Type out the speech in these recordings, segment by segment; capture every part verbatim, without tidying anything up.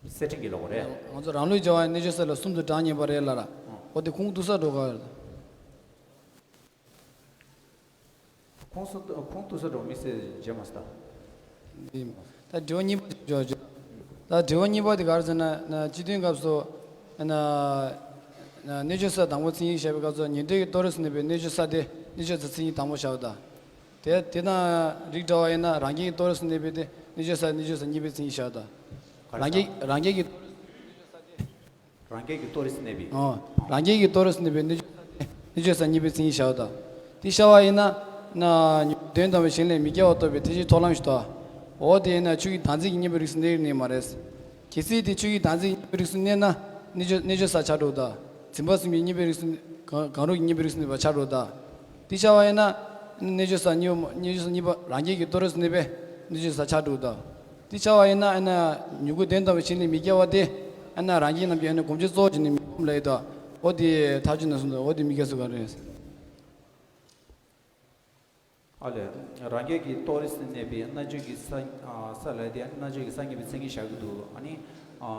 གསེར་ཕྲེང་གི་ལོག་རེད། ང་ཚོ་རང་ལུགས་བྱ་བ་ཡི་རྣལ་འབྱོར་ས་ལ་གསུམ་དུ་གྲངས་ངེས་པ་རེད་ལ་ར། འོ་དེ་ཁུངས་གཏུགས་ས་འགྲོ་ག་རེད། ཁུངས་སུ་ཁུངས་གཏུགས་ས་འགྲོ་མི་སེ་བྱེད་མ་སྟ། འདི་ད་དྲི་བ་གཉིས་པ་ཞིག་ཞུ་ཞུ། ད་དྲི་བ་གཉིས་པ་དེ་ག་རེ་ཟེར་ན་ན་སྤྱི་དོན་སྐབས་སུ་ན་ན་རྣལ་འབྱོར་ས་དང་པོ་མཚན་ཉིད་བཤད་པའི་སྐབས་སུ་ཉན་ཐོས་ཀྱི་ཏོ་རིས་སུ་གནས་པའི་རྣལ་འབྱོར་ས་དེ་རྣལ་འབྱོར་ས་མཚན་ཉིད་དང་པོ་བཞག་པ་དང་། དེ་དེ་དང་རིགས་འདྲ་བ་ཡིན་ན་རང་རྒྱལ་གྱི་ཏོ་རིས་སུ་གནས་པའི་དེ་རྣལ་འབྱོར་ས་རྣལ་འབྱོར་ས་གཉིས་པའི་མཚན་ཉིད་བཞག་པ་དང་། རང་རྒྱལ་རང་རྒྱལ་གྱི་རང་རྒྱལ་གྱི་ཏོ་རིས་སུ་གནས་པའི། ཨོ། རང་རྒྱལ་གྱི་ཏོ་རིས་སུ་གནས་པའི་རྣལ་འབྱོར་ས་དེ་རྣལ་འབྱོར་ས་གཉིས་པའི་མཚན་ཉིད་བཞག་པ་དང་། དེ་བྱ་བ་ཡིན་ན་ན་དོན་དམ་པའི་གཞན་ལས་མི་སྐྱེ་བ་རྟོགས་པའི་ཐེག་ཆེན་མཐོང་ལམ་ཞིག་ཏོ། འོ་དེ་ཡིན་ན་ཆོས་ཀྱི་བདག་འཛིན་གྱི་གཉེན་པོའི་རིགས་སུ་གནས་ནི་མ་རེད། གལ་སྲིད་དེ་ཆོས་ཀྱི་བདག་འཛིན་གྱི་གཉེན་པོའི་རིགས་སུ་གནས་ན་རྣལ་འབྱོར་རྣལ་འབྱོར་ས་ཆགས་འགྲོ་གི་ད། འཛིན་པ་གསུམ་གྱི་གཉེན་པོའི་རིགས་སུ་གང་གང་རུང་གི་གཉེན་པོའི་རིགས་སུ་གནས་པ་ཆགས་འགྲོ་གི་ད། དེ་བྱ་བ་ཡིན་ན་རྣལ་འབྱོར་ས་གཉིས་པ་རྣལ་འབྱོར་ས་གཉིས་པ་རང་རྒྱལ་གྱི་ཏོ་རིས་སུ་གནས་པའི་རྣལ་འབྱོར་ས་ཆགས་འགྲོ་གི་ད། དེ་བྱ་བ་ཡིན་ན་ཨ་ན་མྱུ་གུ་དོན་དམ་པའི་གཞན་ལས་མི་སྐྱེ་བ་དེ་ཨ་ན་རང་རྒྱལ་རྣམས་ཀྱི་ཨ་ན་སྒོམ་བྱེད་གཙོ་བོ་བྱས་ནས་མི་སྒོམ་ལ་ཡོད་དོ། འོ་དེ་ཐག་གཅོད་ན་གསུངས་འདུག་འོ་དེ་མི་སྐྱེ་སུ་ག་རེད། ཨ་ལས། རང་རྒྱལ་གྱི་ཏོ་རིས་སུ་གནས་པའི་རྣལ་འབྱོར་གྱི་ས་ས་ལ་དེ་རྣལ་འབྱོར་གྱི་ས་གཉིས་པའི་མཚན་ཉིད་བཞག་གི་འདུག་ཨ་ནི། ཨ།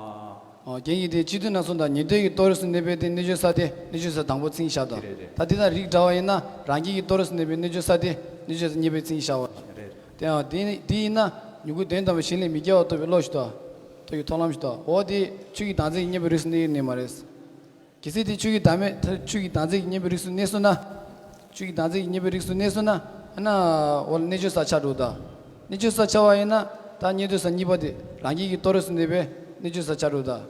རྒྱན་གྱི་དེ་སྤྱི་དོན་ན་གསུངས་དང་ཉན་ཐོས་ཀྱི་ཏོ་རིས་སུ་གནས་པའི་དེ་རྣལ་འབྱོར་ས་དེ་རྣལ་འབྱོར་ས་དང་པོ་མཚན་ཉིད་བཞག་དང་། རེད་རེད། ད་དེ་དང་རིགས་འདྲ་བ་ཡིན་ན་རང་རྒྱལ་གྱི་ཏོ་རིས་སུ་གནས་པའི་རྣལ་འབྱོར་ས་དེ་རྣལ་འབྱོར་ས་གཉིས་པའི་མཚན་ཉིད་བཞག་པ། རེད། དེ་ཡང་དེ་ནི་དེ་ཡིན་ན་མྱུ་གུ་དོན་དམ་པའི་གཞན་ལས་མི་སྐྱེ་བ་རྟོགས་པའི་བློ་ཞིག་དང་། རྟོགས་ཀྱི་མཐོང་ལམ་ཞིག་དང་། འོ་དེ་ཆོས་ཀྱི་བདག་འཛིན་གྱི་གཉེན་པོའི་རིགས་སུ་གནས་ནི་མ་རེད། གལ་སྲིད་དེ་ཆོས་ཀྱི་བདག་མེད་ཆོས་ཀྱི་བདག་འཛིན་གྱི་གཉེན་པོའི་རིགས་སུ་གནས་སོང་ན། ཆོས་ཀྱི་བདག་འཛིན་གྱི་གཉེན་པོའི་རིགས་སུ་གནས་སོང་ན། ཨ་ན། འོ་ལ་རྣལ་འབྱོར་ས་ཆགས་འགྲོ་གི་ད། རྣལ་འབྱོར་ས་ཆགས་པ་ཡིན་ན་ད་ཉན་ཐོས་ས་གཉིས་པ་དེ་རང་རྒྱལ་གྱི་ཏོ་རིས་སུ་གནས་པའི་རྣལ་འབྱོར་ས་ཆགས་འགྲོ་གི་ད།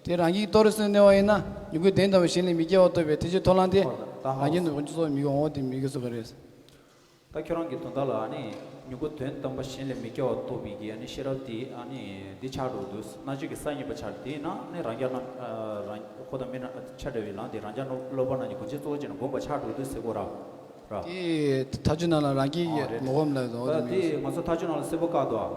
དེ་རང་རྒྱལ་གྱི་ཏོ་རིས་སུ་གནས་པ་ཡིན་ན་མྱུ་གུ་དོན་དམ་པའི་གཞན་ལས་མི་སྐྱེ་བ་རྟོགས་པའི་ཐེག་ཆེན་མཐོང་ལམ་དེ། ད་ཧ་རང་རྒྱལ་ནི་དབང་ཆུ་སོགས་མི་དགོས་འོང་དེ་མི་དགོས་སུ་ག་རེད། ད་ཁྱོད་རང་གི་དོན་དག་ལ་ཨ་ནི་མྱུ་གུ་དོན་དམ་པ་གཞན་ལས་མི་སྐྱེ་བ་རྟོགས་པའི་གི་ཨ་ནི་ཤེས་རབ་དེ་ཨ་ནི་འདི་ཆགས་འགྲོ་འདུག་རྣལ་འབྱོར་གྱི་ས་གཉིས་པ་ཆགས་དེ་ན་ནི་རང་རྒྱལ་རྣམས་རང་ཁོ་དང་མི་རྣམས་ཆ་འདྲ་བའི་ལམ་དེ་རང་རྒྱལ་སློབ་པ་རྣམས་ཀྱི་སྒོམ་བྱེད་གཙོ་བོ་བྱས་ནས་སྒོམ་པ་ཆགས་འགྲོ་འདུག་ཟེར་གོ་ར་ར། དེ་ཐག་གཅོད་ནང་ལ་རང་རྒྱལ་ཨ་གྱི་རེད། མ་གོམས་ལ་འོ་ད་དེ་དེ་མིན། ང་ཚོ་ཐག་གཅོད་ནང་ལ་གསལ་པོ་བཀག་འདུག་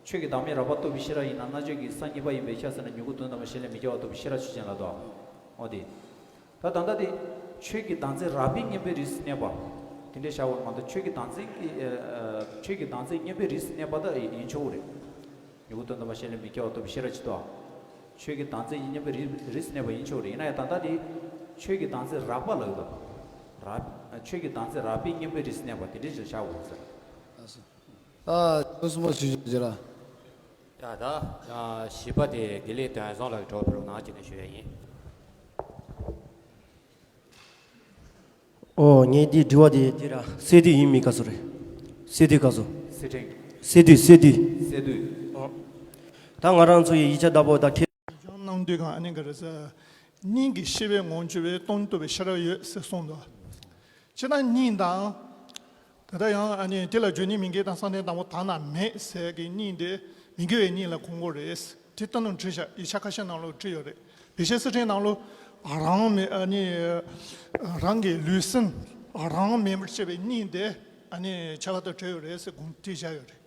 ཆོས་ཀྱི་བདག་མེད་རགས་པ་རྟོགས་པའི་ཤེས་རབ་ཡིན་ན་རྣལ་འབྱོར་གྱི་ས་གཉིས་པ་ཡིན་པའི་ཆ་ཟེར་ན་མྱུ་གུ་དོན་དམ་པ་གཞན་ལས་མི་སྐྱེ་བ་རྟོགས་པའི་ཤེས་རབ་ཆོས་ཅན་ལ་འདུག་འོ་དེ། ད་ད་ལྟ་དེ་ཆོས་ཀྱི་བདག་འཛིན་རགས་པའི་གཉེན་པོའི་རིགས་སུ་གནས་པ། དེ་འདྲའི་བྱ་བ་མ་གཏོགས་ཆོས་ཀྱི་བདག་འཛིན་གྱི་ཨ་ཨ་ཆོས་ཀྱི་བདག་འཛིན་གཉེན་པོའི་རིགས་སུ་གནས་པ་ད་ཡིན་ཆོག་གི་རེད། མྱུ་གུ་དོན་དམ་པ་གཞན་ལས་མི་སྐྱེ་བ་རྟོགས་པའི་ཤེས་རབ་ཅིག་ཏུ། ཆོས་ཀྱི་བདག་འཛིན་གྱི་གཉེན་པོའི་རིགས་རིགས་སུ་གནས་པ་ཡིན་ཆོག་གི་རེད། ཡིན་ན་ཡང་ད་ལྟ་དེ་ཆོས་ཀྱི་བདག་འཛིན་རགས་པ་ལ་ཡོད་དོ། རགས་ཆོས་ཀྱི་བདག་འཛིན་རགས་པའི་གཉེན་པོའི་རིགས་སུ་གནས་པ་དེ་འདྲའི་ཞིག་བྱ་དགོས་ཟེར། ད་སོ་སོ་མ་ཞུ་ཞུ་ཞུ་ར། ཡ་ད། བཞི་པ་དེ་དགེ་ལེགས་དོན་བཟང་ལགས་ཀྱི་གྲོགས་ཕེབས་རོགས་གནང་བྱས་ནས་ཞུ་ཡ་ཡིན། ཨོ་ངས་འདི་དྲི་བ་དེ་དེ་ར་སེ་དུས་ཡིན་མིན་ག་ཚོད་རེད། སེ་དུས་ག་ཚོད། སེ་ཕྲེང་། སེ་དུས་སེ་དུས། སེ་དུས། ཨོ། ད་ང་རང་ཚོ་ཡི་ཡིག་ཆ་བདག་པོ་དང་ཁྱེད། སྦྱང་གནང་དུས་གང་ཨ་ནི་ག་རེ་ཟེར། སྙིང་གི་ཤེས་པའི་ངོ་བོར་གྱུར་པའི་སྟོང་ཉིད་རྟོགས་པའི་ཤེས་རབ་ཡོད་ཟེར་གསུངས་འདུག་ཅི་ལྟར་སྙིང་དང་། ད་ལྟ་ཡང་ཨ་ནི་དེ་ལ་འགྱུར་ནི་མི་འགལ་དང་བསམ་གཏན་དང་པོ་དག་ན་མེད་ཟེར་གྱི་སྙིང་དེ་མི་འགལ་བའི་སྙིང་ལ་གོ་དགོས་རེད། དེ་ལྟ་ནུ་བྲིས་བཞག་ཡིག་ཆ་ཁ་ཤས་ནང་ལོགས་བྲིས་ཡོད་རེད། བེ་ཤེས་སི་ཁྲོན་ནང་ལོགས་རང་མེད་ཨ་ནི་རང་གི་ལུས་སེམས་རང་མེད་པར་བྱེད་པའི་སྙིང་དེ་ཨ་ནི་ཁྱད་པར་དུ་བྲིས་ཡོད་རེད་ཟེར་དགོངས་བྲིས་བཞག་ཡོད་རེད།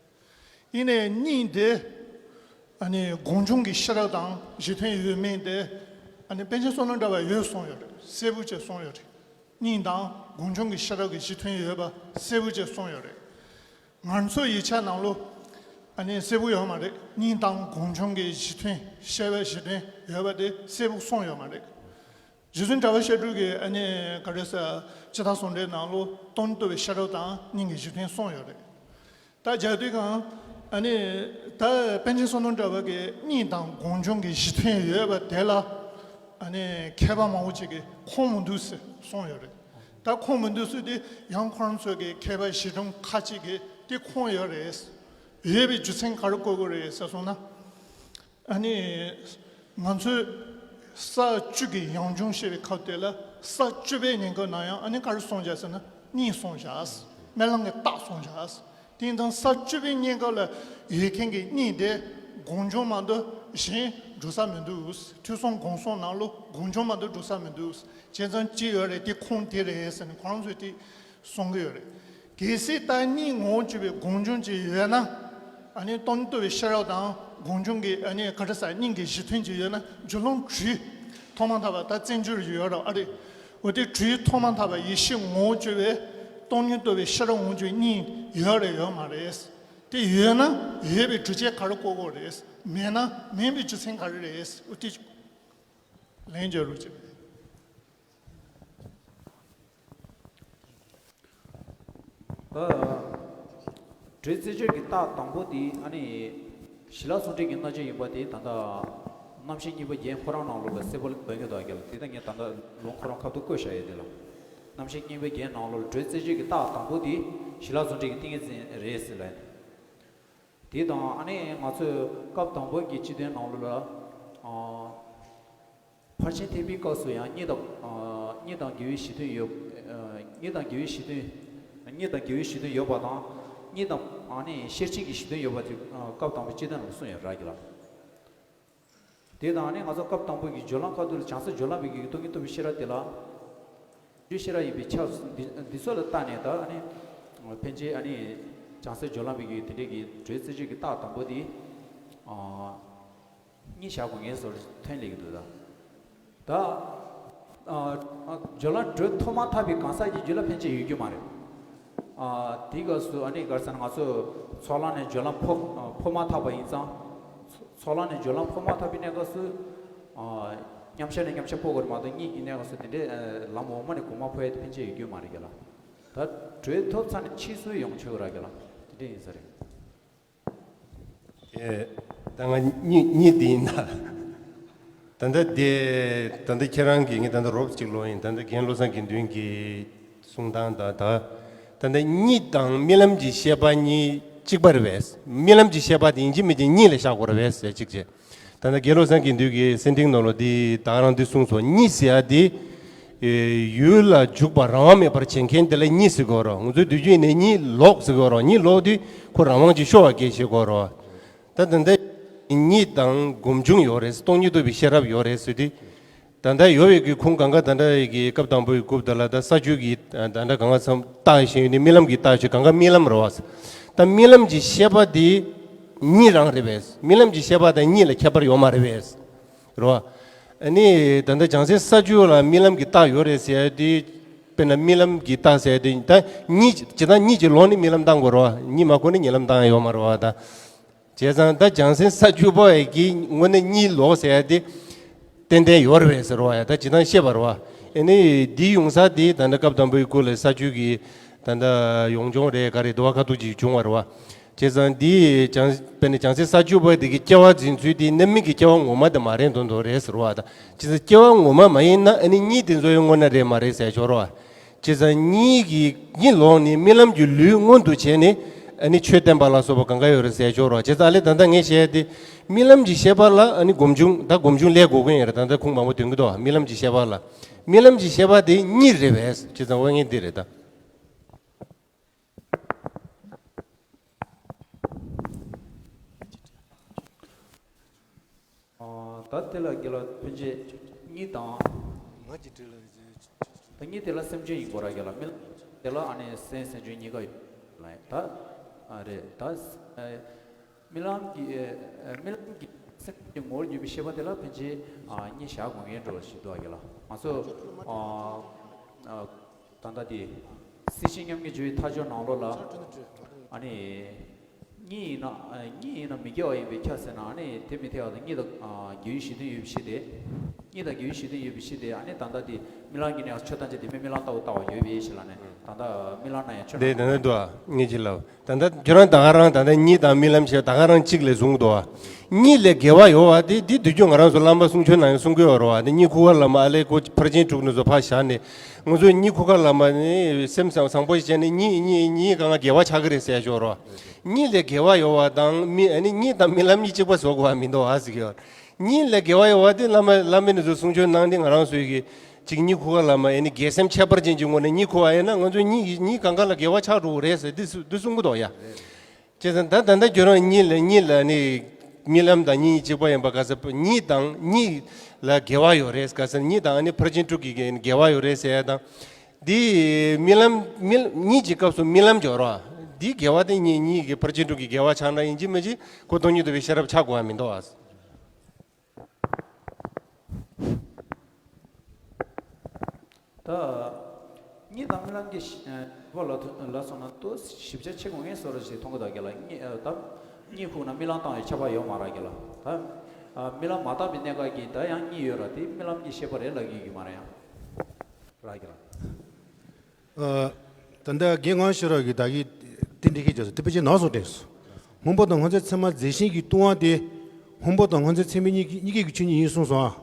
ཡིན་ནའི་སྙིང་དེ་ཨ་ནི་སྒོམ་བྱུང་གི་ཤེས་རབ་དང་གཞི་མཐུན་ཡོད་མེད་དེ་ཨ་ནི་པཎ་ཆེན་བསོད་ནམས་གྲགས་པས་ཡོད་གསུངས་ཡོད་རེད། གསལ་པོ་བྱས་གསུངས་ཡོད་རེད། སྙིང་དང་སྒོམ་བྱུང་གི་ཤེས་རབ་ཀྱི་གཞི་མཐུན་ཡོད་པ་གསལ་པོ་བྱས་གསུངས་ཡོད་རེད། ང་ཚོའི་ཡིག་ཆ་ནང་ལོ་ཨ་ནི་གསལ་པོ་ཡོད་མ་རེད། སྙིང་དང་སྒོམ་བྱུང་གི་གཞི་མཐུན་ཤེས་པའི་གཞི་མཐུན་ཡོད་པ་དེ་གསལ་པོ་གསུངས་ཡོད་མ་རེད། རྗེ་བཙུན་གྲགས་པ་བཤད་སྒྲུབ་ཀྱི་ཨ་ནི་ག་རེ་ཟེར་སྤྱི་ཟླ་ཟུང་འབྲེལ་ནང་ལོ་སྟོང་ཉིད་རྟོགས་པའི་ཤེས་རབ་དང་སྙིང་གི་གཞི་མཐུན་གསུངས་ཡོད་རེད། ད་རྒྱག་དུས་གང་ཨ་ནི་ད་པཎ་ཆེན་བསོད་ནམས་གྲགས་པ་གིས་སྙིང་དང་སྒོམ་བྱུང་གི་གཞི་མཐུན་ཡོད་པ་དེ་ལ་ཨ་ནི་མཁས་པ་མང་པོ་ཅིག་གིས་ཁུངས་མི་འདུག་ཟེར་གསུངས་ཡོད་རེད། ད་ཁུངས་མི་འདུག་ཟེར་དུས་ཡང་ཁོ་རང་ཚོ་གི་མཁས་པ་གཞི་གྲངས་ཁ་ཅིག་གིས་དེ་ཁུངས་ཡོད་རེད། ཡོད་པའི་རྒྱུ་མཚན་ག་རེ་བཀོད་དགོས་རེད་ཟེར་སོང་ན། ཨ་ནི། ང་ཚོས་ས་བཅུ་གི་ཡང་འབྱུང་བཤད་པའི་སྐབས་དེ་ལ་ས་བཅུ་པའི་ཉེན་ཁ་ན་ཡང་ཨ་ནི་ག་རེ་གསུངས་བཞག་ཟེར་ན་གཉིས་གསུངས་བཞག་སྨོན་ལམ་གྱི་རྟགས་གསུངས་བཞག་དེ་ཡིན་ཙང་ས་བཅུ་པའི་ཉེན་ཁ་ལ་ཡོད་མཁན་གྱི་གཉིས་དེ་སྒོམ་བྱུང་མ་གཏོགས་གཞན་འགྲོ་ས་མི་འདུག་ཐོས་བསམ་སྒོམ་གསུམ་ནང་ལོ་སྒོམ་བྱུང་མ་གཏོགས་འགྲོ་ས་མི་འདུག་བྱས་ཙང་གཅིག་ཡོད་རེད་དེ་ཁུངས་དེ་རེད་ཟེར་ནས་ཁོ་རང་ཚོས་དེ་གསུང་གི་ཡོད་རེད། གལ་སྲིད་ད་གཉིས་ངོ་བོ་གཅིག་པའི་སྒོམ་བྱུང་ཅིག་ཡོད་ན། ཨ་ནི་སྟོང་ཉིད་རྟོགས་པའི་ཤེས་རབ་དང་སྒོམ་བྱུང་གི་ཨ་ནི་ག་རེ་ཟེར་སྙིང་གི་གཞི་མཐུན་ཅིག་ཡོད་ན་རྒྱུད་ལུང་དྲུག་ཐོག་མ་ཐག་པ་ད་བཙན་བྱོལ་ཡོད་རེད་ཨ་རེད། འོ་དེ་དྲུག་ཐོག་མ་ཐག་པ་ཡེ་ཤེས་ངོ་བོ་གཅིག་པའི་སྟོང་ཉིད་རྟོགས་པའི་ཤེས་རབ་ངོ་བོ་གཅིག་གཉིས་ཡོད་རེད་ཡོད་མ་རེད། དེ་ཡོད་ན་ཡོད་པའི་གྲུབ་ཆ་ག་རེ་བཀོད་དགོས་རེད། མེད་ན་མེད་པའི་རྒྱུ་མཚན་ག་རེ་རེད། འོ་དེ་ལན་རྒྱག་རོགས་བྱེད། ད་དྲོད་རྩེ་གཅོད་ཀྱི་རྟགས་དང་པོ་དེ་ཨ་ནི་ཞི་ལྷག་ཟུང་འབྲེལ་གྱི་རྣམ་གཞག་ཡིན་པ་དེ་ད་ལྟ་རྣམ་ཤེས་གཉིས་པ་རྒྱན་ཁོ་རང་ནང་ལོགས་ལ་གསལ་པོ་འབད་ཀྱི་འདུག་ག་ལ། དེ་ད་ངས་ད་ལྟ་ལུང་ཁོ་རང་ཁ་ཐུག་བཀོད་བཞག་ཡོད་དེ་ལ། རྣམ་ཤེས་གཉིས་པའི་རྒྱན་ནང་ལོགས་ལ་དྲོད་རྩེ་གཅོད་ཀྱི་རྟགས་དང་པོ་དེ་ཞི་ལྷག་ཟུང་འབྲེལ་གྱི་ཏིང་ངེ་འཛིན་རེད་ཟེར་ལ། དེ་དང་ཨ་ནི་ང་ཚོས་སྐབས་དང་པོ་གི་སྤྱི་དོན་ནང་ལོགས་ལ། ཨ། ཕར་ཕྱིན་ཐེག་པའི་སྐབས་སུ་ཡང་གཉིད་དང་། ཨ། གཉིད་དང་དགེ་བའི་གཞི་མཐུན་ཡོད། ཨ། གཉིད་དང་དགེ་བའི་གཞི་མཐུན། གཉིད་དང་དགེ་བའི་གཞི་མཐུན་ཡོད་པ་དང་། གཉིད་དང་ཨ་ནི་ཤེར་ཕྱིན་གྱི་གཞི་མཐུན་ཡོད་པ་དེ། ཨ། སྐབས་དང་པོའི་སྤྱི་དོན་ལ་གསུངས་ཡོད་ར་གི་ལ། དེ་དང་ཨ་ནི་ང་ཚོ་སྐབས་དང་པོ་གི་སྦྱོར་ལམ་ཁ་ཐུག་ལ་བྱང་སེམས་སྦྱོར་ལམ་པའི་གི་སྟོང་ཉིད་རྟོགས་པའི་ཤེས་རབ་དེ་ལ། རྒྱུ་ཤེས་རབ་ཡིན་པའི་ཆ་འདི་འདི་ཚོ་ལ་བལྟས་ནས་ད་ཨ་ནི་ཕན་ཆད་ཨ་ནི་བྱང་སེམས་སྦྱོར་ལམ་པའི་གི་དེ་འདྲའི་གི་དྲོད་རྩེ་གཅོད་ཀྱི་རྟགས་དང་པོ་དེ། ཨ། གཉིད་བཞག་དགོས་ངེས་སོར་ཐོན་ལེགས་འདུག་ད། ད། ཨ། ཨ། སྦྱོར་ལམ་དྲོད་ཐོབ་མ་ཐག་པའི་གང་ཟག་གི་རྒྱུད་ལ་ཕན་ཆད་ཡོད་རྒྱུ་མ་རེད། ཨ། དེའི་སྐབས་སུ་ཨ་ནི་ག་རེ་ཟེར་ན་ང་ཚོ་ཚོགས་ལམ་ནས་སྦྱོར་ལམ་འཕོ་འཕོ་མ་ཐག་པ་ཡིན་ཙང་། ཚོགས་ལམ་ནས་སྦྱོར་ལམ་འཕོ་མ་ཐག་པའི་གནས་སྐབས་སུ། ཨ། མཉམ་གཞག་ནས་མཉམ་གཞག་འཕོ་དགོས་རེད་མ་གཏོགས་གཉིད་ཀྱི་གནས་སྐབས་སུ་དེ་འདྲའི་ལམ་འོག་མ་ནས་གོང་མ་འཕོ་ཡ་དེ་ཕན་ཆད་ཡོད་རྒྱུ་མ་རེད་ག་ལ། ད་དྲོད་ཐོབ་ཚར་ནས་ཕྱིས་སུ་ཡོང་ཆོག་ར་ག་ལ། དེ་འདྲ་ཡིན་ས་རེད། ཨེ། ད་ང་གཉིད་གཉིད་འདི་ཡིན་ད། ད་ལྟ་དེ་ད་ལྟ་ཁྱེད་རང་གིས་ངས་ད་ལྟ་རོབ་ཅིག་ལོ་ཡིན། ད་ལྟ་རྒན་བློ་བཟང་དགེ་འདུན་གྱི་གསུང་སྟངས་དང་ད། ད་ལྟ་གཉིད་དང་རྨི་ལམ་གྱི་ཤེས་པ་གཉིས་གཅིག་པ་རེད་པས། རྨི་ལམ་གྱི་ཤེས་པ་དེ་ཡིན་གཅིག་མིན་གཅིག་གཉིད་ལ་བཞག་དགོས་རེད་པས་ཟེར་གཅིག་བྱས། ད་ལྟ་རྒན་བློ་བཟང་དགེ་འདུན་གྱིས་སེམས་གཏིང་ནང་ལོགས་འདི་ད་ག་རང་འདི་གསུངས་སོང་། གཉིད་ཟེར་ཡ་འདི། ཨེ། ཡུལ་ལ་འཇུག་པ་རང་དབང་མེད་པར་བྱེད་མཁན་དེ་ལ་གཉིད་ཟེར་གོ་རོ། ང་ཚོའི་དུས་རྒྱུན་ནས་གཉིད་ལོག་ཟེར་གོ་རོ། གཉིད་ལོག་དུས་ཁོ་རང་དབང་ཅིག་ཤོར་བ་སྐད་བྱེད་གོ་རོ། ད་ད་ལྟ་གཉིད་དང་སྒོམ་བྱུང་ཡོད་རེད། སྟོང་ཉིད་རྟོགས་པའི་ཤེས་རབ་ཡོད་རེད་ཟེར་དུས། ད་ལྟ་ཡོད་པའི་གི་ཁུངས་གང་ག་ད་ལྟ་གི་སྐབས་དང་པོའི་སྐབས་དེ་ལ་ད་ས་བཅུད་ཀྱི་ད་ལྟ་གང་ག་ཚང་བརྟགས་ཤིང་ནི་རྨི་ལམ་གྱི་བརྟགས་ཤིང་གང་ག་རྨི་ལམ་རེད་བ། ད་རྨི་ལམ་གྱི་ཤེས་པ་དེ་གཉིད་རང་རེད་པས། རྨི་ལམ་གྱི་ཤེས་པ་དང་གཉིད་ལ་ཁྱད་པར་ཡོད་མ་རེད་པས། རེད་བ། ཨ་ནི་ད་ལྟ་བྱང་སེམས་ས་བཅུ་ལ་རྨི་ལམ་གྱི་རྟགས་ཡོད་རེད་ཟེར་ཡ་དེ། དཔེར་ན་རྨི་ལམ་གྱི་རྟགས་ཟེར་ཡ་དེ་ད་གཉིད་ཇི་ལྟར་གཉིད་ཀྱི་ལོག་ནི་རྨི་ལམ་བཏང་དགོས་རེད་བ། གཉིད་མ་ཁུག་ནི་གཉིད་ལམ་བཏང་ཡ་ཡོད་མ་རེད་བ་ད། བྱས་ཙང་ད་བྱང་སེམས་ས་བཅུ་པ་ཡི་གི་དངོས་གནས་གཉིད་ལོག་ཟེར་ཡ་དེ་ཏན་ཏན་ཡོད་རེད་ཟེར་བ་ཡ། ད་ཇི་ལྟར་ཤེས་པ་རེད་བ། ཨ་ནི་འདི་ཡོང་ས་དེ་ད་ལྟ་སྐབས་དང་པོའི་སྐོར་ལ་ས་བཅུད་ཀྱི་ད་ལྟ་ཡོངས་སྦྱོང་རེད་ག་རེ་འདུ་བ་ཁ་ཐུག་ཅིག་བྱུང་བ་རེད་བ། བྱས་ཙང་འདི་བྱང་དཔེར་ན་བྱང་སེམས་ས་བཅུ་པ་དེ་གི་སྐྱེ་བ་འཛིན་ཚུལ་དེ་རྣམ་སྨིན་གྱི་སྐྱེ་བ་ངོ་མ་དེ་མ་རེད་མདོག་མདོག་རེད་ཟེར་བ་ད། བྱས་ཙང་སྐྱེ་བ་ངོ་མ་མ་ཡིན་ན་ཨ་ནི་གཉིད་དེ་ཚོ་ཡང་དངོས་གནས་རེད་མ་རེད་ཟེར་ཆོག་རེད་བ། བྱས་ཙང་གཉིད་ཀྱི་གཉིད་ལོག་ནས་རྨི་ལམ་གྱི་ལུས་མངོན་དུ་བྱས་ནས་ཨ་ནི་ཆོས་བསྟན་པ་ལ་སོགས་པ་གང་ག་ཡོད་རེད་ཟེར་ཆོག་རོགས། བྱས་ཙང་ཨ་ལས་ད་ལྟ་ངས་བཤད་དེ་རྨི་ལམ་གྱི་ཤེས་པ་ལ་ཨ་ནི་སྒོམ་བྱུང་ད་སྒོམ་བྱུང་ལས་དགོས་ཀྱི་ཡོད་རེད། ད་ལྟ་ཁུངས་མང་པོ་འདོན་གྱི་འདུག་རྨི་ལམ་གྱི་ཤེས་པ་ལ། རྨི་ལམ་གྱི་ཤེས་པ་དེ་གཉིད་རེད་པས། བྱས་ཙང་དབང་ངེས་འདི་རེད་ད། ཨ། ད་དེ་ལ་དགེ་ལ་ཕན་ཆད་གཉིད་དང་། ང་གི་དྲིས་ལ། ད་གཉིད་དེ་ལ་སེམས་ཅན་ཡིན་དགོས་ར་དགེ་ལ། རྨི་ལམ་དེ་ལ་ཨ་ནི་སེམས་སེམས་ཅན་གཉིས་ཀ་ཡོད་ལ་ད། ཨ་རེད་ད། ཨ། རྨི་ལམ་གྱི་ཨ། རྨི་ལམ་གྱི་སེམས་ཀྱི་ངོ་བོར་གྱུར་པའི་ཤེས་པ་དེ་ལ་ཕན་ཆད་ཨ། གཉིད་བཞག་དགོས་ངེས་འགྲོ་ཞིག་འདུག་དགེ་ལ། ང་ཚོ་ཨ། ཨ། ད་ལྟ་དེ་སྲིད་ཞི་མཉམ་ཉིད་སྦྱོར་བའི་མཐའ་སྦྱོར་ནང་ལོགས་ལ་ཨ་ནི་གཉིད་ཡིན་ན་ཨ། གཉིད་ཡིན་ན་མི་དགེ་བ་ཡིན་པས་ཁྱབ་ཟེར་ན་ཨ་ནི་དེ་མི་འཐད་པ་དང་། གཉིད་དང་ཨ། དགེ་བའི་གཞི་མཐུན་ཡོད་པའི་ཕྱིར་ཏེ། གཉིད་དང་དགེ་བའི་གཞི་མཐུན་ཡོད་པའི་ཕྱིར་ཏེ། ཨ་ནི་ད་ལྟ་དེ་རྨི་ལམ་གྱི་གནས་ཆོས་ཐམས་ཅད་དེ་མིན་རྨི་ལམ་ལྟ་བུ་ལྟ་བ་ཡོད་པའི་ཕྱིར་ལ་ནི་ད་ལྟ་རྨི་ལམ་ན་ཡང་ཆོས་དེ་ད་ལྟ་འདུག་ཨ། ངེས་ཀྱི་ལབ། ད་ལྟ་ཁྱོད་རང་ད་ག་རང་ད་ལྟ་གཉིད་དང་རྨི་ལམ་ཞེས་ད་ག་རང་གཅིག་ལས་བཟུང་འདུག་བ། གཉིད་ལས་དགེ་བ་ཡོད་བ་དེ་དེ་དུས་རྒྱུན་ང་རང་ཚོ་བླ་མ་གསུང་ཆོས་ནང་གསུང་གི་ཡོད་རེད་བ། དེ་གཉིད་ཁུག་ག་ལ་མ་ཨ་ལས་ཁོ་ཕར་ཕྱིན་དྲུག་ནས་བཟོ་ཕར་བཞག་ནས་ང་ཚོ་གཉིད་ཁུག་ག་ལ་མ་ནི་སེམས་བཟང་བཟང་པོ་ཞིག་བྱས་ནས་གཉིད་གཉིད་གཉིད་གང་ག་དགེ་བ་ཆགས་ཀྱི་རེད་ཟེར་ཡ་ཅིག་ཡོད་རེད་བ། གཉིད་ལས་དགེ་བ་ཡོད་བ་དང་རྨི་ཨ་ནི་གཉིད་དང་རྨི་ལམ་གཉིས་གཅིག་པ་བཟོ་དགོས་བ་མི་འདུག་བ་ཟེར་གྱི་ཡོད། གཉིད་ལས་དགེ་བ་ཡོད་བ་དེ་བླ་མ་བླ་མ་ནས་ཚོ་གསུང་ཆོས་གནང་སྟེ་ང་རང་ཚོའི་གི་ཅིག་གཉིད་ཁུག་ག་ལ་མ་ཨེ་ནི་དགེ་སེམས་ཁྱད་པར་ཅན་གྱི་ངོས་ནས་གཉིད་ཁུག་པ་ཡིན་ན་ང་ཚོའི་གཉིད་ཀྱི་གཉིད་གང་ག་ལ་དགེ་བ་ཆགས་འགྲོ་གི་རེད་ཟེར་འདི་སུ་འདི་གསུང་གི་འདུག་ཡ། བྱས་ཙང་ད་ད་ལྟ་ཁྱོད་རང་གཉིད་ལ་གཉིད་ལ་ནི་རྨི་ལམ་དང་གཉིད་གཅིག་པ་ཡིན་པ་ག་ས་གཉིད་དང་གཉིད་ལ་དགེ་བ་ཡོད་རེད་ག་ས་གཉིད་དང་ཨ་ནི་ཕར་ཕྱིན་དྲུག་གི་དགེ་བ་ཡོད་རེད་ཟེར་ཡ་དང་། འདི་རྨི་ལམ་རྨི་གཉིད་ཀྱི་སྐབས་སུ་རྨི་ལམ་སྦྱོར་བ་འདི་དགེ་བ་དེ་གཉིད་གཉིད་ཀྱི་ཕར་ཕྱིན་དྲུག་གི་དགེ་བ་ཆགས་ན་ཡིན་གཅིག་མིན་གཅིག་ཁོ་སྟོང་ཉིད་རྟོགས་པའི་ཤེས་རབ་ཆགས་དགོས་པ་མི་འདུག་ཨ། ད་གཉིད་དང་རྨི་ལམ་གྱི་ཤེས་པ་ལ་ལ་སོགས་ན་ཏོག་ཞིབ་ཆ་ཆེ་དགོས་ངེས་སོ་ར་ཞིག་མཐོང་གི་འདུག་ག་ལ། གཉིད་ད་ གཉིད་ཁུག་ན་རྨི་ལམ་བཏང་བའི་ཁྱབ་པ་ཡོད་མ་རག་གི་ལ། ད་རྨི་ལམ་མ་བཏང་བའི་གནས་སྐབས་ཀྱི་ད་ཡང་གཉིད་ཡོད་ར་དེ་རྨི་ལམ་གྱི་ཤེས་པ་རེད་ལབ་ཀྱི་ཡོད་མ་རེད་ཡང་། རག་གི་ལ། ད་ལྟ་རྒན་ངག་ཤེས་རབ་ཀྱིས་བདག་གིས་དེ་འགྲིག་གི་བྱས་སོ་དེ་ཕལ་ཆེར་ནང་སོང་དྲན་སོང་། སྔོན་པོ་དང་སྔོ་ཚལ་ཚད་མ་རྫས་གཞན་གྱིས་ལྟུང་བ་དེ། སྔོན་པོ་དང་སྔོ་ཚལ་ཚད་མའི་གཉིས་ཀྱི་གཉིས་ཀའི་ཆོས་ཉིད་ཡིན་གསུངས་སོང་ཨ།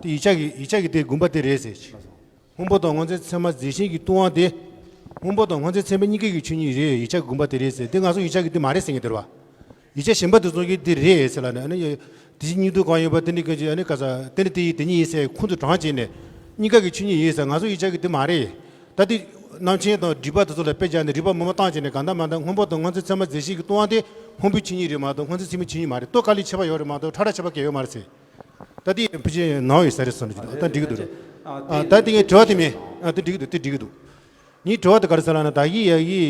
དེ་ཡིག་ཆ་གི་ཡིག་ཆ་གི་དེ་དགོངས་པ་དེ་རེད་ཟེར། སྔོན་པོ་དང་སྔོ་ཚལ་ཚད་མ་རྫས་གཞན་གྱིས་ལྟུང་བ་དེ། སྔོན་པོ་དང་སྔོ་ཚལ་ཚད་མའི་གཉིས་ཀའི་ཆོས་ཉིད་རེད་ཡིག་ཆ་གི་དགོངས་པ་དེ་རེད་ཟེར་དེ་ང་ཚོ་ཡིག་ཆ་གི་དེ་མ་རེད་ཟེར་ངེས་དེ་རེད་བ། ཡིག་ཆ་གཞན་པ་དེ་ཚོ་གིས་འདི་རེད་ཟེར་ལབ་ནས་ཨ་ནི་དེ་བཞིན་སྙིང་སྡུག་གང་ཡོད་པ་དེ་འདྲ་གི་ཨ་ནི་ག་ས་དེ་འདྲ་དེ་ཡིན་དེ་ཉིད་ཡིན་ཟེར་ཁོང་དུ་དྲངས་བྱས་ནས་གཉིས་ཀ་གི་ཆོས་ཉིད་ཡིན་ཟེར་ང་ཚོ་ཡིག་ཆ་གི་དེ་མ་རེད། ད་དེ་རྣམ་མཁྱེན་དང་སྒྲིབ་པ་དེ་ཚོ་ལ་དཔེ་སྦྱར་ནས་རིགས་པ་མང་པོ་བཏང་བྱས་ནས་གང་ལྟར་མ་ལྟར་སྔོན་པོ་དང་སྔོ་ཚལ་ཚད་མ་རྫས་གཞན་གྱིས་ལྟུང་བ་དེ་སྔོན་པོའི་ཆོས་ཉིད་རེད་མ་གཏོགས་སྔོ་ཚལ་ཚད་མའི་ཆོས་ཉིད་མ་རེད་ལྟོ་དཀའ་ལས་ཁྱད་པར་ཡོད་རེད་མ་གཏོགས་ཁྲ་ཁྲ་ཁྱད་པར་གང་ཡོད་མ་རེད་ཟེར། ད་དེ་ཕལ་ཆེར་ནང་ཡོད་ས་རེད་བསམ་གྱི་འདུག་ད་འགྲིག་གི་འདུག་ཨ་དེ་ད་དེ་ངས་དྲི་བ་དེ་མེད་ཨ་དེ་འགྲིག་གི་འདུག་དེ་འགྲིག་གི་འདུག་ངའི་དྲི་བ་དེ་ག་རེ་ཟེར་ལབ་ན་ད་གི་ཡ་གི་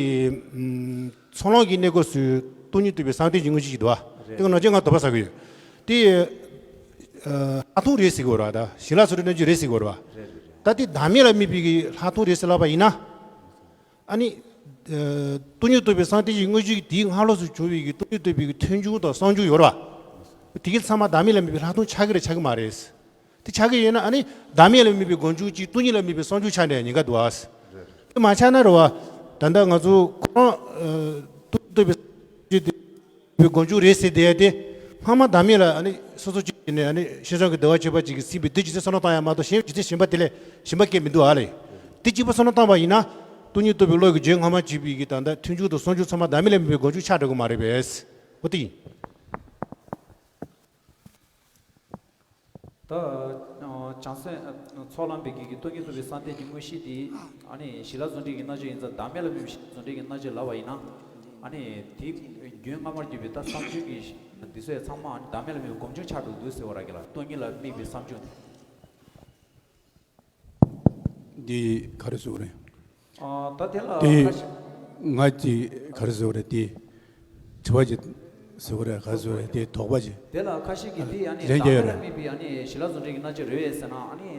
ཚོགས་ལམ་གྱི་གནས་སྐབས་སུ་སྟོང་ཉིད་རྟོགས་པའི་གསང་རྟེན་གྱི་དངོས་གཞི་ཞིག་འདུག་བ། དེ་ག་ནང་བཞིན་ང་དོགས་པ་ཟ་གི་ཡོད། དེ་ལྷག་མཐོང་རེད་ཟེར་གི་ཡོད་རེད་བ། ད་ཞི་ལྷག་སོགས་རེད་རྣམ་འགྱུར་རེད་ཟེར་གི་ཡོད་རེད་བ། ད་དེ་བདག་མེད་ལ་དམིགས་པའི་གི་ལྷག་མཐོང་རེད་ཟེར་ལབ་པ་ཡིན་ན། ཨ་ནི། སྟོང་ཉིད་རྟོགས་པའི་གསང་རྟེན་གྱི་དངོས་གཞི་དེའི་སྔ་ལོགས་སུ་བྱུང་བའི་གི་སྟོང་ཉིད་རྟོགས་པའི་གི་ཐལ་འགྱུར་དང་གསང་འགྱུར་ཡོད་རེད་བ། དེ་གི་ཚང་མ་བདག་མེད་ལ་དམིགས་པའི་ལྷག་མཐོང་ཆགས་ཀྱི་རེད་ཆགས་ཀྱི་མ་རེད། དེ་ཆགས་ཀྱི་ཡོད་ན་ཨ་ནི་བདག་མེད་ལ་དམིགས་པའི་སྒོམ་བྱུང་གཅིག་སྟོང་ཉིད་ལ་དམིགས་པའི་གསང་འགྱུར་ཆགས་ནས་ཉེན་ཁ་འདུག་ཨ། དེ་མ་ཆགས་ན་རེད་བ། ད་ལྟ་ང་ཚོ་ཁོ་རང་སྟོང་ཉིད་རྟོགས་པའི་གསང་འགྱུར་དེ་པའི་སྒོམ་བྱུང་རེད་ཟེར་བསྡད་ཡ་དེ་སྔ་མ་བདག་མེད་ལ་ཨ་ནི་སོ་སོ་གཅིག་ནས་ཨ་ནི་ཤེས་བྱ་གི་བདེ་བ་ཁྱད་པར་གཅིག་གིས་ཟིན་པའི་དེ་ཇི་སྲིད་བསམ་བློ་བཏང་ཡ་མ་གཏོགས་གཞན་ཇི་སྲིད་གཞན་པ་དེ་ལས་གཞན་པ་སྐད་མི་འདུག་ཨ་ལས། དེ་གཅིག་པ་བསམ་བློ་བཏང་བ་ཡིན་ན་སྟོང་ཉིད་རྟོགས་པའི་བློ་གི་རྒྱུན་སྔ་མ་བྱས་པའི་གི་ད་ལྟ་ཐལ་འགྱུར་དང་གསང་འགྱུར་ཚང་མ་བདག་མེད་ལ་དམིགས་པའི་སྒོམ་བྱུང་ཆགས་འགྲོ་གི་མ་རེད་པས། འོ་དེ་ཡིན། ད་བྱང་སེམས་ཚོགས་ལམ་པའི་གི་སྟོང་ཉིད་རྟོགས་པའི་གསང་རྟེན་གྱི་དངོས་གཞི་དེ་ཨ་ནི་ཞི་ལྷག་རྫོགས་འབྲེལ་གྱི་རྣལ་འབྱོར་ཡིན་ཙང་བདག་མེད་ལ་དམིགས་པའི་ཞི་ལྷག་རྫོགས་འབྲེལ་གྱི་རྣལ་འབྱོར་ལབ་པ་ཡིན་ན། ཨ་ནི་དེ་རྒྱུན་སྔ་མར་གྱུར་པའི་ད་བསམ་བྱུང་གི་འདི་ཚོ་ཡང་ཚང་མ་ཨ་ནི་བདག་མེད་ལ་དམིགས་པའི་སྒོམ་བྱུང་ཆགས་འགྲོ་འདུག་ཟེར་བ་ར་གི་ལ་སྟོང་ཉིད་ལ་དམིགས་པའི་བསམ་བྱུང་དེ། འདི་ག་རེ་ཟེར་དགོས་རེད། ཨ་ད་དེ་ལ་དེ་ཁ་ཤས། ང་གི་ག་རེ་ཟེར་དགོས་རེད་དེ། དྲི་བ་ཅིག་ཟེར་དགོས་རེད་ག་རེ་ཟེར་དགོས་རེད་དེ་དོགས་པ་ཅིག་དེ་ལ་ཁ་ཤས་ཀྱིས་དེ་ཨ་ནི་ལན་བརྒྱབ་ཡོད་རེད། བདག་མེད་ལ་དམིགས་པའི་ཨ་ནི་ཞི་ལྷག་རྫོགས་འབྲེལ་གྱི་རྣལ་འབྱོར་རེད་ཟེར་ན་ཨ་ནི་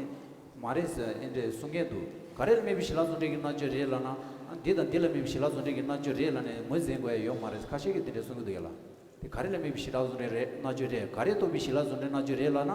མ་རེད་ཟེར་ཨེ་འདྲས་གསུང་མཁན་འདུག་ག་རེ་ལ་དམིགས་པའི་ཞི་ལྷག་རྫོགས་འབྲེལ་གྱི་རྣལ་འབྱོར་རེད་ལབ་ན་ཨ་འདི་དང་འདི་ལ་དམིགས་པའི་ཞི་ལྷག་རྫོགས་འབྲེལ་གྱི་རྣལ་འབྱོར་རེད་ལབ་ནས་ངོས་འཛིན་དགོས་ཡ་ཡོད་མ་རེད་ཁ་ཤས་ཀྱིས་དེ་འདྲས་གསུང་གི་འདུག་ཡ་ལ། དེ་ག་རེ་ལ་དམིགས་པའི་ཞི་ལྷག་རྫོགས་འབྲེལ་རེད་རྣལ་འབྱོར་རེད། ག་རེ་རྟོགས་པའི་ཞི་ལྷག་རྫོགས་འབྲེལ་རྣལ་འབྱོར་རེད་ལབ་ན།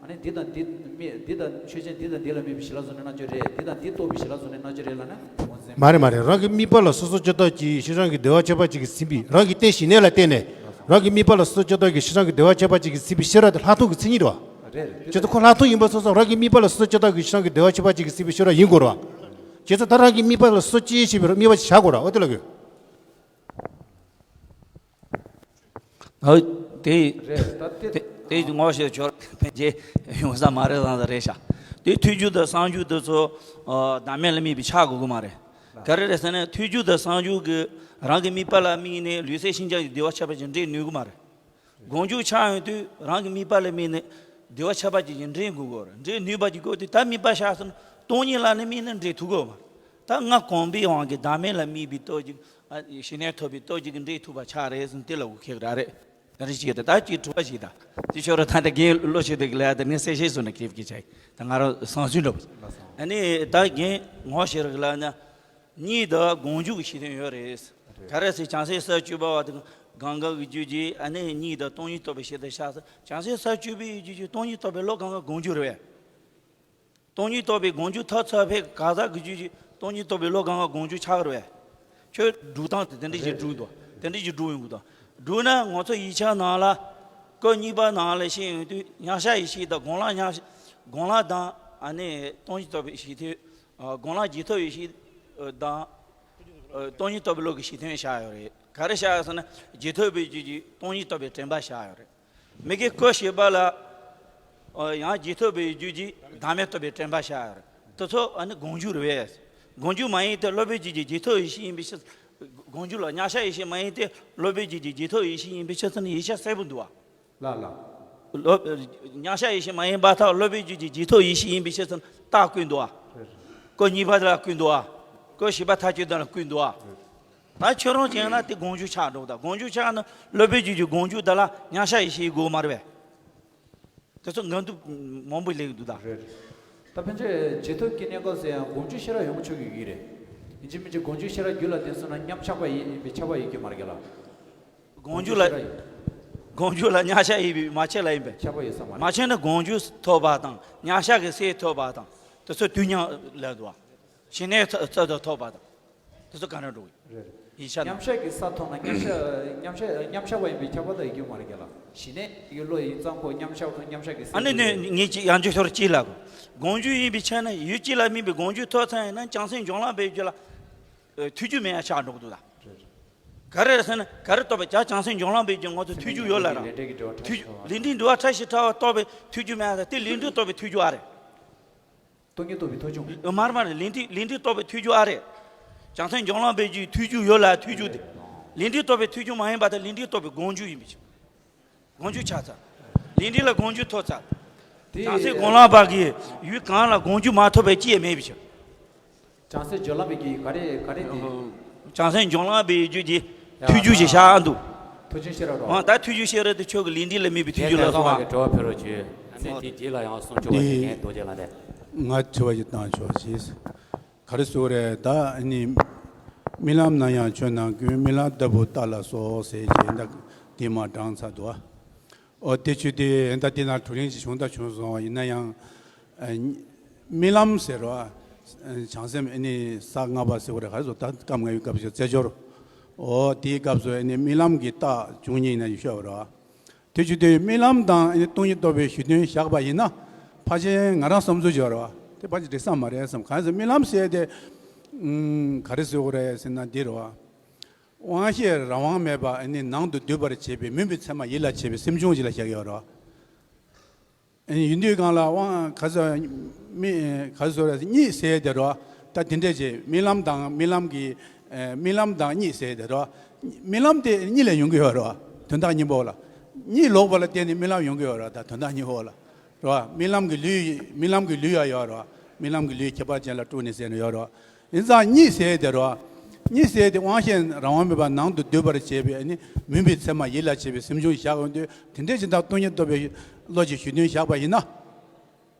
ཨ་ནི་འདི་དང་འདི་དམིགས་འདི་དང་ཆོས་ཅན་འདི་དང་འདི་ལ་དམིགས་པའི་ཞི་ལྷག་རྫོགས་འབྲེལ་རྣལ་འབྱོར་རེད། འདི་དང་འདི་རྟོགས་པའི་ཞི་ལྷག་རྫོགས་འབྲེལ་རྣལ་འབྱོར་རེད་ལབ་ན་ངོས་འཛིན། མ་རེད་མ་རེད། རང་གི་དམིགས་པ་ལ་སོ་སོ་སྐྱེ་བདག་གི་ཤེས་བྱ་གི་བདེ་བ་ཁྱད་པར་ཅན་གྱིས་ཟིན་པའི་རང་གི་རྟེན་ཞི་གནས་ལ་བརྟེན་ནས་རང་གི་དམིགས་པ་ལ་སོ་སོ་སྐྱེ་བདག་གི་ཤེས་བྱ་གི་བདེ་བ་ཁྱད་པར་ཅན་གྱིས་ཟིན་པའི་ཤེས་རབ་དེ་ལྷག་མཐོང་གི་མཚན་ཉིད་རེད་བ། རེད་རེད། ཁྱེད་ཚོ་ཁོ་ལྷག་མཐོང་ཡིན་པ་སོང་ཙང་རང་གི་དམིགས་པ་ལ་སོ་སོ་སྐྱེ་བདག་གི་ཤེས་བྱ་གི་བདེ་བ་ཁྱད་པར་ཅན་གྱིས་ཟིན་པའི་ཤེས་རབ་ཡིན་དགོས་རེད་བ། ཁྱེད་ཚོ་ད་རང་གི་དམིགས་པ་ལ་སོ་སོ་སྐྱེ་ཞེས་པའི་དམིགས་པ་ཞིག་བཞག་དགོས་རེད་བ་དེ་ལ་གོ། ཨ་དེ་རེད་ད་དེ། དེ་དེ་ངོ་ཤེས་ཆོག་ཕན་ཆད་ཡོང་ས་མ་རེད་བསམ་ས་རེད་ཤག་དེ་ཐལ་འགྱུར་དང་གསང་འགྱུར་དེ་ཚོ་ཨ་བདག་མེད་ལ་དམིགས་པའི་ཆགས་དགོས་ཀྱི་མ་རེད། ག་རེ་རེད་ཟེར་ན་ཐལ་འགྱུར་དང་གསང་འགྱུར་གྱིས་རང་གི་དམིགས་པ་ལ་དམིགས་ནས་ལུས་སེམས་ཤིན་སྦྱངས་ཀྱི་བདེ་བ་ཁྱད་པར་ཅན་འདྲེན་ནུས་ཀྱི་མ་རེད། སྒོམ་བྱུང་ཆགས་ཡོང་དུས་རང་གི་དམིགས་པ་ལ་དམིགས་ནས་བདེ་བ་ཁྱད་པར་ཅན་གྱི་འདྲེན་དགོས་ཀྱི་རེད། འདྲེན་ནུས་པ་ཅིག་དགོས་དུས་ད་དམིགས་པ་བཞག་ཟིན་སྟོང་ཉིད་ལ་ནི་དམིགས་ནས་འདྲེན་ཐུབ་ཀྱི་མ་རེད། ད་ང་གོམས་པའི་དབང་གིས་བདག་མེད་ལ་དམིགས་པའི་སྟོབས་ཀྱིས་ཨ་ཞི་གནས་ཐོབ་པའི་སྟོབས་ཀྱིས་འདྲེན་ཐུབ་པ་ཆགས་རེད་ཟེར་དེ་ལ་འུ་ཁེག་ར་རེད། ད་རེ་ཅིག་ད་ད་ཅིག་དྲི་བ་ཞིག་ད་དེ་ཆོག་ར་ད་ད་རྒན་བློ་ཤེས་དེ་གི་ལ་ད་ངས་གསལ་བཤད་བཟོ་ན་ཁེབ་ཀྱི་ཆ་ཡི་ད་ང་རང་བསམ་ཚུལ་འདྲ་པོ་ཨ་ནི་ད་རྒན་ངོ་ཤེས་རིག་ལ་ན་གཉིས་ད་སྒོམ་བྱུང་གི་ཤེས་དོན་ཡོད་རེད། ག་རེ་ཟེར་བྱང་སེམས་ས་བཅུ་པ་བ་དང་གང་ག་གི་རྒྱུད་ཀྱི་ཨ་ནི་གཉིས་ད་སྟོང་ཉིད་རྟོགས་པའི་ཤེས་དོན་ཤ་ས་བྱང་སེམས་ས་བཅུ་པའི་རྒྱུད་ཀྱི་སྟོང་ཉིད་རྟོགས་པའི་བློ་གང་ག་སྒོམ་བྱུང་རེད་བས། སྟོང་ཉིད་རྟོགས་པའི་སྒོམ་བྱུང་ཐོབ་ཚར་བའི་གང་ཟག་གི་རྒྱུད་ཀྱི་སྟོང་ཉིད་རྟོགས་པའི་བློ་གང་ག་སྒོམ་བྱུང་ཆགས་རེད་བས། ཁྱོད་སྒྲུག་སྟངས་དེ་དེ་འདྲ་ཞིག་སྒྲུག་འདུག་དེ་འདྲ་ཞིག་སྒྲུག་ཡོང་གི་འདུག་སྒྲུག་ན་ང་ཚོ་ཡིག་ཆ་ནང་ལ་སྐབས་གཉིས་པ་ནང་ལ་ཤེས་ཡོང་དུས་མཉམ་གཞག་ཡེ་ཤེས་དང་སྒོམ་ལམ་མཉམ་གཞག་སྒོམ་ལམ་དང་ཨ་ནི་སྟོང་ཉིད་རྟོགས་པའི་ཤེས་ཐོས། སྒོམ་ལམ་རྗེས་ཐོབ་ཡེ་ཤེས་དང་སྟོང་ཉིད་རྟོགས་པའི་བློ་གི་ཤེས་ཐོན་བཞག་ཡོད་རེད། ག་རེ་བཞག་ཡོད་ཟེར་ན་རྗེས་ཐོབ་པའི་རྒྱུད་ཀྱི་སྟོང་ཉིད་རྟོགས་པའི་དྲན་པ་བཞག་ཡོད་རེད། མི་དགེ་སྐོར་བཞི་པ་ལ། ཨོ་ཡང་རྗེས་ཐོབ་པའི་རྒྱུད་ཀྱི་བདག་མེད་རྟོགས་པའི་དྲན་པ་བཞག་ཡོད་རེད། དེ་ཚོ་ཨ་ནི་སྒོམ་བྱུང་རེད་བས། སྒོམ་བྱུང་མ་ཡིན་ཏེ་སློབ་པའི་རྒྱུད་ཀྱི་རྗེས་ཐོབ་ཡེ་ཤེས་ཡིན་པའི་ཕྱིར། སྒོམ་བྱུང་ལ་མཉམ་གཞག་ཡེ་ཤེས་མ་ཡིན་ཏེ་སློབ་པའི་རྒྱུད་ཀྱི་རྗེས་ཐོབ་ཡེ་ཤེས་ཡིན་པའི་ཕྱིར་ཟེར་ནས་ཡིག་ཆ་གསལ་པོ་འདུག་བ། ལ་ལ། སློབ། མཉམ་གཞག་ཡེ་ཤེས་མ་ཡིན་པར་ཐལ། སློབ་པའི་རྒྱུད་ཀྱི་རྗེས་ཐོབ་ཡེ་ཤེས་ཡིན་པའི་ཕྱིར་ཟེར་ནས་རྟགས་བཀོད་འདུག་བ། སྐོར་གཉིས་པ་དེ་ལ་བཀོད་འདུག་བ། སྐོར་བཞི་པ་མཐའ་དཔྱོད་དེ་ལ་བཀོད་འདུག་བ། ད་ཁྱོད་རང་བྱས་ན་དེ་སྒོམ་བྱུང་ཆགས་འགྲོ་གི་ད་སྒོམ་བྱུང་ཆགས་ན་སློབ་པའི་རྒྱུད་ཀྱི་སྒོམ་བྱུང་དེ་ལ་མཉམ་གཞག་ཡེ་ཤེས་དགོས་མ་རེད་པས། དེ་ཚོ་འགལ་འདུ་མང་པོ་སླེབས་འདུག་ད། རེད། ད་ཕན་ཆད་རྗེས་ཐོབ་ཀྱི་གནས་སྐབས་སུ་ཡང་སྒོམ་བྱུང་ཤེས་རབ་ཡོང་ཆོག་གི་ཡོད་རེད། ཡིན་གཅིག་མིན་གཅིག་སྒོམ་བྱུང་ཤེས་རབ་རྒྱུད་ལ་ལྡན་སོང་ན་མཉམ་ཆགས་པ་ཡིན་པའི་ཁྱབ་པ་ཡོད་ཀྱི་མ་རེད་ལ། སྒོམ་བྱུང་ལ། ཤེས་རབ་ཡིན། སྒོམ་རྒྱུ་ལ་མཉམ་བཞག་ཡིན་པའི་མ་ཁྱེད་ལ་ཡིན་པས། ཁྱབ་པ་ཡོད་ས་མ་རེད། མ་ཁྱེད་ནི་སྒོམ་རྒྱུ་ཐོབ་པ་དང་མཉམ་བཞག་གི་སེམས་ཐོབ་པ་དང་དེ་ཚོ་དུས་མཉམ་ལ་འདུག་བ། ཞི་གནས་ཐོབ་ཐོབ་ཐོབ་པ་དང་། དེ་ཚོ་ག་འདྲ་འགྲོ་གི་རེད། ཡིན་ཤ་ན། མཉམ་བཞག་གི་ས་མཐོང་ན་མཉམ་བཞག་མཉམ་བཞག་མཉམ་བཞག་པ་ཡིན་པས་ཁྱབ་པ་དང་ཡི་གེ་མ་རེད་ཀྱ་ལ། ཞི་གནས་ཡོད་བློ་ཡིན་ཙང་ཁོ་མཉམ་བཞག་མཉམ་བཞག་གི་སེམས། ཨ་ནི་ནི་ངེད་ཀྱི་ཡང་ཅིག་ཐོར་གཅིག་ལ་གོ། སྒོམ་རྒྱུ་ཡིན་པའི་ཆ་ན་ཡུལ་གཅིག་ལ་དམིགས་པའི་སྒོམ་རྒྱུ་ཐོབ་ཚར་ཡིན་ན་བྱང་སེམས་སྦྱོང་ལམ་པའི་རྒྱུ་ལ་ཐུག་རྒྱུ་མེད་ཡ་ཆགས་འགྲོ་གི་འདུག་ད། ག་རེ་རེད་ཟེར་ན་ག་རེ་རྟོགས་པའི་བྱ་བྱང་སེམས་སྦྱོང་ལམ་པའི་རྒྱུ་ང་ཚོ་ཐུག་རྒྱུ་ཡོད་ལ་ར། ལས་འབྲས་ཀྱི་འབྲེལ་བ་ཕྲ་ཞིང་ཕྲ་བ། ལས་འབྲས་འབྲེལ་བ་ཕྲ་ཞིང་ཕྲ་བ་རྟོགས་པའི་ཐུག་རྒྱུ་མེད་ཡ་ད་དེ་ལས་འབྲས་རྟོགས་པའི་ཐུག་རྒྱུ་ཨ་རེད། སྟོང་ཉིད་རྟོགས་པའི་ཐུག་རྒྱུ། མར་མར་ལས་འབྲས་ལས་འབྲས་རྟོགས་པའི་ཐུག་རྒྱུ་ཨ་རེད། བྱང་སེམས་སྦྱོང་ལམ་པའི་རྒྱུའི་ཐུག་རྒྱུ་ཡོད་ལ་ཐུག་རྒྱུ་དེ། ལས་འབྲས་རྟོགས་པའི་ཐུག་རྒྱུ་མ་ཡིན་པ་དེ་ལས་འབྲས་རྟོགས་པའི་སྒོམ་རྒྱུ་ཡིན་པའི་ཕྱིར། སྒོམ་རྒྱུ་ཆགས་ཚར། ལས་འབྲས་ལ་སྒོམ་རྒྱུ་ཐོབ་ཚར། དེ་བྱང་སེམས་སྒོམ་ལམ་པ་གིས་ཡུལ་གང་ལ་སྒོམ་རྒྱུ་མ་ཐོབ་པའི་ཅི་ཡང་མེད་པའི་ཕྱིར། བྱང་སེམས་སྦྱོང་ལམ་པའི་གི་ག་རེ་ག་རེ་དེ། བྱང་སེམས་སྦྱོང་ལམ་པའི་རྒྱུ་གྱི་ཡ་ཐུག་རྒྱུ་ཞིག་ཤར་འདུག་ཐུགས་རྗེ་ཤེས་རབ་འོ་རོ། ད་ཐུགས་རྗེ་ཤེས་རབ་དེ་ཁྱོད་ཀྱི་ལས་འབྲས་ལ་དམིགས་པའི་ཐུག་རྒྱུ་ལ་སོང་བ། དྲི་བ་ཕེབས་རོགས་བྱོས། ཚེ་འདིའི་རྗེས་ལ་ཡང་གསུང་ཆོག་པ་ཞིག་ངས་རྡོ་རྗེ་ལ་རེད། ང་དྲི་བ་ཞིག་བཏང་ཆོག་ཅེས། ག་རེ་ཟེར་རེད་ད་ཨ་ནི། རྨི་ལམ་ན་ཡང་ཆོས་རྣམས་ཀུན། རྨི་ལམ་ལྟ་བུ་རྟག་ལ་སོགས་ཟེར་གྱི་ད་དེ་མ་དྲངས་ཚར་འདུག་ཨ། ཨོ་དེ་ཆུ་དེ་ད་དེ་ན་བགྲོ་གླེང་ཅིག་བྱུང་ད་བྱུང་སོང་བ་ཡིན་ན་ཡང་། ཨ་རྨི་ལམ་ཟེར་བ། ཨ་བྱང་སེམས་ཨ་ནི་ས་ལྔ་པ་ཟེར་བ་རེད་ག་རེ་ཟེར་ད་སྐབས་ལྔ་པའི་སྐབས་སུ་རྩེ་སྦྱོར། ཨོ་དེའི་སྐབས་སུ་ཨ་ནི་རྨི་ལམ་གྱི་རྟགས་བཅུ་གཉིས་ཡིན་ན་ཡང་ཤོད་པ་རེད་བ། དེ་ཆུ་དེ་རྨི་ལམ་དང་ཨ་ནི་སྟོང་ཉིད་རྟོགས་པའི་གཞི་མཐུན་བཞག་པ་ཡིན་ན་ཕལ་ཆེར་ང་རང་བསམ་ཚུལ་སྦྱོར་བ་དེ་ཕལ་ཆེར་འགྲིག་ས་མ་རེད་བསམ་གང་ཟེར་རྨི་ལམ་ཟེར་དེ། ཨུམ་ག་རེ་ཟེར་དགོས་རེད་ཟེར་ན་འདི་རེད་བ། དབང་ཤེས་རང་དབང་མེད་པ་ཨ་ནི་ནང་དུ་སྡུད་པར་བྱེད་པའི་མུན་པའི་མཚན་མ་ཡིད་ལ་བྱེད་པའི་སེམས་བྱུང་ཞིག་ལ་བཞག་ཡོད་རེད། ཨ་ནི་ཡིན་དུས་གང་ལ་དབང་ག་ཚོད་མི་ག་ཚོད་རེད་གཉིད་ཟེར་དེ་རེད། ད་དེ་འདྲས་བྱས་རྨི་ལམ་དང་རྨི་ལམ་གྱི་ཨ་རྨི་ལམ་དང་གཉིད་ཟེར་དེ་རེད། རྨི་ལམ་དེ་གཉིད་ལས་ཡོང་གི་ཡོད་རེད། དོན་དག་གཉིས་པོ་ལ། གཉིད་ལོག་པ་ལ་བརྟེན་ནས་རྨི་ལམ་ཡོང་གི་ཡོད་རེད་ད་དོན་དག་གཉིས་པོ་ལ། རེད་བ། རྨི་ལམ་གྱི་ལུས་རྨི་ལམ་གྱི་ལུས་ཡང་ཡོད་རེད་བ། རྨི་ལམ་གྱི་ལུས་ཁྱད་པར་ཅན་ལ་སྤྲུལ་ནས་ཟེར་ནས་ཡོད་རེད་བ། ཡིན་ཙང་གཉིད་ཟེར་དེ་རེད་བ། གཉིད་ཟེར་དེ་དབང་ཤེས་རང་དབང་མེད་པར་ནང་དུ་སྡུད་པར་བྱེད་པའི་ནི་མུན་པའི་མཚན་མ་ཡིད་ལ་བྱེད་པའི་སེམས་བྱུང་བཞག་ཡོང་དུས་དེ་འདྲའི་ཅིག་དང་སྟོང་ཉིད་རྟོགས་པའི་བློ་གྱི་གཞི་མཐུན་བཞག་པ་ཡིན་ན།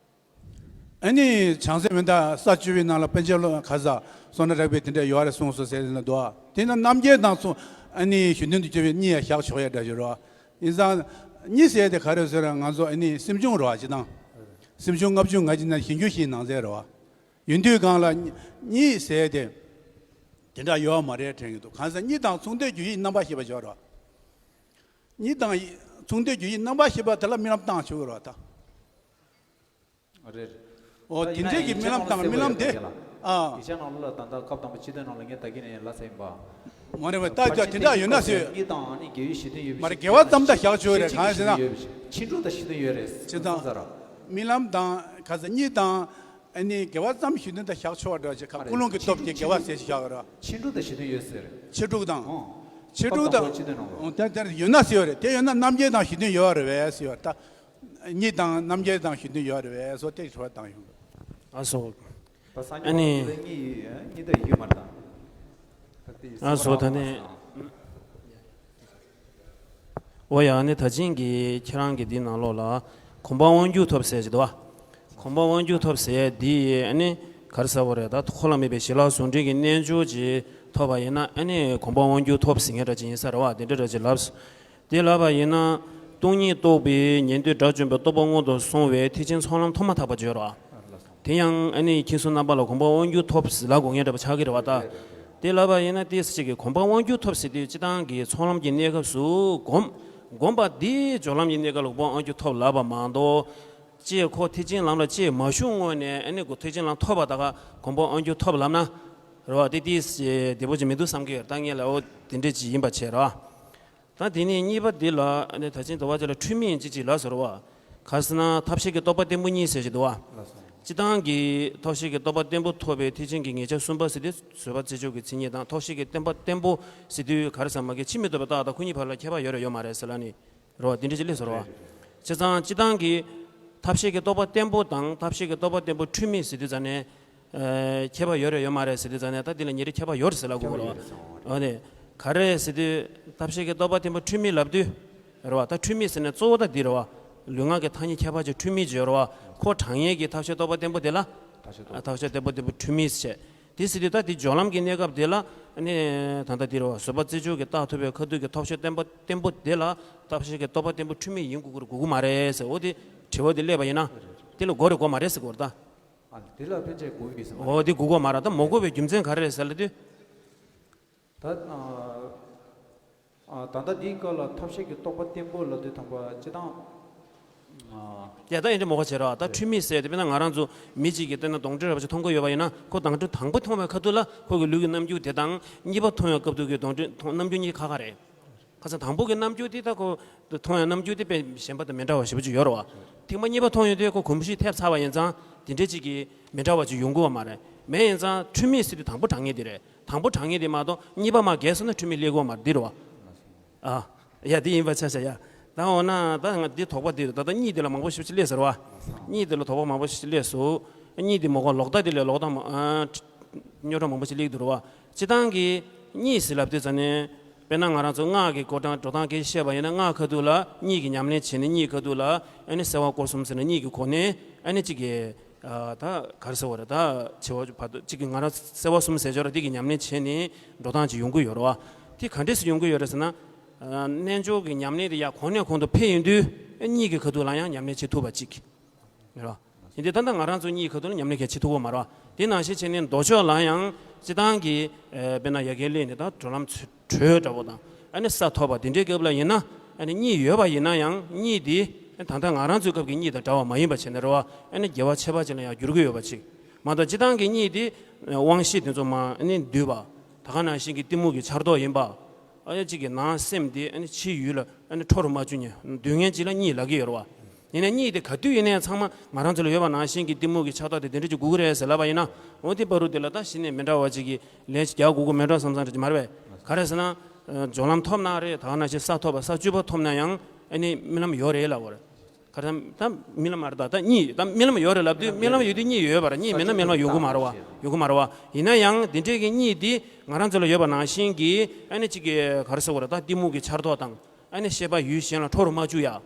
ཨ་ནི་བྱང་སེམས་མི་འདའ་ས་བཅུ་པའི་ནང་ལ་པཎ་ཆེན་བློ་ག་ས་བསོད་ནམས་རགས་པའི་དེ་འདྲ་ཡོད་རེད་གསུངས་སོ་ཟེར་ན་འདུག་དེ་ན་རྣམ་རྒྱལ་དང་གསུངས་ཨ་ནི་གཞི་མཐུན་དུ་གྱུར་པའི་གཉིས་ཡང་བཞག་ཆོག་ཡ་འདྲ་ཞིག་རེད་བ། ཡིན་ཙང་གཉིད་ཟེར་དེ་ག་རེ་ཟེར་ན་ང་ཚོ་ཨ་ནི་སེམས་བྱུང་རེད་བ་སྤྱིར་བཏང་། སེམས་བྱུང་ལྔ་བཅུ་ང་བཞི་ན་གཞན་རྒྱུ་བཞིའི་ནང་ཚན་རེད་བ། ཡིན་དུས་གང་ལ་གཉིད་ཟེར་དེ། དེ་འདྲ་ཡོད་མ་རེད་དྲན་གྱི་འདུག་གང་ཟེར་གཉིད་དང་མཚུངས་ལྡན་རྒྱུ་ཡི་རྣམ་པར་ཤེས་པ་ཅིག་ཡོད་རེད་བ། གཉིད་དང་མཚུངས་ལྡན་རྒྱུ་ཡི་རྣམ་པར་ཤེས་པ་དེ་ལ་རྨི་ལམ་བཏང་ཆོག་གི་རེད་བ་ད། རེད། ཨོ་ད་དེ་ཡིན་ན་འདྲས་ཀྱི་ཡིག་རྨི་ཆ་ལམ་ནང་དང་ལ་རྨི་ལམ་དེ། གསལ་པོ་ཡོད་པ་རེད་ལ། ཨ། ཡིག་ཆ་ནང་ལ་ད་ལྟ་སྐབས་དང་པོ་སྤྱི་དོན་ནང་ལ་ངས་ད་གིན་ནས་ལབ་ས་ཡིན་པ། མ་རེད་པ་ད་ད་དེ་འདྲ་ཡོད་ན་ཟེར། གཉིད་དང་ཨ་ནི་དགེ་བའི་གཞི་མཐུན་ཡོད་པའི་མ་རེད་དགེ་བ་ཙམ་ད་བཞག་ཆོག་གི་རེད་གང་ཟེར་ན། ཕྱིན་དྲུག་དང་གཞི་མཐུན་ཡོད་རེད། ཅི་དང་། རྨི་ལམ་དང་ག་ས་གཉིད་དང་། ཨ་ནི་དགེ་བ་ཙམ་གཞི་མཐུན་ད་བཞག་ཆོག་འདྲ་ཅིག་ཁ་ཀུན་སློང་གི་སྟོབས་ཀྱིས་དགེ་བ་ཟེར་ཞིག་བཞག་ར། ཕྱིན་དྲུག་དང་གཞི་མཐུན་ཡོད་ཟེར། ཕྱིན་དྲུག་དང་། ཨོ། ཕྱིན་དྲུག་དང་། སྐབས་དང་པོ་སྤྱི་དོན་ནང་ལ། ཨོ་དེ་དེ་ཡོད་ན་ཟེར་བ་རེད་དེ་ཡོད་ན་རྣམ་རྒྱལ་དང་གཞི་མཐུན་ཡོད་རེད་བས་ཟེར་བ་ད། གཉིད་དང་རྣམ་རྒྱལ་དང་གཞི་མཐུན་ཡོད་རེད་བས་སོ་དེ་དྲི་བ་བཏང་ཡོང་། ཨ་སོ། ད་སང་ཉིན་ཨ་ནི་གཉིད་གཉིད་ད་ཡོད་མ་རེད་ད། ཨ་སོ་ད་ནི། འོ་ཡ་ཨ་ནི་ད་ཅིང་གི་ཁྱེད་རང་གི་འདི་ནང་ལོགས་ལ་གོམས་པ་དབང་སྒྱུར་ཐོབ་ཟེར་གྱི་འདུག་བ། གོམས་པ་དབང་སྒྱུར་ཐོབ་ཟེར་འདི་ཨ་ནི་ག་རེ་ཟེར་བ་རེད་ད་འཁོར་ལ་མེད་པའི་ཞི་ལྷག་ཟུང་འབྲེལ་གྱི་རྣལ་འབྱོར་ཅིག་ཐོབ་པ་ཡིན་ན་ཨ་ནི་གོམས་པ་དབང་སྒྱུར་ཐོབ་ཟེར་མཁན་འདྲ་ཅིག་ཡིན་ས་རེད་བ་དེ་འདྲ་འདྲ་ཅིག་ལབ། དེ་ལབ་པ་ཡིན་ན། སྟོང་ཉིད་རྟོགས་པའི་ཉན་ཐོས་དགྲ་བཅོམ་པའི་རྟོགས་པ་སྔོན་དུ་སོང་བའི་ཐེག་ཆེན་ཚོགས་ལམ་ཐོག་མ་ཐག་པ་བརྗོད་རོགས། དེ་ཡང་ཨ་ནི་མཁྱེན་གསུམ་རྣམ་པ་ལ་གོམས་པ་དབང་སྒྱུར་ཐོབ་ཟེར་ལབ་དགོས་ངེས་འདྲ་པོ་ཆགས་ཀྱི་རེད་བ་ད། དེ་ལབ་པ་ཡིན་ན་ཏོག་ཙམ་ཅིག་གིས་གོམས་པ་དབང་སྒྱུར་ཐོབ་ཟེར་དུས་སྤྱི་བཏང་གི་ཚོགས་ལམ་གྱི་གནས་སྐབས་སུ་སྒོམ། སྒོམ་པ་འདིའི་སྦྱོར་ལམ་གྱི་གནས་སྐབས་ལ་གོམས་པ་དབང་སྒྱུར་ཐོབ་ལབ་པ་མ་གཏོགས། ཅེས་ཁོ་ཐེག་ཆེན་ལམ་ལ་ཅེས་མ་ཞུགས་སྔོན་ནས་ཨ་ནི་གོ་ཐེག་ཆེན་ལམ་ཐོབ་པ་ད་ག་གོམས་པ་དབང་སྒྱུར་ཐོབ་ལབ་ན། རེད་བ་དེ་ཏོག་ཙམ་བདེ་པོ་ཅིག་མི་འདུག་བསམ་གྱི་ཡོད་ད་ངས་ལབ་འོ་དེ་འདྲས་ཅིག་ཡིན་པ་བྱས་རོགས། ད་དེ་ནས་གཉིས་པ་འདི་ལ་ཨ་ནི་ད་ཅིང་དུ་བ་ཅིག་ལ་འཁྲུལ་མེད་ཅིག་ཅིག་ལ་ཟེར་བ། ག་ཟེར་ན་ཐབས་ཤེས་ཀྱི་རྟོགས་པ་བརྟན་པོ་གཉིས་ཟེར་ཞིག་འདུག་བ། སྤྱི་བཏང་གི་ཐབས་ཤེས་ཀྱི་རྟོགས་པ་བརྟན་པོ་ཐོབ་པའི་ཐེག་ཆེན་གྱི་ངེས་ཆ་གསུམ་པ་ཟེར་དུས་བཟོད་པ་རྩེ་གཅོད་ཀྱི་མཚན་ཉིད་དང་ཐབས་ཤེས་ཀྱི་བརྟན་པ་བརྟན་པོ་ཟེར་དུས་ག་རེ་ཟེར་མ་གི་ཕྱི་མི་ལྡོག་པའི་རྟགས་དང་ཁོ་གཉིས་བར་ལ་ཁྱད་པར་ཡོད་རེད་ཡོད་མ་རེད་ཟེར་ལ་ནི། རེད་བ་དེ་འདྲ་ཅིག་སླེབས་སོང་རེད་བ། བྱས་ཙང་སྤྱི་བཏང་གི་ཐབས་ཤེས་ཀྱི་རྟོགས་པ་བརྟན་པོ་དང་ཐབས་ཤེས་ཀྱི་རྟོགས་པ་བརྟན་པོ་འཁྲུལ་མེད་ཟེར་དུས་ཙང་ནས། ཨ་ཁྱད་པར་ཡོད་རེད་ཡོད་མ་རེད་ཟེར་དུས་ཙང་ནས་ད་འདི་ལ་ཉེ་རིང་ཁྱད་པར་ཡོད་རེད་ཟེར་ལབ་དགོས་རེད་བ། ཨ་ནི་ག་རེ་ཟེར་དུས་ཐབས་ཤེས་ཀྱི་རྟོགས་པ་བརྟན་པོ་འཁྲུལ་མེད་ལབ་དུས། རེད་བ་ད་འཁྲུལ་མེད་ཟེར་ནས་གཙོ་བོ་ད་འདི་རེད་བ། ལུས་ངག་གི་ཐ་སྙད་ཁྱད་པར་ཅན་འཁྲུལ་མེད་ཅིག་ཡོད་རེད་བ། ཁོ་དྲང་ངེས་ཀྱི་ཐབས་ཤེས་རྟོགས་པ་བརྟན་པོ་དེ་ལ། ཐབས་ཤེས་རྟོགས་པ་བརྟན་པོ་བརྟན་པོ་འཁྲུལ་མེད་ཟེར། དེ་ཟེར་དུས་ད་དེ་སྦྱོར་ལམ་གྱི་གནས་སྐབས་དེ་ལ་ནི་ད་ལྟ་དེ་རེད་བ། བཟོད་པ་རྩེ་གཅིག་གི་རྟགས་ཐོབ་པའི་ཁ་ཐུག་གི་ཐོབ་བྱ་བརྟན་པོ་བརྟན་པོ་དེ་ལ་ཐོབ་བྱ་གི་རྟོགས་པ་བརྟན་པོ་འཁྲུལ་མེད་ཡིན་དགོས་ཀྱི་རེད་དགོས་ཀྱི་མ་རེད་ཟེར། འོ་དེ་དྲི་བ་དེ་སླེབས་པ་ཡིན་ན་དེ་ལ་དགོས་རེད་དགོས་མ་རེད་ཟེར་དགོས་རེད་ད། ཨ་དེ་ལ་ཕན་ཆད་དགོས་ཀྱི་ཟེར་བ། འོ་དེ་དགོས་དགོས་མ་རེད་ད། མ་དགོས་པའི་རྒྱུ་མཚན་ག་རེ་རེད་ཟེར་ལབ་དུས། ད་ཨ་ཨ་ད་ལྟ་འདིའི་སྐབས་ལ་ཐབས་ཤེས་ཀྱི་རྟོགས་པ་བརྟན་པོ་ལབ་དུས་དང་པོ་སྤྱི་བཏང་ཨ། ཡ་ད་ཡིན་འདྲ་མོ་ག་བྱེད་ར། ད་འཁྲུལ་མེད་ཟེར་དེ་དཔེར་ན་ང་རང་ཚོ་མི་གཅིག་གིས་བལྟས་ན་གདོན་འདྲེ་ར་བ་ཅིག་མཐོང་གི་ཡོད་པ་ཡིན་ན་ཁོ་གདོན་འདྲེ་དང་པོ་མཐོང་བའི་ཁ་ཐུག་ལ་ཁོ་གི་ལུས་ཀྱི་རྣམ་འགྱུར་དེ་དང་གཉིས་པ་མཐོང་བའི་སྐབས་དུས་ཀྱི་གདོན་འདྲེ་མཐོང་རྣམ་འགྱུར་གཉིས་ཁ་ཁ་རེད། ཁ་སང་དང་པོ་གི་རྣམ་འགྱུར་དེ་ད་ཁོ་མཐོང་ཡ་རྣམ་འགྱུར་དེ་དཔེ་གཞན་པ་དང་མི་འདྲ་བ་ཞེ་པོ་ཅིག་ཡོད་རེད་བ། ཐེངས་མ་གཉིས་པ་མཐོང་ཡོང་དུས་ཁོ་གོམས་གཤིས་ཐེབས་ཚར་བ་ཡིན་ཙང་དེ་འདྲའི་ཅིག་གི་མི་འདྲ་བ་ཅིག་ཡོང་གི་ཡོད་མ་རེད། མེད་ཡིན་ཙང་འཁྲུལ་མེད་ཟེར་དུས་དང་པོ་དྲང་ངེས་དེ་རེད། དང་པོ་དྲང་ངེས་དེ་མ་གཏོགས་གཉིས་པ་མ་རྒྱས་སོང་ན་འཁྲུལ་མེད་སླེབས་ཀྱི་ཡོད་མ་རེད་འདི་རེད་བ། ཨ། ཡ་དེ་ཡིན་པ་ཆ་བཞག་ཡ། ད་འོ་ན་ད་ང་འདི་དོགས་པ་འདི་རེད། ད་ལྟ་གཉིད་དེ་ལ་མང་པོ་ཞེ་པོ་ཅིག་སླེབས་ཟེར་བ། གཉིད་དེ་ལ་དོགས་པ་མང་པོ་ཞེ་པོ་ཅིག་སླེབས་སོང་། གཉིད་དེ་མ་གོ་ལོག་ལྟ་དེ་ལས་ལོག་ལྟ་མ་ཨ། རྙོག་དྲ་མང་པོ་ཞིག་སླེབས་འདུག་རེད་བ། སྤྱིར་བཏང་གི་གཉིད་ཟེར་ལབ་དུས་ཙ་ནས། དཔེར་ན་ང་རང་ཚོ་སྔགས་ཀྱི་སྐོར་དང་འགྲོ་སྟངས་སྐད་ཆ་བཤད་པ་ཡིན་ན་སྔགས་ཁ་ཐུག་ལ་གཉིད་ཀྱི་ཉམས་ལེན་བྱས་ནས་གཉིད་ཁ་ཐུག་ལ་ཨ་ནི་སེལ་བ་སྐོར་གསུམ་ཟེར་ནས་གཉིད་ཀྱི་གོ་གནས་ཨ་ནི་གཅིག་གི་ཨ་ད་ག་རེ་ཟེར་བ་རེད། ད་བྱེད་པ་བར་དུ་གཅིག་གི་ང་རང་སེལ་བ་གསུམ་ཟེར་ཆོག་ར་འདི་གི་ཉམས་ལེན་བྱས་ནས་འགྲོ་སྟངས་ཅིག་ཡོང་གི་ཡོད་རེད་བ། དེ་ག་འདྲས་སེ་ཡོང་གི་ཡོད་རེད་ཟེར་ན། ཨ་རྣལ་འབྱོར་གྱི་ཉམས་ལེན་དེ་ཡང་གོང་ནས་གོང་དུ་འཕེལ་ཡོང་དུས་ཨ་གཉིད་ཀྱི་ཁ་ཐུག་ལ་ཡང་ཉམས་ལེན་བྱེད་ཐུབ་པ་གཅིག་རེད་བ། ཡིན་དུས་ད་ལྟ་ང་རང་ཚོ་གཉིད་ཁ་ཐུག་ལ་ཉམས་ལེན་གལ་ཆེ་ཐུབ་ཀྱི་མ་རེད་བ། དེ་ནང་བཞིན་བྱས་ནས་མདོ་ཕྱོགས་ལ་ཡང་སྤྱིར་བཏང་གི་ཨ་དཔེར་ན་ཡ་གྱལ་གླིང་ནས་ད་གྲོལ་ལམ་གྲོལ་འདྲ་པོ་དང་ཨ་ནི་ས་ཐོབ་པ་དེ་འདྲའི་སྐབས་ལ་ཡིན་ན་ཨ་ནི་གཉིད་ཡོད་པ་ཡིན་ན་ཡང་གཉིད་དེ་ད་ལྟ་ང་རང་ཚོའི་སྐབས་ཀྱི་གཉིད་དང་འདྲ་བ་མ་ཡིན་པ་བྱས་ནས་རེད་བ། ཨ་ནི་དགེ་བ་ཆེ་བ་ཅིག་ལ་ཡང་འགྱུར་གྱི་ཡོད་པ་ཅིག་མ་གཏོགས་སྤྱིར་བཏང་གི་གཉིད་དེ་དབང་ཤེས་དེ་ཚོ་མ་ཨ་ནི་འདུས་པ། ད་ག་ནང་བཞིན་གྱི་གཏི་མུག་གི་ཆར་གཏོགས་ཡིན་པ། ཨ་ཡ་གཅིག་གི་ནང་སེམས་དེ་ཨ་ནི་ཕྱིའི་ཡུལ་ལ་ཨ་ནི་འཕྲོ་རུ་མ་བཅུག་ནས་སྡུག་བསྔལ་གཅིག་ལ་གཉིད་ལབ་ཀྱི་ཡོད་རེད་བ། ཡིན་ནའི་གཉིད་དེ་ག་དུས་ཡིན་ནའི་ཚང་མ་ང་རང་ཚོ་ལ་ཡོད་པ་ནང་བཞིན་གྱི་གཏི་མུག་གི་ཆར་གཏོགས་དེ་དེ་འདྲ་ཅིག་དགོས་ཀྱི་རེད་ཟེར་ལབ་པ་ཡིན་ན། འོ་དེ་བར་དུ་དེ་ལ་ད་གཞི་ནས་མི་འདྲ་བ་ཅིག་གི་ལན་ཞིག་རྒྱག་དགོས་ཀྱི་མེད་འགྲོ་བསམ་བསམ་འདྲ་ཅིག་མ་རེད་པས། ག་རེ་ཟེར་ན། སྦྱོར་ལམ་ཐོབ་ན་རེད། ད་ག་ནང་བཞིན་ས་ཐོབ་པ་ས་བཅུ་པ་ཐོབ་ན་ཡང་ཨ་ནི་རྨི་ལམ་ཡོད་རེད་ལབ་པ་རེད། ག་རེ་ད་རྨི་ལམ་མ་རེད། ད་ད་གཉིད་ད་རྨི་ལམ་ཡོད་རེད་ལབ་དུས་རྨི་ལམ་ཡོད་དུས་གཉིད་ཡོད་པ་རེད། གཉིད་མེད་ན་རྨི་ལམ་ཡོང་གི་མ་རེད་བ། ཡོང་གི་མ་རེད་བ། ཡིན་ན་ཡང་དེ་འདྲའི་གི་གཉིད་དེ་ང་རང་ཚོ་ལ་ཡོད་པ་ནང་བཞིན་གྱི་ཨ་ནི་གཅིག་གི་ག་རེ་ཟེར་དགོས་རེད། ད་གཏི་མུག་གི་ཆར་གཏོགས་དང་ཨ་ནི་ཤེས་པ་ཡུལ་གཞན་ལ་འཕྲོ་རུ་མ་བཅུག་ཡ།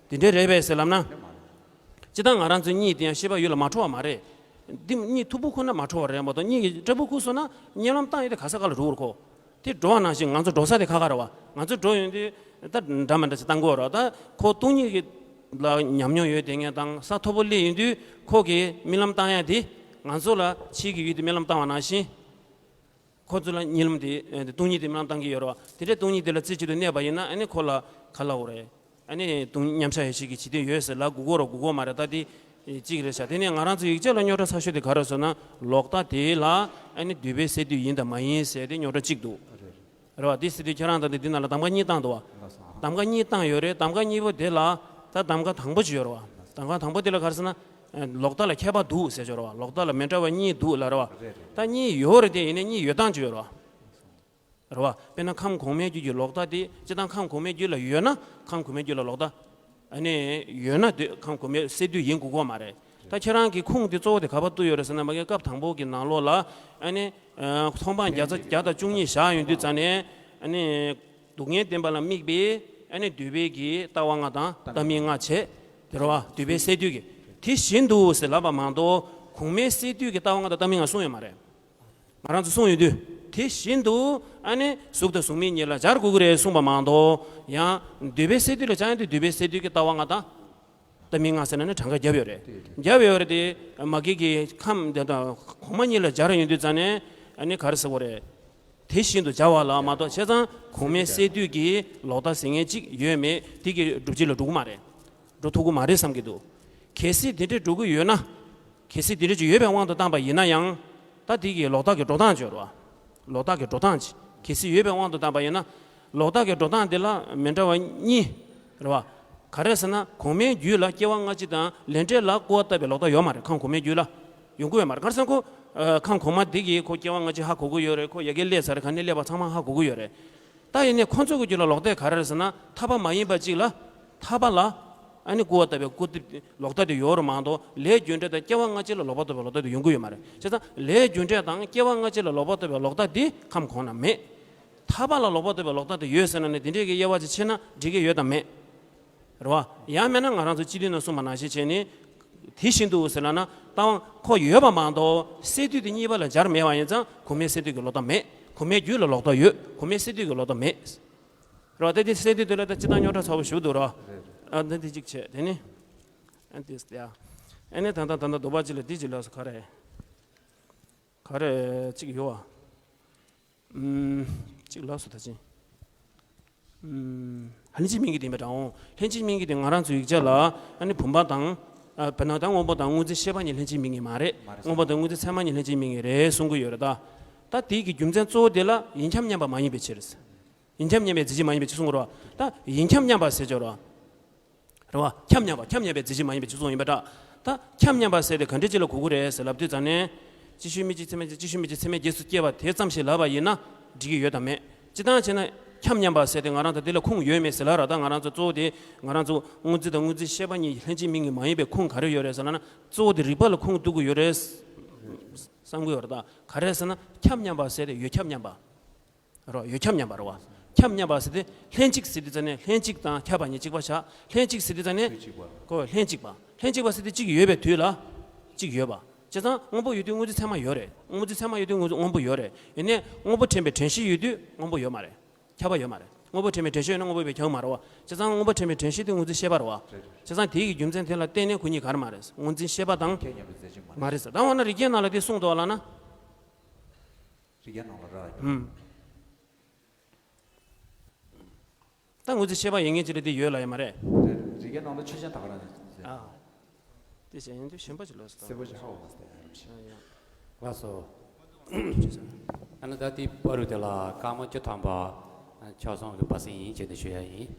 དེ་འདྲའི་རེད་པས་ཟེར་ལབ་ན། སྤྱིར་བཏང་ང་རང་ཚོའི་གཉིད་དེ་ཡང་ཤེས་པ་ཡུལ་ལ་མ་འཕྲོ་བ་མ་རེད། འདི་གཉིད་མཐུག་པོ་ཁོ་ན་མ་འཕྲོ་བ་རེད་མ་གཏོགས་གཉིད་ཀྱི་སྐྲ་སྦུག་ཁུག་སོང་ན་གཉིད་ལམ་བཏང་ཡོད་དེ་ག་ས་ག་ལ་འགྲོ་གི་རེད་ཁོ། དེ་འགྲོ་བ་ནང་བཞིན་ང་ཚོ་འགྲོ་ས་དེ་ཁ་ཁ་རེད་བ། ང་ཚོ་འགྲོ་ཡོང་དུས་ད་འདྲ་མི་འདྲ་ཞིག་བཏང་དགོས་རེད། ད་ཁོ་སྟོང་ཉིད་ཀྱི་ལ་ཉམས་མྱོང་ཡོད་དེ་ངས་དང་ས་མཐོ་པོ་སླེབས་ཡོང་དུས་ཁོ་གིས་རྨི་ལམ་བཏང་ཡ་དེ་ང་ཚོ་ལ་ཕྱིའི་གི་ཡུལ་དུ་རྨི་ལམ་བཏང་བ་ནང་བཞིན། ཁོ་ཚོ་ལ་གཉིད་ལམ་དེ་ཨ་སྟོང་ཉིད་དེ་རྨི་ལམ་བཏང་གི་ཡོད་རེད་བ། དེ་འདྲའི་སྟོང་ཉིད་དེ་ལ་རྩེ་གཅིག་ཏུ་གནས་པ་ཡིན་ན་ཨ་ནི་ཁོ་ལ་ག་ལབ་དགོས་རེད། ཨ་ནི་སྟོང་མཉམ་གཞག་ཡེ་ཤེས་ཀྱི་འཇིག་རྟེན་ཡོད་ཟེར་ལབ་དགོས་ཀྱི་རེད་དགོས་ཀྱི་མ་རེད། ད་དེ་གཅིག་རེད་ཤག་དེ་ནས་ང་རང་ཚོ་ཡིག་ཆ་ལ་རྙོག་དྲ་ཚ་ཤོས་དེ་ག་རེ་ཟེར་ན་ལོག་ལྟ་དེ་ལ་ཨ་ནི་འདུས་པས་གསལ་འདུས་ཡིན་དང་མ་ཡིན་ཟེར་དེ་རྙོག་དྲ་གཅིག་འདུག་རེད་བ། དེ་ཟེར་དུས་ཁྱེད་རང་ད་ལྟ་འདི་ནང་ལ་གདམ་ག་གཉིས་བཏང་འདུག་བ། གདམ་ག་གཉིས་བཏང་ཡོད་རེད། གདམ་ག་གཉིས་པོ་དེ་ལ་ད་གདམ་ག་དང་པོ་ཅིག་ཡོད་རེད་བ། གདམ་ག་དང་པོ་དེ་ལ་ག་རེ་ཟེར་ན། ལོག་ལྟ་ལ་ཁྱད་པར་འདུག་ཟེར་ཆོག་རེད་བ། ལོག་ལྟ་ལ་མི་འདྲ་བ་གཉིས་འདུག་ལབ་རེད་བ། རེད་རེད། ད་གཉིས་ཡོད་རེད་དེ་ཡིན་ནའི་གཉིས་ཡོད་སྟངས་ཅིག་ཡོད་རེད་བ། རེད་བ། དཔེར་ན་ཁམས་གོང་མའི་རྒྱུད་ཀྱི་ལོག་ལྟ་དེ་སྤྱིར་བཏང་ཁམས་གོང་མའི་རྒྱུད་ལ་ཡོད་ན་ཁམས་གོང་མའི་རྒྱུད་ལ་ལོག་ལྟ། ཨ་ནི་ཡོད་ན་དེ་ཁམས་གོང་མའི་གསལ་འདུས་ཡིན་དགོས་ཀྱི་མ་རེད། ད་ཁྱེད་རང་གི་ཁུངས་དེ་གཙོ་བོ་དེ་ག་པར་གཏུགས་ཡོད་རེད་ཟེར་ན་མ་གི་སྐབས་དང་པོ་གི་ནང་ལོགས་ལ་ཨ་ནི་མཐོང་སྤང་བརྒྱ་རྩ་བརྒྱ་དང་བཅུ་གཉིས་བཞག་ཡོང་དུས་ཙ་ནས་ཨ་ནི་སྡུག་བསྔལ་བདེན་པ་ལ་དམིགས་པའི་ཨ་ནི་འདུས་པའི་གི་ལྟ་བ་ལྔ་དང་ལྟ་མིན་ལྔ་བྱས། དེ་རེད་བ། འདུས་པའི་གསལ་འདུས་ཀྱི་དེ་བཞིན་དུ་ཟེར་ལབ་པ་མ་གཏོགས་གོང་མའི་གསལ་འདུས་ཀྱི་ལྟ་བ་ལྔ་དང་ལྟ་མིན་ལྔ་གསུངས་ཡོད་མ་རེད། ང་རང་ཚོ་གསུངས་ཡོད་དུས། དེ་བཞིན་དུ་ཨ་ནི་གཟུགས་དང་གཟུགས་མེད་གཉིས་ལ་སྦྱར་དགོས་ཀྱི་རེད་གསུངས་པ་མ་གཏོགས་ཡང་འདུས་པའི་གསལ་འདུས་ལ་སྦྱར་ཡོང་དུས་འདུས་པའི་གསལ་འདུས་ཀྱི་ལྟ་བ་ལྔ་དང་། ལྟ་མིན་ལྔ་ཟེར་ན་ནི་གྲངས་ཀ་བརྒྱབ་ཡོད་རེད། བརྒྱབ་ཡོད་རེད་དེ། མ་གི་གི་ཁམས་དེ་དང་གོང་མ་གཉིས་ལ་སྦྱར་ཡོང་དུས་ཙ་ནས་ཨ་ནི་ག་རེ་ཟེར་དགོས་རེད། དེ་བཞིན་དུ་སྦྱར་བ་ལ་མ་གཏོགས་བྱས་ཙང་གོང་མའི་གསལ་འདུས་ཀྱི་ལོག་ལྟ་ཟེར་མཁན་གཅིག་ཡོད་མེད་དེ་གི་སྒྲུབ་བྱེད་ལ་འགྲོ་གི་མ་རེད། འགྲོ་ཐུབ་ཀྱི་མ་རེད་བསམ་གྱི་འདུག་གལ་སྲིད་དེ་འདྲ་འགྲོ་གི་ཡོད་ན། གལ་སྲིད་དེ་འདྲ་ཅིག་ཡོད་པའི་དབང་དུ་བཏང་པ་ཡིན་ན་ཡང་། ད་དེ་གི་ལོག་ལྟ་གི་འགྲོ་སྟངས་ཅིག་ཡོད་རེད་བ། ལོག་ལྟ་གི་འགྲོ་སྟངས་ཅིག་གལ་སྲིད་ཡོད་པའི་དབང་དུ་བཏང་པ་ཡིན་ན། ལོག་ལྟ་གི་འགྲོ་སྟངས་དེ་ལ་མི་འདྲ་བ་གཉིས་རེད་བ། ག་རེ་ཟེར་ན་གོང་མའི་རྒྱུད་ལ་སྐྱེ་བ་སྔ་ཕྱི་དང་ལས་འབྲས་ལ་སྐུར་བ་བཏབ་པའི་ལོག་ལྟ་ཡོད་མ་རེད། ཁམས་གོང་མའི་རྒྱུད་ལ་ཡོང་གི་ཡོད་མ་རེད། ག་རེ་ཟེར་ན་ཁོ་ཁམས་གོང་མ་དེ་གིས་ཁོ་སྐྱེ་བ་སྔ་ཕྱི་ཧ་གོ་གི་ཡོད་རེད། ཁོ་ཡ་གིར་སླེབས་ཚར་རེད། ག་ནས་སླེབས་པ་ཚང་མ་ཧ་གོ་གི་ཡོད་རེད། ད་ཡིན་ནའི་ཁོ་ཚོ་གི་རྒྱུད་ལ་ལོག་ལྟས་ག་རེ་རེད་ཟེར་ན་ཐར་པ་མ་ཡིན་པ་གཅིག་ལ་ཐར་པ་ལ་ཨ་ནི་སྐུར་བ་བཏབ་པའི་སྐུར་བཏབ་ལོག་ལྟ་དེ་ཡོད་རེད་མ་གཏོགས་ལས་རྒྱུ་འབྲས་དང་སྐྱེ་བ་སྔ་ཕྱི་ལ་ལོག་པ་བཏབ་པའི་ལོག་ལྟ་དེ་ཡོང་གི་ཡོད་མ་རེད། བྱས་ཙང་ལས་རྒྱུ་འབྲས་དང་སྐྱེ་བ་སྔ་ཕྱི་ལ་ལོག་པ་བཏབ་པའི་ལོག་ལྟ་དེ་ཁམས་གོང་ན་མེད། ཐར་པ་ལ་ལོག་པ་བཏབ་པའི་ལོག་ལྟ་དེ་ཡོད་ཟེར་ན་ནི་དེ་འདྲའི་གི་དབྱེ་བ་ཅིག་ཕྱེ་ན་འགྲིག་གི་ཡོད་དམ་མེད། རེད་བ། ཡང་མེད་ན་ང་རང་ཚོ་སྤྱི་དོན་ནང་གསུངས་པ་ནང་བཞིན་བྱས་ནས། དེ་བཞིན་དུ་ཟེར་ལབ་ན་རྟགས་དབང་ཁོ་ཡོད་པ་མ་གཏོགས་སས་བསྡུས་དེ་གཉིས་པ་ལ་སྦྱར་མེད་པ་ཡིན་ཙང་གོང་མའི་སས་བསྡུས་ཀྱི་ལོག་ལྟ་མེད། གོང་མའི་རྒྱུད་ལ་ལོག་ལྟ་ཡོད། གོང་མའི་སས་བསྡུས་ཀྱི་ལོག་ལྟ་མེད། རེད་བ། ད་དེ་སས་བསྡུས་དེ་ལ་ད་སྤྱིར་བཏང་རྙོག་དྲ་ཚ་པོ་ཞིག་འདུག་ར། ཨ་ད་དེ་གཅིག་བྱས། དེ་ནི་ཨ་འདི་ཡ། ཨ་ནི་ད་ལྟ་ད་ལྟ་འདོད་པ་གཅིག་ལ་འདི་གཅིག་ལ་སོ་ག་རེ། ག་རེ་གཅིག་ཡོད་བ། ཨུམ། གཅིག་ལ་སོ་ད་ཅི། ཨུམ། ལྷན་ཅིག་མིང་གི་དེ་མེད་དྲ་འོང་། ལྷན་ཅིག་མིང་གི་དེ་ང་རང་ཚོའི་ཡིག་ཆ་ལ་ཨ་ནི་བུམ་པ་དང་། ཨ་བེ་ན་དང་སྔོན་པོ་དང་སྔོ་འཛིན་ཤེས་པ་གཉིས་ལྷན་ཅིག་མིང་གི་མ་རེད། སྔོན་པོ་དང་སྔོ་འཛིན་ཚད་མ་གཉིས་ལྷན་ཅིག་མིང་གི་རེད་གསུང་གི་ཡོད་རེད་ད། ད་དེ་གི་རྒྱུ་མཚན་གཙོ་བོ་དེ་ལ་ཡིན་ཁྱབ་མཉམ་པ་མ་ཡིན་པའི་ཕྱིར། ཡིན་ཁྱབ་མཉམ་པའི་རྫས་གཞི་མ་ཡིན་པའི་ཕྱིར་གསུང་གི་རེད་བ། ད་ཡིན་ཁྱབ་མཉམ་པ་ཟེར་ཆོག་རེད་བ། རེད་བ། ཁྱབ་མཉམ་པ། ཁྱབ་མཉམ་པའི་རྫས་གཞི་མ་ཡིན་པའི་ཕྱིར་གསུང་ཡིན་པ་འདྲ། ད་ཁྱབ་མཉམ་པ་ཟེར་དེ་ག་འདྲ་ཅིག་ལ་གོ་གི་རེད་ཟེར་ལབ་དུས་ཙང་ནས། གཅིག་ཤོས་མི་གཅིག་ཚད་མས་གཅིག་གཅིག་ཤོས་མི་གཅིག་ཚད་མས་རྗེས་སུ་སྐྱེས་པ་དེ་ཙམ་ཞིག་ལབ་པ་ཡིན་ན་འགྲིག་གི་ཡོད་དམ་མེད། སྤྱིར་བཏང་བྱས་ན་ཁྱབ་མཉམ་པ་ཟེར་དེ་ང་རང་ཚོ་དེ་ལ་ཁུངས་ཡོད་མེད་ཟེར་ལབ་ར། ད་ང་རང་ཚོ་གཙོ་བོ་དེ་ང་རང་ཚོ་སྔོ་འཛིན་དང་སྔོ་འཛིན་ཤེས་པ་གཉིས་ལྷན་ཅིག་མིང་གི་མ་ཡིན་པའི་ཁུངས་ག་རེ་ཡོད་རེད་ཟེར་ལབ་ན། གཙོ་བོ་དེ་རིགས་པ་ལ་ཁུངས་གཏུག་གི་ཡོད་རེད་བསམ་གི་ཡོད་རེད། ད་ག་རེ་ཟེར་ན་ཁྱབ་མཉམ་པ་ཟེར་དེ་ཡོད་ཁྱབ་མཉམ་པ། རོ། ཡོད་ཁྱབ་མཉམ་པ་རེད་བ། ཁྱབ་མཉམ་པ་ཟེར་དེ་ལྷན་ཅིག་ཟེར་དུས་ཙང་ནས་ལྷན་ཅིག་དང་ཁྱབ་པ་གཉིས་གཅིག་པ་བཞག་ལྷན་ཅིག་ཟེར་དུས་ཙང་ནས་གཅིག་པ། ཁོ་ལྷན་ཅིག་པ། ལྷན་ཅིག་པ་ཟེར་དེ་གཅིག་ཡོད་པའི་དུས་ལ་གཅིག་ཡོད་པ། བྱས་ཙང་སྔོན་པོ་ཡོད་དུས་སྔོ་འཛིན་ཚད་མ་ཡོད་རེད། སྔོ་འཛིན་ཚད་མ་ཡོད་དུས་སྔོ་འཛིན་སྔོན་པོ་ཡོད་རེད། ཡིན་ནའི་སྔོན་པོ་དྲན་པའི་དྲན་ཤེས་ཡོད་དུས་སྔོན་པོ་ཡོད་མ་རེད། ཁྱབ་པ་ཡོད་མ་རེད། སྔོན་པོ་དྲན་པའི་དྲན་ཤེས་ཡོད་ན་སྔོན་པོ་ཡོད་པས་ཁྱབ་མ་རེད་བ། བྱས་ཙང་སྔོན་པོ་དྲན་པའི་དྲན་ཤེས་དེ་སྔོ་འཛིན་ཤེས་པ་རེད་བ། རེད་རེད། བྱས་ཙང་དེའི་རྒྱུ་མཚན་དེ་ལ་བརྟེན་ནས་ཁོ་གཉིས་ག་རེ་མ་རེད། སྔོ་འཛིན་ཤེས་པ་དང་ཁྱད་མཉམ་པའི་རྫས་གཞི་མ་རེད། མ་རེད་ཟེར། ད་འོ་ན་རིགས་རྒྱན་ནང་ལ་དེ་གསུངས་འདུག་བ་ལབ་ན། རིགས་རྒྱན་ནང་ལ་ར་ཡོད། ཨུམ། ད་སྔོ་འཛིན་ཤེས་པ་ཡིན་ངེས་ཅིག་ལ་དེ་ཡོད་ལ་ཡོད་མ་རེད། རེད། རིགས་རྒྱན་ནང་ལ་ཆོས་ཅན་ད་ག་རང་ཡིན། ཨ། དེ་བྱས་ཡིན་དུས་གཞན་པ་ཅིག་ལོས་སུ་གསལ་པོ་ཞིག་ཧ་གོ་མ་སོང་། ཡ་ཡ། ལགས་སོ། ཨ་ནི་ད་དེའི་བར་དུ་དེ་ལ་སྐར་མ་བཅུ་ཐམ་པ་ཕྱག་སོང་གི་བ་སྲིན་ཡིན་བྱས་ནས་ཞུ་ཡ་ཡིན།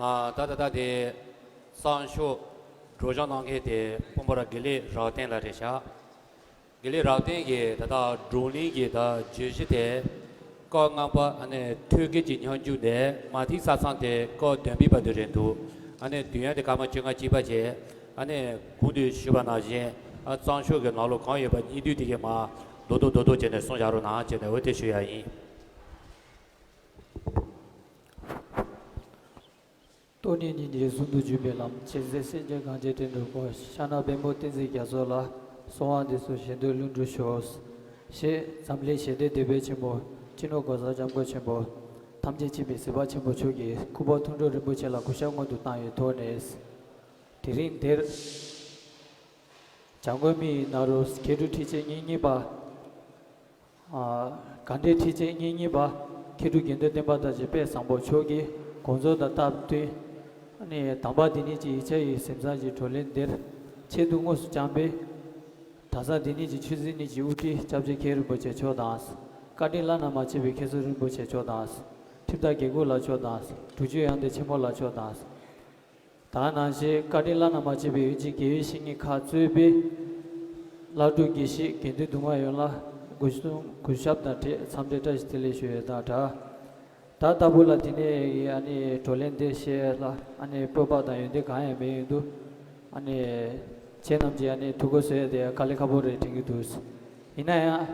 ཨ། ད་ད་ལྟ་དེ་གསང་ཞོགས་སྒྲོག་སྦྱང་གནང་མཁན་དེ་དཔོན་པོ་ར་དགེ་ལེགས་རབ་བརྟན་ལགས་རེད་ཤག་དགེ་ལེགས་རབ་བརྟན་གྱིས་ད་ལྟ་བགྲོ་གླེང་གི་ད་བརྗོད་གཞི་དེ་སྐབས་ལྔ་པ་ཨ་ནི་ཐོད་རྒལ་གྱི་སྙོམས་འཇུག་དེ་མ་ཐིག་ས་ཚང་དེ་སྐབས་བདུན་པའི་བར་དུ་རེད་འདུག་ཨ་ནི་དུས་ཡུན་དེ་སྐར་མ་བཅོ་ལྔ་གཅིག་པ་བྱས། ཨ་ནི་གོང་དུ་ཞུས་པ་ནང་བཞིན། ཨ། གསང་ཞོགས་ཀྱི་ནང་ལོགས་གང་ཡོད་པ་སྙིང་བསྡུས་དེ་གའི་མར་རྡོག་རྡོག་རྡོག་རྡོག་བྱས་ནས་གསུང་བཞག་རོགས་གནང་བྱས་ནས་འོ་དེ་ཞུ་ཡ་ཡིན། སྟོང་ཉིད་སྙིང་རྗེ་ཟུང་དུ་འཇུག་པའི་ལམ། ཇི་སྲིད་སེམས་ཅན་གང་ཞིག་དྲན་འགྲོ་ཀུན། ཤ་ན་པདྨོ་བསྟན་འཛིན་རྒྱ་མཚོ་ལ། གསོལ་བ་འདེབས་སོ་བཞེད་དོན་ལྷུན་གྲུབ་ཤོག་ཞེས་འཛམ་གླིང་ཞི་བདེའི་དེད་དཔོན་ཆེན་པོ། སྤྱི་ནོར་༸གོང་ས་༸སྐྱབས་མགོན་ཆེན་པོ། ཐམས་ཅད་མཁྱེན་པའི་གཟིགས་པ་ཆེན་པོ་མཆོག་གིས་སྐུ་པར་ཐུགས་སྤྲུལ་རིན་པོ་ཆེ་ལ་གུས་ཞབས་སྔོན་དུ་བཏང་བའི་ཐོག་ནས། དེ་རིང་འདིར། བྱ་རྒོད་མི་ཡི་ནཱ་རོ་མཁས་གྲུབ་ཁྲི་ཆེན་གཉིས་གཉིས་པ། ཨ། དགའ་ལྡན་ཁྲི་ཆེན་གཉིས་གཉིས་པ་མཁས་གྲུབ་དགེ་འདུན་བསྟན་པ་དར་རྒྱས་དཔལ་བཟང་པོ་མཆོག་གི་དགོངས་རྫོགས་དང་སྟབས་བསྟུན། ཨ་ནི་དམ་པ་འདི་ཉིད་ཀྱི་ཡིག་ཆ་ཡི་གཟིམ་ཚང་གི་བགྲོ་གླེང་འདིར་ཆེད་དུ་དངོས་སུ་བཅར་བའི་གྲྭ་ཚང་འདི་ཉིད་ཀྱི་ཆོས་སྲིད་གཉིས་ཀྱི་དབུ་ཁྲིད་སྐྱབས་རྗེ་མཁན་རིན་པོ་ཆེ་མཆོག་དང་། བཀའ་དྲིན་བླ་ན་མ་མཆིས་པའི་མཁན་ཟུར་རིན་པོ་ཆེ་མཆོག་དང་། ཁྲིམས་བདག་དགེ་སྐོས་ལགས་མཆོག་དང་། དྲུང་ཆེ་ཡང་སྟེ་ཆེན་མོ་ལགས་མཆོག་དང་། ད་ནང་བཞིན་བཀའ་དྲིན་བླ་ན་མ་མཆིས་པའི་དབུས་སྤྱི་དགེ་བའི་བཤེས་གཉེན་ཁག་གཙོས་པའི་བླ་སྤྲུལ་དགེ་བཤེས་དགེ་འདུན་དུ་མ་ཡོངས་ལ་གུས་གུས་ཞབས་དང་འབྲེལ་འཚམས་འདྲི་བཀྲ་ཤིས་བདེ་ལེགས་ཞུ་ཡས་དང་སྦྲགས། ད་ལྟ་བུ་ལ་དེ་ནས་ཨ་ནི་བགྲོ་གླེང་འདི་བཤད་ལ་ཨ་ནི་སྤོབས་པ་དང་ཡོན་ཏན་གང་ཡང་མེད་ཡོང་དུས། ཨ་ནི་ཁྱེད་རྣམས་ཀྱིས་ཨ་ནི་ཐུགས་ཁུར་བཟོ་ཡས་དེ་དཀའ་ལས་ཁག་པོ་རེད་དྲན་གྱི་འདུག་ཡིན་ན་ཡང་།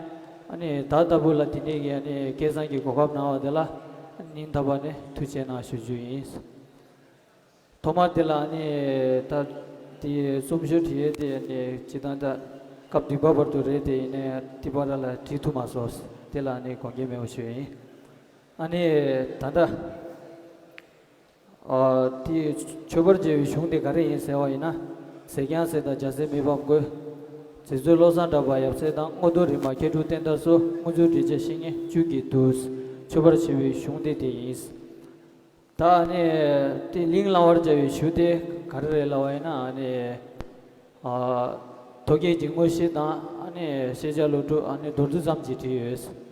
ཨ་ནི་ད་ལྟ་བུ་ལ་དེ་ནས་ཀྱི་ཨ་ནི་སྐལ་བཟང་གི་གོ་སྐབས་གནང་བ་དེ་ལ་སྙིང་ཐག་པ་ནས་ཐུགས་རྗེ་ཆེ་གནང་ཞུ་རྒྱུ་ཡིན། ཐོག་མར་དེ་ལ་ཨ་ནི་ད་དེ་རྩོམ་ཤོག་བྲིས་ཡས་དེ་ཨ་ནི་སྤྱིར་བཏང་ད་སྐབས་བདུན་པ་བར་དུ་རེད་དེ་ཡིན་ནའི་དེ་བར་ལ་བྲིས་ཐུབ་མ་སོང་། དེ་ལ་ཨ་ནི་དགོངས་འགལ་མེད་པ་ཞུ་ཡིན། ཨ་ནི་ད་ལྟ་ཨ་དེ་མཆོད་པར་བྱ་བའི་གཞུང་དེ་ག་རེ་ཡིན་ཟེར་བ་ཡིན་ན། ཟས་སྤྱན་གཟན་དང་རྒྱལ་སྲས་མི་ཕམ་རྒོད། རྗེ་བཙུན་བློ་བཟང་གྲགས་པ་ཡབ་སྲས་དང་། རྔོག་སྟོན་རིག་མ་མཁས་གྲུབ་བསྟན་དར་སོགས་དངོས་འཛུགས་འགྲེལ་བྱེད་བཤེས་གཉེན་བཅུ་གིས་བསྡུས། མཆོད་པར་བྱ་བའི་གཞུང་དེ་དེ་ཡིན། ད་ཨ་ནི་དེ་གླེང་བསླང་བར་བྱ་བའི་གཞུང་དེ་ག་རེ་རེད་ལབ་པ་ཡིན་ན། ཨ་ནི་ཨ་ཐོད་རྒལ་གྱི་དངོས་གཞི་དང་ཨ་ནི་ཤེས་བྱ་ལོ་དྲུག་ཨ་ནི་མདོར་བསྡུས་ཙམ་ཅིག་བྲིས་ཡོད།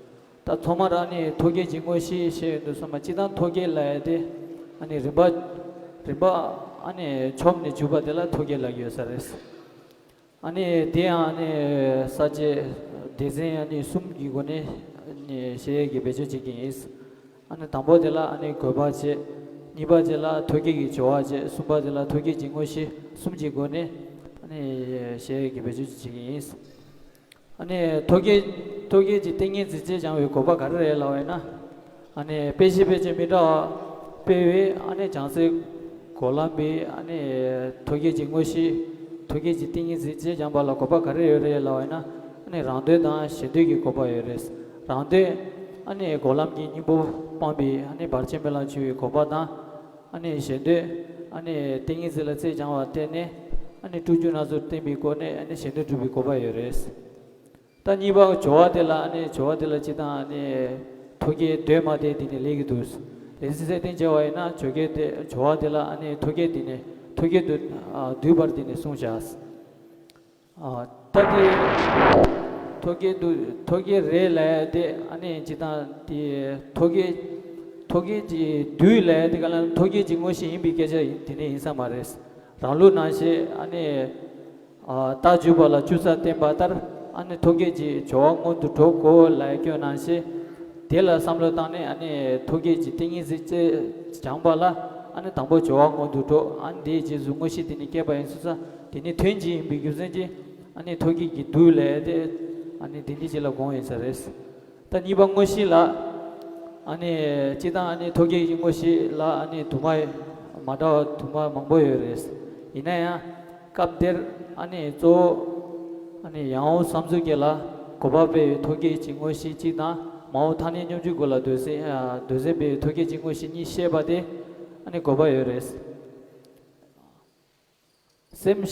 ད་ཐོག་མར་ཨ་ནི་ཐོད་རྒལ་གྱི་དངོས་གཞི་བཤད་ཡོང་དུས་ཙམ་པ་སྤྱིར་བཏང་ཐོད་རྒལ་ལབ་ཡ་དེ་ཨ་ནི་རིམ་པ་རིམ་པ་ཨ་ནི་ཆོམ་ནས་འཇུག་པ་དེ་ལ་ཐོད་རྒལ་ལབ་ཀྱི་ཡོད་ས་རེད། ཨ་ནི་དེ་ཡང་ཨ་ནི་ས་བཅད་སྡེ་ཚན་ཨ་ནི་གསུམ་གྱི་སྒོ་ནས་ཨ་ནི་བཤད་ཡས་ཀྱི་བེད་སྤྱོད་བྱེད་ཀྱི་ཡིན། ཨ་ནི་དང་པོ་དེ་ལ་ཨ་ནི་དགོས་པ་བྱས། གཉིས་པ་དེ་ལ་ཐོད་རྒལ་གྱི་སྦྱོར་བ་བྱས། གསུམ་པ་དེ་ལ་ཐོད་རྒལ་གྱི་དངོས་གཞི་གསུམ་གྱི་སྒོ་ནས་ཨ་ནི་བཤད་ཡས་ཀྱི་བེད་སྤྱོད་བྱེད་ཀྱི་ཡིན། ཨ་ནི་ཐོད་རྒལ་ཐོད་རྒལ་གྱི་ཏིང་ངེ་འཛིན་རྗེས་སྦྱང་བའི་དགོས་པ་ག་རེ་རེད་ལབ་པ་ཡིན་ན། ཨ་ནི་དཔེ་ཆ་ཕལ་ཆེར་མི་འདྲ་བ་སྤེལ་བའི་ཨ་ནི་བྱང་སའི་འགོག་ལམ་པའི་ཨ་ནི་ཐོད་རྒལ་གྱི་དངོས་གཞི། ཐོད་རྒལ་གྱི་ཏིང་ངེ་འཛིན་རྗེས་སྦྱང་བ་ལ་དགོས་པ་ག་རེ་ཡོད་རེད་ལབ་པ་ཡིན་ན། ཨ་ནི་རང་དོན་དང་གཞན་དོན་གྱི་དགོས་པ་ཡོད་རེད། རང་དོན་ཨ་ནི་འགོག་ལམ་གྱི་སྙིང་པོ་སྤངས་པའི་ཨ་ནི་བར་ཆད་སྨོན་ལམ་བྱེད་པའི་དགོས་པ་དང་། ཨ་ནི་གཞན་དོན་ཨ་ནི་ཏིང་ངེ་འཛིན་ལ་རྩལ་སྦྱང་བ་བརྟེན་ནས་ཨ་ནི་སྤྲུལ་བསྒྱུར་སྣ་ཚོགས་བསྟན་པའི་སྒོ་ནས་ཨ་ནི་གཞན་དོན་སྒྲུབ་པའི་དགོས་པ་ཡོད་རེད། ད་གཉིས་པ་སྦྱོར་བ་དེ་ལ་ཨ་ནི་སྦྱོར་བ་དེ་ལ་སྤྱིར་བཏང་ཨ་ནི་ཐོད་རྒལ་འདོད་མ་དེ་དེ་ནས་སླེབས་ཀྱི་འདུག་ལེགས་སོ་གསལ་སྟོན་བྱས་པ་ཡིན་ན་སྦྱོར་རྒྱལ་དེ་སྦྱོར་བ་དེ་ལ་ཨ་ནི་ཐོད་རྒལ་དེ་ནས་ཐོད་རྒལ་དུ་ཨ་བསྡུས་པར་དེ་ནས་གསུངས་བཞག་ཨ་ད་དེ་ཐོད་རྒལ་དུ་ཐོད་རྒལ་རེད་ལབ་ཡ་དེ་ཨ་ནི་སྤྱིར་བཏང་དེ་ཐོད་རྒལ་ཐོད་རྒལ་གྱི་བསྡུས་ལབ་ཡ་དེ་ག་ལ་ཐོད་རྒལ་གྱི་དངོས་གཞི་ཡིན་པའི་སྐད་ཆ་ཡིན་དེ་ནས་ཡིན་ས་མ་རེད། རང་ལུགས་ནང་བཞིན་ཨ་ནི། ཨ་རྟགས་འཇུག་པ་ལ་བཅུ་རྩ་བསྟན་པ་ལྟར་ཨ་ནི་ཐོད་རྒལ་གྱི་སྦྱོར་བ་སྔོན་དུ་འགྲོ་དགོས་ལབ་སྐྱོན་ནང་བཞིན། དེ་ལ་བསམ་བློ་བཏང་ནས་ཨ་ནི་ཐོད་རྒལ་གྱི་ཏིང་ངེ་འཛིན་རྗེས་སྦྱང་བ་ལ་ཨ་ནི་དང་པོ་སྦྱོར་བ་སྔོན་དུ་འགྲོ། ཨ་ནི་དེའི་རྗེས་སུ་དངོས་གཞི་དེ་ནི་སྐྱེས་པ་ཡིན་ཚུལ་ས་དེ་ནི་དོན་གཅིག་ཡིན་པའི་རྒྱུ་མཚན་གྱིས་ཨ་ནི་ཐོད་རྒལ་གྱི་བསྡུས་ལས་དེ་ཨ་ནི་དེ་འདི་གཅིག་ལ་དགོངས་ཡིན་ས་རེད། ད་གཉིས་པ་དངོས་གཞི་ལ། ཨ་ནི་སྤྱིར་བཏང་ཨ་ནི་ཐོད་རྒལ་གྱི་དངོས་གཞི་ལ་ཨ་ནི་དུ་མ་མ་འདྲ་བ་དུ་མ་མང་པོ་ཡོད་རེད། ཡིན་ན་ཡང་སྐབས་དེར་ཨ་ནི་གཙོ་བོ་ཨ་ནི་ཡང་འོང་བསམ་ཚུལ་སྐྱེ་ལ་གོ་འཕང་སྤེལ་བའི་ཐོད་རྒལ་གྱི་དངོས་གཞི་གཅིག་དང་མ་འོངས་ཐ་སྙད་སྙོམས་འཇུག་སྐོར་ལ་འདོད་སེམས་ཨ་འདོད་སེམས་སྤེལ་བའི་ཐོད་རྒལ་གྱི་དངོས་གཞི་གཉིས་བཤད་པ་དེ་ཨ་ནི་དགོས་པ་ཡོད་རེད། སེམས་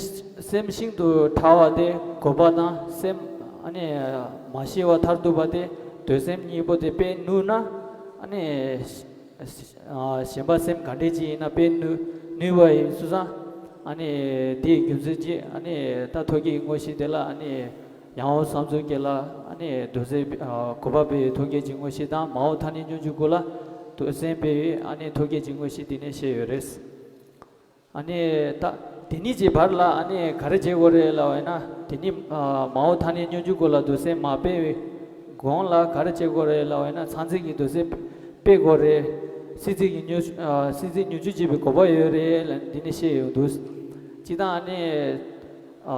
སེམས་ཤིན་ཏུ་ཕྲ་བ་དེ་གོ་འཕང་དང་སེམས་ཨ་ནི་མ་ཤེས་པ་མཐར་ཐུག་པ་དེ་འདོད་སེམས་གཉིས་པོ་དེ་སྤེལ་ནུས་ན་ཨ་ནི་ཞེན་པ་སེམས་ག་འདྲས་ཅིག་ཡིན་ན་སྤེལ་ནུས་ནུས་པ་ཡིན་སུ་སང་ཨ་ནི་དེའི་རྒྱུ་མཚན་གྱིས་ཨ་ནི་ད་ཐོད་རྒལ་དངོས་གཞི་དེ་ལ་ཨ་ནི་ཡང་འོང་བསམ་ཚུལ་སྐྱེ་ལ་ཨ་ནི་འདོད་སེམས་གོ་འཕང་སྤེལ་བའི་ཐོད་རྒལ་གྱི་དངོས་གཞི་དང་མ་འོངས་ཐ་སྙད་སྙོམས་འཇུག་སྐོར་ལ་འདོད་སེམས་སྤེལ་བའི་ཨ་ནི་ཐོད་རྒལ་གྱི་དངོས་གཞི་དེ་ནས་བཤད་ཡོད་རེད། ཨ་ནི་ད་དེ་གཉིས་ཀྱི་བར་ལ་ཨ་ནི་ག་རེ་བྱེད་དགོས་རེད་ལབ་པ་ཡིན་ན། དེ་གཉིས་ཨ་མའོ་ཐ་སྙད་སྙོམས་འཇུག་སྐོར་ལ་སྡོད་སེམས་མ་སྤེལ་བའི་གོང་ལ་ག་རེ་བྱེད་དགོས་རེད་ལབ་པ་ཡིན་ན། མཚན་འཛིན་གྱི་སྡོད་སེམས་སྤེལ་དགོས་རེད། སེམས་འཛིན་གྱི་སྙོམས་ཨ་སེམས་འཛིན་སྙོམས་འཇུག་བྱེད་པའི་དགོས་པ་ཡོད་རེད་ལབ་འདི་ནས་བཤད་ཡོང་འདུག། སྤྱིར་བཏང་ཨ་ནི་ཨ་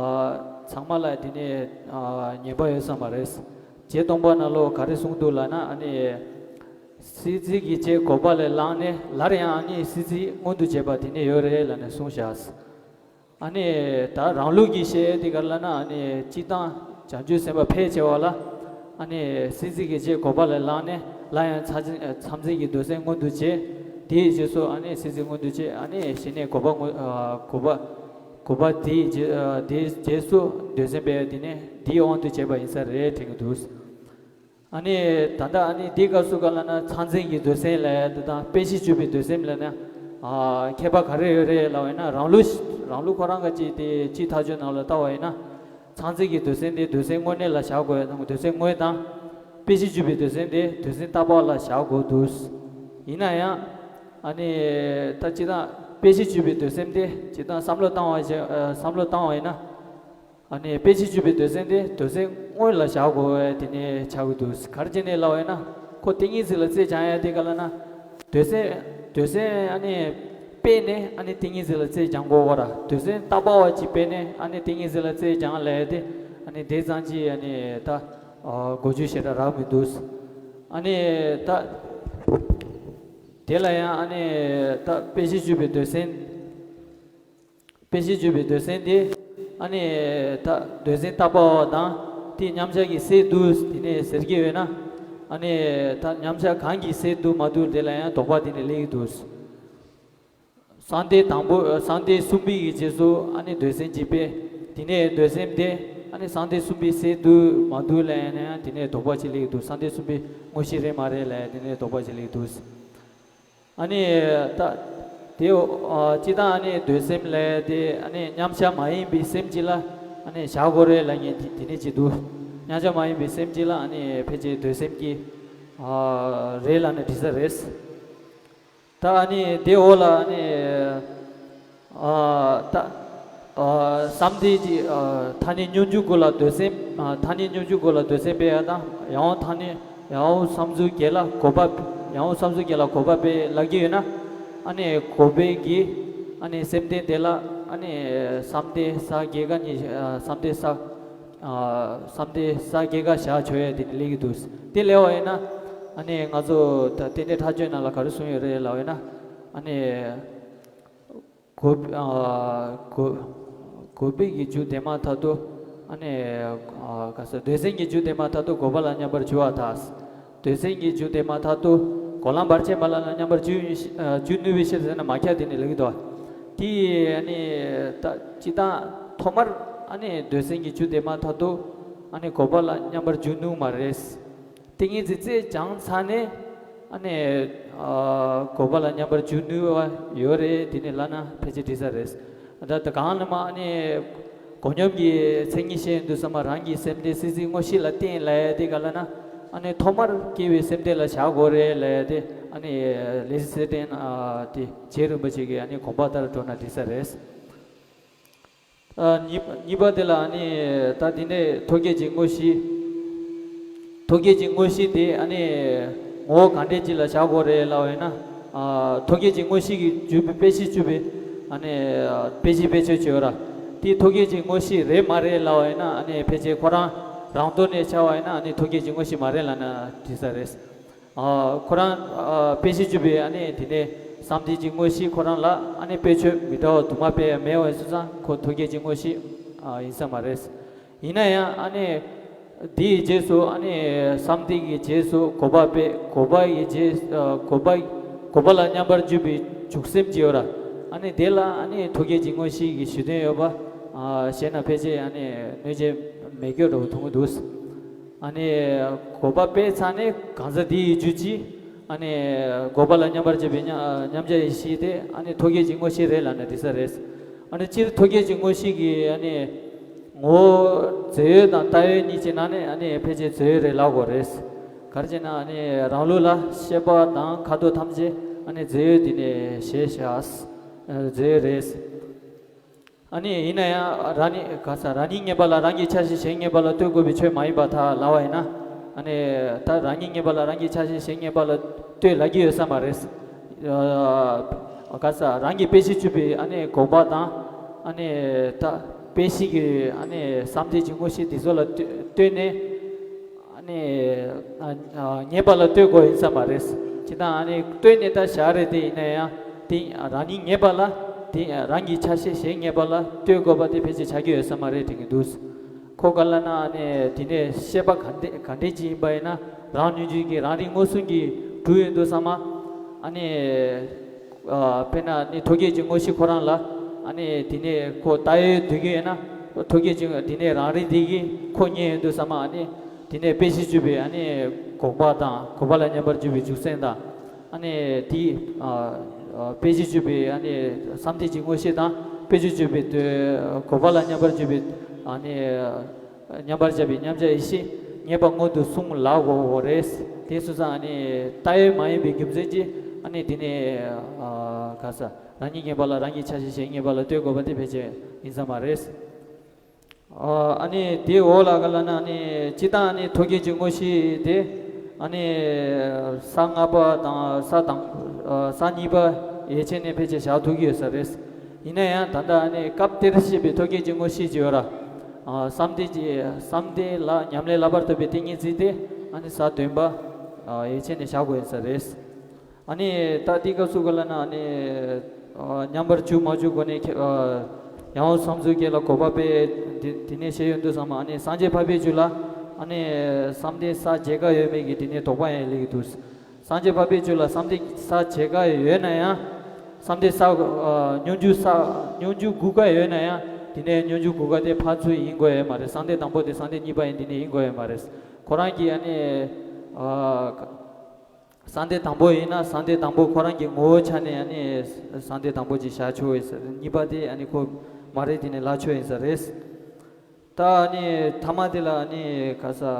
ཚང་མ་ལ་དེ་ནས་ཨ་ཉན་པ་ཡོད་ས་མ་རེད། རྗེ་སྟོང་པ་ནང་ལོགས་ག་རེ་གསུངས་འདུག་ལབ་ན། ཨ་ནི་སེམས་འཛིན་གྱི་རྗེས་དགོས་པ་ལས་ལངས་ནས་སླར་ཡང་ཨ་ནི་སེམས་འཛིན་མངོན་དུ་བྱེད་པ་དེ་ནས་ཡོད་རེད་ལབ་ནས་གསུངས་བཞག། ཨ་ནི་ད་རང་ལུགས་ཀྱི་བཤད་དེ་ག་རེ་ལབ་ན། ཨ་ནི་སྤྱིར་བཏང་བྱང་ཆུབ་སེམས་དཔའ་ཕལ་ཆེ་བ་ལ་ཨ་ནི་སེམས་འཛིན་གྱི་རྗེས་དགོས་པ་ལས་ལངས་ནས་སླར་ཡང་མཚན་འཛིན་མཚན་འཛིན་གྱི་སྡོད་སེམས་མངོན་དུ་བྱེད། དེའི་རྗེས་སུ་ཨ་ནི་སེམས་འཛིན་མངོན་དུ་བྱེད། ཨ་ནི་གཞི་ནས་དགོས་པ་དངོས་ཨ་དགོས་པ་དགོས་པ་དེའི་རྗེས་ཨ་དེའི་རྗེས་སུ་སྡོད་སེམས་སྤེལ། དེ་ནས་དེའི་དབང་དུ་བྱས་པ་ཡིན་ས་རེད་དྲན་གྱི་འདུག། ཨ་ནི་ད་ལྟ་ཨ་ནི་འདི་སྐབས་སུ་ག་ལབ་ན། མཚན་འཛིན་གྱི་སྡོད་སེམས་ལབ་ཡ་དེ་དང་དཔེ་གཞི་བཅུ་པའི་སྡོད་སེམས་ལབ་ན་ཨ་ཁྱད་པར་ག་རེ་ཡོད་རེད་ལབ་པ་ཡིན་ན། རང་ལུགས་རང་ལུགས་ཁོ་རང་ག་ཅིག་དེ་སྤྱིའི་མཐའ་དཔྱོད་ནང་ལ་ལྟ་བ་ཡིན་ན། མཚན་འཛིན་གྱི་སྡོད་སེམས་དེ་སྡོད་སེམས་དངོས་གནས་ལ་བཞག་དགོས་དང་། སྡོད་སེམས་དངོས་དང་། དཔེ་གཞི་བཅུ་པའི་སྡོད་སེམས་དེ་སྡོད་སེམས་རྟག་པ་ལ་བཞག་དགོས་འདུག། ཡིན་ན་ཡང་ཨ་ནི་ད་སྤྱིར་བཏང་དཔེ་གཞི་བཅུ་པའི་སྡོད་སེམས་དེ་སྤྱིར་བཏང་བསམ་བློ་བཏང་བ་བྱས་ཨ་བསམ་བློ་བཏང་བ་ཡིན་ན། ཨ་ནི་དཔེ་གཞི་བཅུ་པའི་སྡོད་སེམས་དེ་སྡོད་སེམས་དངོས་ལ་བཞག་དགོས་པ་དེ་ནས་ཆགས་ཀྱི་འདུག། ག་རེ་བྱས་ནས་ལབ་པ་ཡིན་ན། ཁོ་ཏིང་ངེ་འཛིན་ལ་རྩལ་སྦྱང་ཡ་དེ་ག་ལབ་ན། སྡོད་སེམས་སྡོད་སེམས་ཨ་ནི་སྤེལ་ནས་ཨ་ནི་ཏིང་ངེ་འཛིན་ལ་རྩལ་སྦྱང་དགོས་པ་ར། སྡོད་སེམས་རྟག་པ་བ་ཅིག་སྤེལ་ནས་ཨ་ནི་ཏིང་ངེ་འཛིན་ལ་རྩལ་སྦྱང་ལབ་ཡ་དེ་ཨ་ནི་དེ་ཙམ་ཅིག་ཨ་ནི་ད་གོ་རྒྱུ་ཞེ་དྲག་རག་མི་འདུག། ཨ་ནི་ད་དེ་ལ་ཡང་ཨ་ནི་ད་དཔེ་གཞི་བཅུ་པའི་སྡོད་སེམས། དཔེ་གཞི་བཅུ་པའི་སྡོད་སེམས་དེ་ཨ་ནི་ད་སྡོད་སེམས་རྟག་པ་བ་དང་དེ་མཉམ་གཞག་གི་སད་འདུག་དེ་ནས་ཟེར་གྱི་ཡོད་ན། ཨ་ནི་ད་མཉམ་གཞག་གང་གི་སད་འདུག་མ་འདུག་དེ་ལ་ཡང་དོགས་པ་དེ་ནས་སླེབས་ཀྱི་འདུག། གསང་བདེ་དང་པོ་གསང་བདེ་གསུམ་པའི་གི་རྗེས་སུ་ཨ་ནི་སྡོད་སེམས་ཅིག་སྤེལ། དེ་ནས་སྡོད་སེམས་དེ་ཨ་ནི་གསང་བདེ་གསུམ་པའི་སད་འདུག་མ་འདུག་ལ་ཡང་ན་ཡང་དེ་ནས་དོགས་པ་ཅིག་སླེབས་ཀྱི་འདུག། གསང་བདེ་གསུམ་པའི་དངོས་གཞི་རེད་མ་རེད་ལ་ཡང་དེ་ནས་དོགས་པ་ཅིག་སླེབས་ཀྱི་འདུག། ཨ་ནི་ད་དེ་ཨ་སྤྱིར་བཏང་ཨ་ནི་སྡོད་སེམས་ལས་དེ་ཨ་ནི་མཉམ་གཞག་མ་ཡིན་པའི་སེམས་ཅིག་ལ་ཨ་ནི་བཞག་དགོས་རེད་ལབ་མཁན་དེ་དེ་ནས་ཅིག་འདུག། མཉམ་གཞག་མ་ཡིན་པའི་སེམས་ཅིག་ལ་ཨ་ནི་ཕལ་ཆེར་སྡོད་སེམས་ཀྱི་ཨ་རེད་ལབ་ན་འགྲིག་ས་རེད། ད་ཨ་ནི་དེ་འོག་ལ་ཨ་ནི་ཨ་ད་ཨ་བསམ་གཏན་གྱི་ཨ་ཐ་སྙད་སྙོམས་འཇུག་སྐོར་ལ་སྡོད་སེམས། ཨ་ཐ་སྙད་སྙོམས་འཇུག་སྐོར་ལ་སྡོད་སེམས་སྤེལ་ཡ་དང་། ཡང་ཐ་སྙད་ཡང་བསམ་གཟུགས་བརྒྱད་ལ་གོ་བ། ཡང་བསམ་གཟུགས་བརྒྱད་ལ་གོ་བ་སྤེལ་ལབ་ཀྱི་ཡོད་ན། ཨ་ནི་གོ་བའི་གི་ཨ་ནི་སེམས་ལྡན་དེ་ལ་ཨ་ནི་བསམ་གཏན་ས་བརྒྱད་ཀ་གཉིས། ཨ་བསམ་གཏན་ས་ཨ་བསམ་གཏན་ས་བརྒྱད་ཀ་བཞག་ཆོག་ཡ་དེ་ནི་སླེབས་ཀྱི་འདུག། དེ་སླེབས་པ་ཡིན་ན་ཨ་ནི་ང་ཚོ་ད་རྟེན་འབྲེལ་མཐའ་དཔྱོད་ནང་ལ་ག་རེ་གསུངས་ཡོད་རེད་ལབ་ཡོད་ན། ཨ་ནི་གོ་ཨ་གོ་གོ་བའི་གི་རྒྱུ་དེ་མ་ཐག་ཏུ་ཨ་ནི་ཨ་ག་ས་སྡོད་སེམས་ཀྱི་རྒྱུ་དེ་མ་ཐག་ཏུ་གོ་བ་ལ་མཉམ་པར་འགྱུར་བ་དང་། སྡོད་སེམས་ཀྱི་རྒྱུ་དེ་མ་ཐག་ཏུ་གོ་ལ་བར་ཆད་མ་ལ་ལ་མཉམ་པར་འགྱུར་ཨ་འགྱུར་ནུས་པའི་ཕྱིར་ཟེར་ན་མ་ཁྱབ་དེ་ནི་ལེགས་འདུག། དེ་ཨ་ནི་ད་སྤྱིར་བཏང་ཐོག་མར་ཨ་ནི་སྡོད་སེམས་ཀྱི་རྒྱུ་དེ་མ་ཐག་ཏུ་ཨ་ནི་གོ་བ་ལ་མཉམ་པར་འགྱུར་ནུས་མ་རེད། ཏིང་ངེ་འཛིན་རྩལ་སྦྱངས་ཚར་ནས་ཨ་ནི་ཨ་གོ་བ་ལ་མཉམ་པར་འགྱུར་ནུས་པ་ཡོད་རེད། དེ་ནི་ལབ་ན་ཕལ་ཆེར་འགྲིག་ས་རེད། ད་ལྟ་གང་ལ་མ་ཨ་ནི་མགོ་སྙོམས་ཀྱི་མཚན་ཉིད་བཤད་འདུག་ས་མ། རང་གི་སེམས་ལྡན་སེམས་འཛིན་དངོས་གཞི་ལ་བརྟེན་ལབ་ཡ་དེ་ག་ལབ་ན། ཨ་ནི་ཐོག་མར་སྐྱེ་བའི་སེམས་ལྡན་ལ་བཞག་དགོས་རེད་ལབ་ཡ་དེ་ཨ་ནི་ལེ་ཚན་གསེར་ཕྲེང་ཨ་དེ་རྗེ་རིན་པོ་ཆེ་གི་ཨ་ནི་དགོངས་པ་ལྟར་འགྲོ་ན་འགྲིག་ས་རེད། ཨ་གཉིས་གཉིས་པ་དེ་ལ་ཨ་ནི་ད་དེ་ནས་ཐོད་རྒལ་གྱི་དངོས་གཞི། ཐོད་རྒལ་གྱི་དངོས་གཞི་དེ་ཨ་ནི་ངོ་བོ་གང་འདྲས་ཅིག་ལ་བཞག་དགོས་རེད་ལབ་པ་ཡིན་ན། ཨ་ཐོད་རྒལ་གྱི་དངོས་གཞི་གི་བརྒྱུད་པའི་དཔེ་གཞི་བཅུ་པའི་ཨ་ནི་དཔེ་གཞི་དཔེ་བརྗོད་བྱས་ཡོད་ར། དེ་ཐོད་རྒལ་གྱི་དངོས་གཞི་རེད་མ་རེད་ལབ་པ་ཡིན་ན། ཨ་ནི་ཕལ་ཆེར་ཁོ་རང་རང་དོན་ནས་ཆ་བ་ཡིན་ན་ཨ་ནི་ཐོད་རྒལ་གྱི་དངོས་གཞི་མ་རེད་ལབ་ན་འགྲིག་ས་རེད། ཨ་ཁོ་རང་ཨ་དཔེ་གཞི་བཅུ་པའི་ཨ་ནི་དེ་ནས་བསམ་གཏན་གྱི་དངོས་གཞི་ཁོ་རང་ལ་ཨ་ནི་དཔེ་བརྗོད་མི་འདྲ་བ་དུ་མ་སྤེལ་ཡ་མེད་པ་སོང་ཙང་ཁོ་ཐོད་རྒལ་གྱི་དངོས་གཞི་ཨ་ཡིན་ས་མ་རེད། ཡིན་ན་ཡང་ཨ་ནི་དེའི་རྗེས་སུ་ཨ་ནི་བསམ་གཏན་གྱི་རྗེས་སུ་གོ་བ་སྤེལ། གོ་བ་ཡི་རྗེས་ཨ་གོ་བ་གོ་བ་ལ་མཉམ་པར་འཇུག་པའི་འཇུག་སེམས་ཀྱི་ཡོད་ར། ཨ་ནི་དེ་ལ་ཨ་ནི་ཐོད་རྒལ་གྱི་དངོས་གཞི་གི་ཞུ་དོན་ཡོད་པ་ཨ་བཤད་ན་ཕལ་ཆེར་ཨ་ནི་གནོད་བྱེད་མེད་སྐྱོ་འདྲ་བོ་མཐོང་གི་འདུག། ཨ་ནི་གོ་བ་སྤེལ་ཚར་ནས་གང་ཟག་དེ་ཡི་རྒྱུད་ཀྱིས་ཨ་ནི་གོ་བ་ལ་མཉམ་པར་འཇུག་པའི་མཉམ་མཉམ་གཞག་ཡེ་ཤེས་དེ་ཨ་ནི་ཐོད་རྒལ་གྱི་དངོས་གཞི་རེད་ལབ་ན་འགྲིག་ས་རེད། ཨ་ནི་སྤྱིར་ཐོད་རྒལ་གྱི་དངོས་གཞི་གི་ཨ་ནི་ངོ་བོ་རྫས་ཡོད་དང་བཏགས་ཡོད་གཉིས་ཀྱི་ནང་ནས་ཨ་ནི་ཕལ་ཆེར་རྫས་ཡོད་རེད་ལབ་དགོས་རེད། ག་རེ་བྱས་ན་ཨ་ནི་རང་ལུགས་ལ་ཤེས་པ་དང་ཁ་དོག་ཐམས་ཅད་ཨ་ནི་རྫས་ཡོད་དེ་ནས་ཞེས་བྱ། རེད་རེད། ཨ་ནི་ཡིན་ན་ཡང་རང་ཉིད་ག་ས་རང་ཉིད་ངེས་པ་ལ་རང་གི་ཆ་ཤས་གཞན་ངེས་པ་ལ་ལྟོས་དགོས་པའི་ཆོས་མ་ཡིན་པར་ཐལ་ལབ་པ་ཡིན་ན། ཨ་ནི་ད་རང་ཉིད་ངེས་པ་ལ་རང་གི་ཆ་ཤས་གཞན་ངེས་པ་ལ་ལྟོས་ལབ་ཀྱི་ཡོད་ས་མ་རེད། ཨ་ག་ས་རང་གི་དཔེ་གཞི་གཅོད་པའི་ཨ་ནི་དགོངས་པ་དང་། ཨ་ནི་ད་དཔེ་གཞི་གི་ཨ་ནི་བསམ་གཏན་གྱི་དངོས་གཞི་དེ་ཚོ་ལ་ལྟོས་ལྟོས་ནས། ཨ་ནི་ཨ་ཨ་ངེས་པ་ལ་ལྟོས་དགོས་ཡིན་ས་མ་རེད། ཅི་ལྟར་ཨ་ནི་ལྟོས་ནས་ད་བཞག་རེད་དེ་ཡིན་ན་ཡང་དེ་རང་ཉིད་ངེས་པ་ལ་དེ་རང་གི་ཆ་ཤས་གཞན་ངེས་པ་ལ་ལྟོས་དགོས་པ་དེ་ཕལ་ཆེར་ཆགས་ཀྱི་ཡོད་ས་མ་རེད་དྲན་གྱི་འདུག་ཁོ་ག་ལ་ན་ཨ་ནི་དེ་ནས་བཤད་པ་ག་འདྲ་ག་འདྲ་ཅིག་ཡིན་པ་ཡིན་ན་རང་ཉིད་ཀྱི་གི་རང་རིག་མངོན་སུམ་གྱིས་གྲུབ་ཡོང་དུས་ཙམ་པ་ཨ་ནི། ཨ་དཔེར་ན་ནི་ཐོད་རྒལ་གྱི་དངོས་གཞི་ཁོ་རང་ལ་ཨ་ནི་དེ་ནས་ཁོ་ལྟ་ཡོད་དུས་ཀྱི་ཡོད་ན་ཐོད་རྒལ་གྱི་དེ་ནས་རང་རིག་དེ་གིས་ཁོ་རྙེད་ཡོང་དུས་ཙམ་པ་ཨ་ནི་དེ་ནས་དཔེ་གཞི་གཅོད་པའི་ཨ་ནི་དགོངས་པ་དང་དགོངས་པ་ལ་མཉམ་པར་འཇུག་པའི་འཇུག་སེམས་དང་། ཨ་ནི་དེ་ཨ་ཨ་དཔེ་གཞི་གཅོད་པའི་ཨ་ནི་བསམ་གཏན་གྱི་དངོས་གཞི་དང་དཔེ་གཞི་གཅོད་པའི་དོན་དགོངས་པ་ལ་མཉམ་པར་འཇུག་པའི་ཨ་ནི། མཉམ་པར་བཞག་པའི་མཉམ་གཞག་ཡེ་ཤེས་ངེས་པ་མངོན་དུ་གསུངས་ལབ་དགོས་རེད། དེ་སོང་ཙང་ཨ་ནི་ལྟ་ཡོད་མ་ཡིན་པའི་རྒྱུ་མཚན་གྱིས་ཨ་ནི་དེ་ནས་ཨ་ག་ས་རང་ཉིད་ངེས་པ་ལ་རང་གི་ཆ་ཤས་གཞན་ངེས་པ་ལ་ལྟོས་དགོས་པ་དེ་ཕལ་ཆེར་ཡིན་ས་མ་རེད། ཨ་ནི་དེའི་འོག་ལ་ག་ལ་ན་ཨ་ནི་སྤྱིར་བཏང་ཨ་ནི་ཐོད་རྒལ་གྱི་དངོས་གཞི་དེ་ཨ་ནི་ས་ལྔ་པ་དང་ས་དང་ས་གཉིས་པ་ཡན་ཆད་ནས་ཕལ་ཆེར་བཞག་ཐུབ་ཀྱི་ཡོད་ས་རེད། ཡིན་ན་ཡང་ད་ལྟ་ཨ་ནི་སྐབས་དེར་བཤད་པའི་ཐོད་རྒལ་གྱི་དངོས་གཞི་ཅིག་ཡོད་ར། ཨ་བསམ་གཏན་གྱི་བསམ་གཏན་ལ་ཉམས་ལེན་ལྷག་པར་དུ་བའི་ཏིང་ངེ་འཛིན་དེ་ཨ་ནི་ས་བདུན་པ་ཨ་ཡན་ཆད་ནས་བཞག་དགོས་ཡིན་ས་རེད། ཨ་ནི་ད་ལྟའི་སྐབས་སུ་ག་ལ་ན་ཨ་ནི་ཨ་མཉམ་པར་འཇུག་མ་འཇུག་སྒོ་ནས་ཁྱེད་ཨ་ཡང་བསམ་གཟུགས་སྐྱེ་ལ་གོ་བ་པས་དེ་དེ་ནས་བཤད་ཡོང་དུས་ཙམ་ཨ་ནི་སངས་རྒྱས་འཕགས་པའི་རྒྱུད་ལ་ཨ་ནི་བསམ་གཏན་ས་བརྒྱད་ཀ་ཡོད་མེད་ཀྱི་དེ་ནས་དོགས་པ་ཡང་སླེབས་ཀྱི་འདུག་སངས་རྒྱས་འཕགས་པའི་རྒྱུད་ལ་བསམ་གཏན་ས་བརྒྱད་ཀ་ཡོད་ན་ཡང་། བསམ་གཏན་ས་ཨ་སྙོམས་འཇུག་ས་སྙོམས་འཇུག་དགུ་ཀ་ཡོད་ན་ཡང་དེ་ནས་སྙོམས་འཇུག་དགུ་ཀ་དེ་ཕར་ཚུར་ཡིན་དགོས་ཡོད་མ་རེད། བསམ་གཏན་དང་པོ་དེ་བསམ་གཏན་གཉིས་པ་ཡིན་དེ་ནས་ཡིན་དགོས་ཡོད་མ་རེད། ཁོ་རང་གིས་ཨ་ནི་ཨ་བསམ་གཏན་དང་པོ་ཡིན་ན་བསམ་གཏན་དང་པོ་ཁོ་རང་གི་ངོ་བོའི་ཆ་ནས་ཨ་ནི་བསམ་གཏན་དང་པོ་ཅིག་བཞག་ཆོག་ཡོད་ས་རེད། གཉིས་པ་དེ་ཨ་ནི་ཁོ་མ་རེད་དེ་ནས་ལབ་ཆོག་ཡིན་ས་རེད། ད་ཨ་ནི་ཐ་མ་དེ་ལ་ཨ་ནི་ག་ས་ཨ་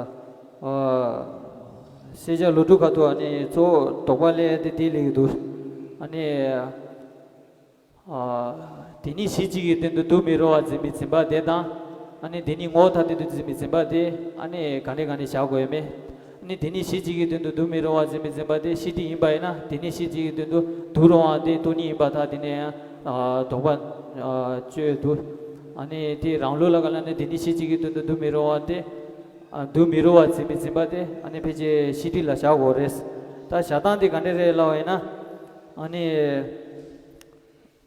ཤེས་བྱ་ལོ་དྲུག་ཁ་ཐུག་ཨ་ནི་གཙོ་བོ་དོགས་པ་སླེབས་དེ་དེ་སླེབས་ཀྱི་འདུག་ཨ་ནི་ཨ་དེ་ཉིད་གཞི་གཅིག་གི་སྟེང་དུ་སྡུག་མི་རུང་བར་འཛིན་པའི་འཛིན་པ་དེ་དང་། ཨ་ནི་དེ་ཉིད་ངོ་བོ་ཐ་དད་དུ་འཛིན་པའི་འཛིན་པ་དེ་ཨ་ནི་ག་ནས་ག་ནས་བཞག་དགོས་ཡོད་མེད། ཨ་ནི་དེ་ཉིད་གཞི་གཅིག་གི་སྟེང་དུ་སྡུག་མི་རུང་བར་འཛིན་པའི་འཛིན་པ་དེ་ཤེས་སྒྲིབ་ཡིན་པ་ཡིན་ན་དེ་ཉིད་གཞི་གཅིག་གི་སྟེང་དུ་སྡུག་རུང་བ་དེ་སྟོང་ཉིད་ཡིན་པར་ཐལ། དེ་ནས་ཡང་ཨ་དོགས་པ་ཨ་གཅོད་དུ། ཨ་ནི་དེ་རང་ལུགས་ལ་ག་ལ་ནི་དེ་ཉིད་གཞི་གཅིག་གི་སྟེང་དུ་སྡུག་མི་རུང་བ་དེ། ཨ་སྡུག་མི་རུང་བར་འཛིན་པའི་འཛིན་པ་དེ་ཨ་ནི་ཕལ་ཆེར་ཤེས་སྒྲིབ་ལ་བཞག་དགོས་རེད། ད་བཞག་སྟངས་དེ་ག་འདྲ་རེད་ལབ་པ་ཡིན་ན། ཨ་ནི།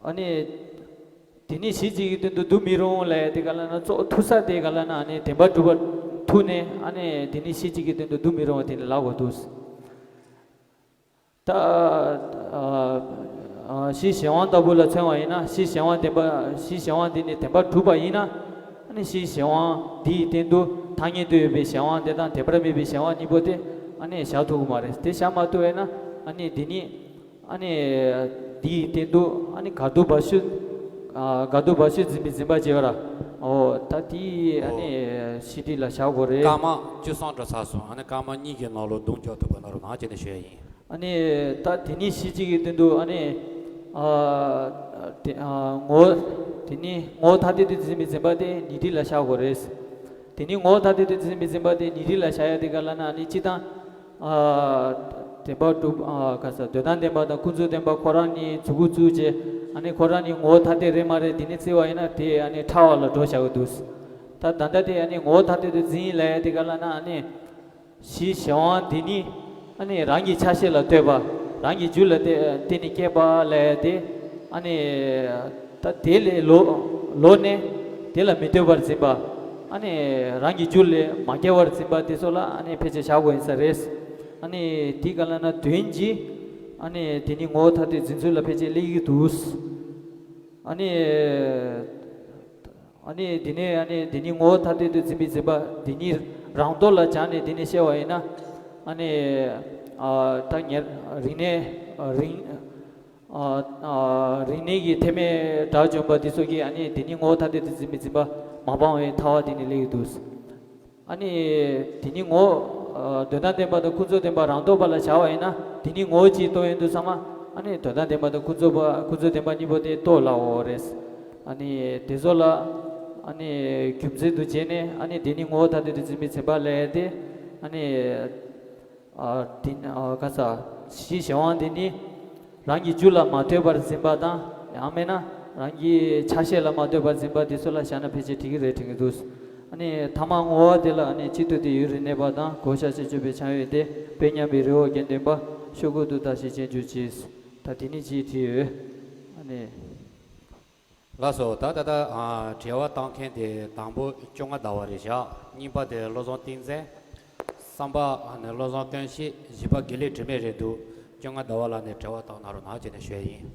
ཨ་ནི། དེ་ཉིད་གཞི་གཅིག་གི་སྟེང་དུ་སྡུག་མི་རུང་ལབ་ཡ་དེ་ག་ལ་ན་གཙོ་བོ་ཐུག་ས་དེ་ག་ལ་ན་ཨ་ནི་བདེན་པར་གྲུབ་པ་ཐུག་ནས་ཨ་ནི་དེ་ཉིད་གཞི་གཅིག་གི་སྟེང་དུ་སྡུག་མི་རུང་བ་དེ་ནི་ལབ་དགོས་འདུག་ད་ཨ་ཨ་གཞི་གཞན་དབང་ལྟ་བུ་ལ་མཚོན་པ་ཡིན་ན་གཞི་གཞན་དབང་བདེན་པ་གཞི་གཞན་དབང་དེ་ནི་བདེན་པར་གྲུབ་པ་ཡིན་ན་ཨ་ནི་གཞི་གཞན་དབང་དེའི་སྟེང་དུ་ཐ་སྙད་དུ་ཡོད་པའི་གཞན་དབང་དེ་དང་བདེན་པར་མེད་པའི་གཞན་དབང་གཉིས་པོ་དེ་ཨ་ནི་བཞག་ཐུབ་ཀྱི་མ་རེད། དེ་བཞག་མ་ཐུབ་པ་ཡིན་ན་ཨ་ནི་དེ་ཉིད། ཨ་ནི། འདིའི་སྟེང་དུ་ཨ་ནི་དགག་སྡུག་བར་ཆད། ཨ་དགག་སྡུག་བར་ཆད་འཛིན་པའི་འཛིན་པ་བྱེད་པ་ར། འོ་ད་དེ་ཨ་ནི་ཤེས་སྒྲིབ་ལ་བཞག་དགོས་རེད། སྐར་མ་བཅུ་གསུམ་འགྲོ་ཚར་སོང་། ཨ་ནི་སྐར་མ་གཉིས་ཀྱི་ནང་ལོགས་འདུམ་འཇོག་ཐུབ་པ་གནང་རོགས་གནང་བྱས་ནས་ཞུ་ཡ་ཡིན། ཨ་ནི་ད་དེ་ཉིད་ཤེས་བྱེད་ཀྱི་སྟེང་དུ་ཨ་ནི། ཨ་དེ་ཨ་ངོ་། དེ་ཉིད་ངོ་བོ་ཐ་དད་དུ་འཛིན་པའི་འཛིན་པ་དེ་ཉིང་ཁྲི་ལ་བཞག་དགོས་རེད། དེ་ཉིད་ངོ་བོ་ཐ་དད་དུ་འཛིན་པའི་འཛིན་པ་དེ་ཉིང་ཁྲི་ལ་བཞག་ཡ་དེ་ག་ལ་ན་ཨ་ནི་སྤྱིར་བཏང་། ཨ་བདེན་པ་གྲུབ་ཨ་ག་ས་འདོད་དོན་བདེན་པ་དང་ཀུན་རྫོབ་བདེན་པ་ཁོ་རང་གཉིས་མཛུབ་གུ་བཙུགས་བྱས་ཨ་ནི་ཁོ་རང་གཉིས་ངོ་བོ་ཐ་དད་རེད་མ་རེད་དེ་ནི་བརྩི་བ་ཡིན་ན་དེ་ཨ་ནི་ཕྲ་བ་ལ་འགྲོ་བཞག་གི་འདུག་ད་ད་ལྟ་དེ་ཨ་ནི་ངོ་བོ་ཐ་དད་དུ་འཛིན་ལབ་ཡ་དེ་ག་ལ་ན་ཨ་ནི་གཞི་གཞན་དབང་དེ་ཉིད་ཨ་ནི་རང་གི་ཆ་ཤས་ལ་ལྟོས་པ་རང་གི་རྒྱུ་ལ་བརྟེན་ནས་སྐྱེས་པ་ལབ་ཡ་དེ་ཨ་ནི། ད་དེ་ལས་ལོག་ལོག་ནས་དེ་ལ་མི་ལྟོས་པར་འཛིན་པ། ཨ་ནི་རང་གི་རྒྱུ་ལས་མ་སྐྱེ་བར་འཛིན་པ་དེ་ཚོ་ལ་ཨ་ནི་ཕལ་ཆེར་བཞག་དགོས་ཡིན་ས་རེད། ཨ་ནི་དེ་ག་ལ་ན་དོན་གྱིས་ཨ་ནི་དེ་ནི་ངོ་བོ་ཐ་དད་འཛིན་ཚུལ་ལ་ཕལ་ཆེར་སླེབས་ཀྱི་འདུག་ཨ་ནི། ཨ་ནི་དེ་ནས་ཨ་ནི་དེ་ནི་ངོ་བོ་ཐ་དད་དུ་འཛིན་པའི་འཛིན་པ་དེ་ཉིད་རང་ལྡོག་ལ་སྦྱར་ནས་དེ་ནས་བཤད་པ་ཡིན་ན། ཨ་ནི། ཨ་ད་ཉེར་རིག་གནས་རིག་ཨ་ཨ་རིག་གནས་ཀྱི་ཐེག་དམན་དགྲ་བཅོམ་པ་འདི་ཚོ་གིས་ཨ་ནི་དེ་ཉིད་ངོ་བོ་ཐ་དད་དུ་འཛིན་པའི་འཛིན་པ་མ་སྤང་བའི་ཐལ་བ་དེ་ནི་སླེབས་ཀྱི་འདུག་ཨ་ནི་དེ་ཉིད་ངོ་བོ་ཨ་འདོད་དོན་བདེན་པ་དང་ཀུན་རྫོབ་བདེན་པ་རང་ལྡོག་པ་ལ་བྱ་བ་ཡིན་ན་དེ་ཉིད་ངོ་བོ་གཅིག་རྟོགས་ཡོང་དུས་ཚང་མ་ ཨ་ནི་དོན་དམ་བདེན་པ་དང་ཀུན་རྫོབ་པ་ཀུན་རྫོབ་བདེན་པ་གཉིས་པོ་དེ་རྟོགས་སླ་བོ་རེད། ཨ་ནི་དེ་ཚོ་ལ་ཨ་ནི་རྒྱུ་མཚན་དུ་བྱས་ནས་ཨ་ནི་དེ་ནི་ངོ་བོ་ཐ་དད་དུ་འཛིན་པའི་འཛིན་པ་ལས་ཏེ། ཨ་ནི་ཨ་དེ་ནི་ཨ་ག་ས་གཞི་གཞན་དབང་དེ་ནི་རང་གི་རྒྱུ་ལ་མ་ལྟོས་པར་འཛིན་པ་དང་ཡང་མིན་ན་རང་གི་ཆ་ཤས་ལ་མ་ལྟོས་པར་འཛིན་པ་དེ་ཚོ་ལ་བཞག་ན་ཕལ་ཆེར་འགྲིག་གི་རེད་དྲན་གྱི་འདུག་ཨ་ནི་ཐ་མ་ངོ་བོ་དེ་ལ་ཨ་ནི་གཅིག་ཏུ་དེ་ཡུན་རིང་གནས་པ་དང་གོ་ཤ་ཆེ་སྤྱོད་པའི་ཆ་ཡོད་དེ་དཔེ་མཉམ་པའི་རི་བོ་དགེ་འདུན་པ་ཤོག་གུ་ཏུ་བརྟག་ཞིང་དཔྱད་འཇུག་ཅིག་ད་དེ་ནི་ཅིག་བྲིས་ཡོད། ཨ་ནི། ལགས་སོ། ད་ད་ལྟ་ཨ་དྲི་བ་བཏང་མཁན་དེ་དང་པོ་བཅོ་ལྔ་ཟླ་བ་རེད་བཞག་གཉིས་པ་དེ་བློ་བཟང་བསྟན་འཛིན། གསུམ་པ་ཨ་ནི་བློ་བཟང་བསྟན་ཤེས། བཞི་པ་དགེ་ལེགས་དྲི་མེད་རེད་འདུག་བཅོ་ལྔ་ཟླ་བ་ལ་ནི་དྲི་བ་བཏང་གནང་རོགས་གནང་བྱས་ནས་ཞུ་ཡ་ཡིན།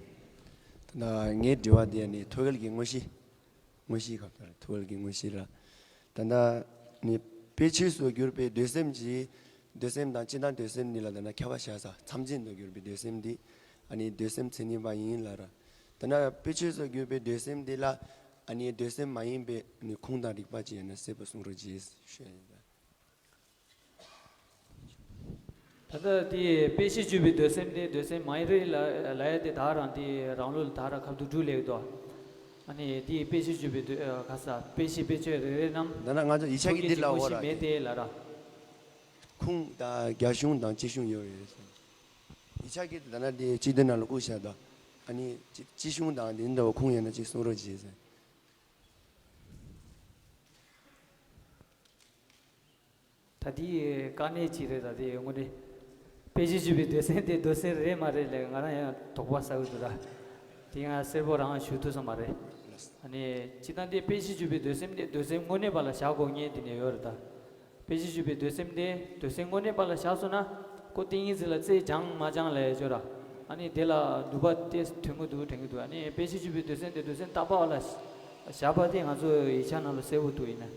ད་ངའི་དྲི་བ་དེ་ནི་ཐོད་རྒལ་གྱི་དངོས་གཞི། དངོས་གཞི་ག་ལྟར་ཐོད་རྒལ་གྱི་དངོས་གཞི་ལ། ད་ལྟ་ནི་དཔེ་ཆོས་སུ་གྱུར་པའི་འདོད་སེམས་ཀྱི། འདོད་སེམས་དང་སྤྱི་དང་འདོད་སེམས་གཉིས་ལ་ད་ལྟ་ཁྱད་པར་བྱ་ས་མཚམས་འཛིན་དུ་གྱུར་པའི་འདོད་སེམས་འདི། ཨ་ནི་འདོད་སེམས་མཚན་ཉིད་པ་ཡིན་ལ་ར། ད་ལྟ་དཔེ་ཆོས་སུ་གྱུར་པའི་འདོད་སེམས་འདི་ལ། ཨ་ནི་འདོད་སེམས་མ་ཡིན་པའི་ནི་ཁུངས་དང་རིགས་པ་ཅི་ཡོད་ན་གསལ་པོ་གསུང་རོགས་གྱིས་ཞུ་ཡ་ཡིན། ད་ལྟ་དེ་དཔེ་གཞི་བཅུ་པའི་འདོད་སེམས་དེ་འདོད་སེམས་མ་ཡིན་རེད་ལ་ལ་ཡ་དེ་ད་རང་དེ་རང་ལུགས་ལ་ད་རང་ཁ་ཐུག་འགྲུལ་ལེགས་དོ། ཨ་ནི་དེ་དཔེ་གཞི་བཅུ་པའི་འདོད་ཁ་ས་དཔེ་གཞི་དཔེ་བཅོས་རེ་རེ་རྣམས། ད་ནང་ང་ཚོ་ཡིག་ཆ་གི་འདི་ལ་འོ་ར་མེད་དེ་ལ་ར། ཁུངས་དང་རྒྱ་གཞུང་དང་སྤྱི་གཞུང་ཡོད་རེད། ཡིག་ཆ་གི་ད་ནང་དེ་སྤྱི་དོན་ནང་ལ་བཀོད་བཞག་དོ། ཨ་ནི་སྤྱི་སྤྱི་གཞུང་དང་དེ་འདྲ་བ་ཁུངས་ཡོད་ན་ཅིག་གསུང་རོགས་གྱིས་ཟེར། ད་དེའི་དཀའ་གནད་ཅིག་རེད། ད་དེ་དངོས་གནས་དཔེ་གཞི་བཅུ་པའི་འདོད་སེམས་དེ་འདོད་སེམས་རེད་མ་རེད་ལས་ང་རང་ཡང་དོགས་པ་ཟ་གི་འདུག་ར། དེ་ང་གསལ་པོ་རང་ཞུ་ཐུབ་ས་མ་རེད། ཨ་ནི་སྤྱིར་བཏང་དེ་དཔེ་གཞི་བཅུ་པའི་འདོད་སེམས་དེ་འདོད་སེམས་དངོས་གནས་པ་ལ་བཞག་དགོས་ངེས་དེ་ནས་ཡོད་རེད་ད། དཔེ་གཞི་བཅུ་པའི་འདོད་སེམས་དེ་འདོད་སེམས་དངོས་གནས་པ་ལ་བཞག་སོང་ན་ཁོ་ཏིང་ངེ་འཛིན་ལ་རྩལ་སྦྱང་མ་སྦྱང་ལས་ཡོད་ར། ཨ་ནི་དེ་ལ་ནུས་པ་དེ་ཐོན་གི་འདུག་དྲན་གི་འདུག་ཨ་ནི་དཔེ་གཞི་བཅུ་པའི་འདོད་སེམས་དེ་འདོད་སེམས་བརྟག་པ་ལ་བཞག་པ་དེ་ང་ཚོ་ཡིག་ཆ་ནང་ལ་གསལ་པོ་འདུག་ཡིན་ན།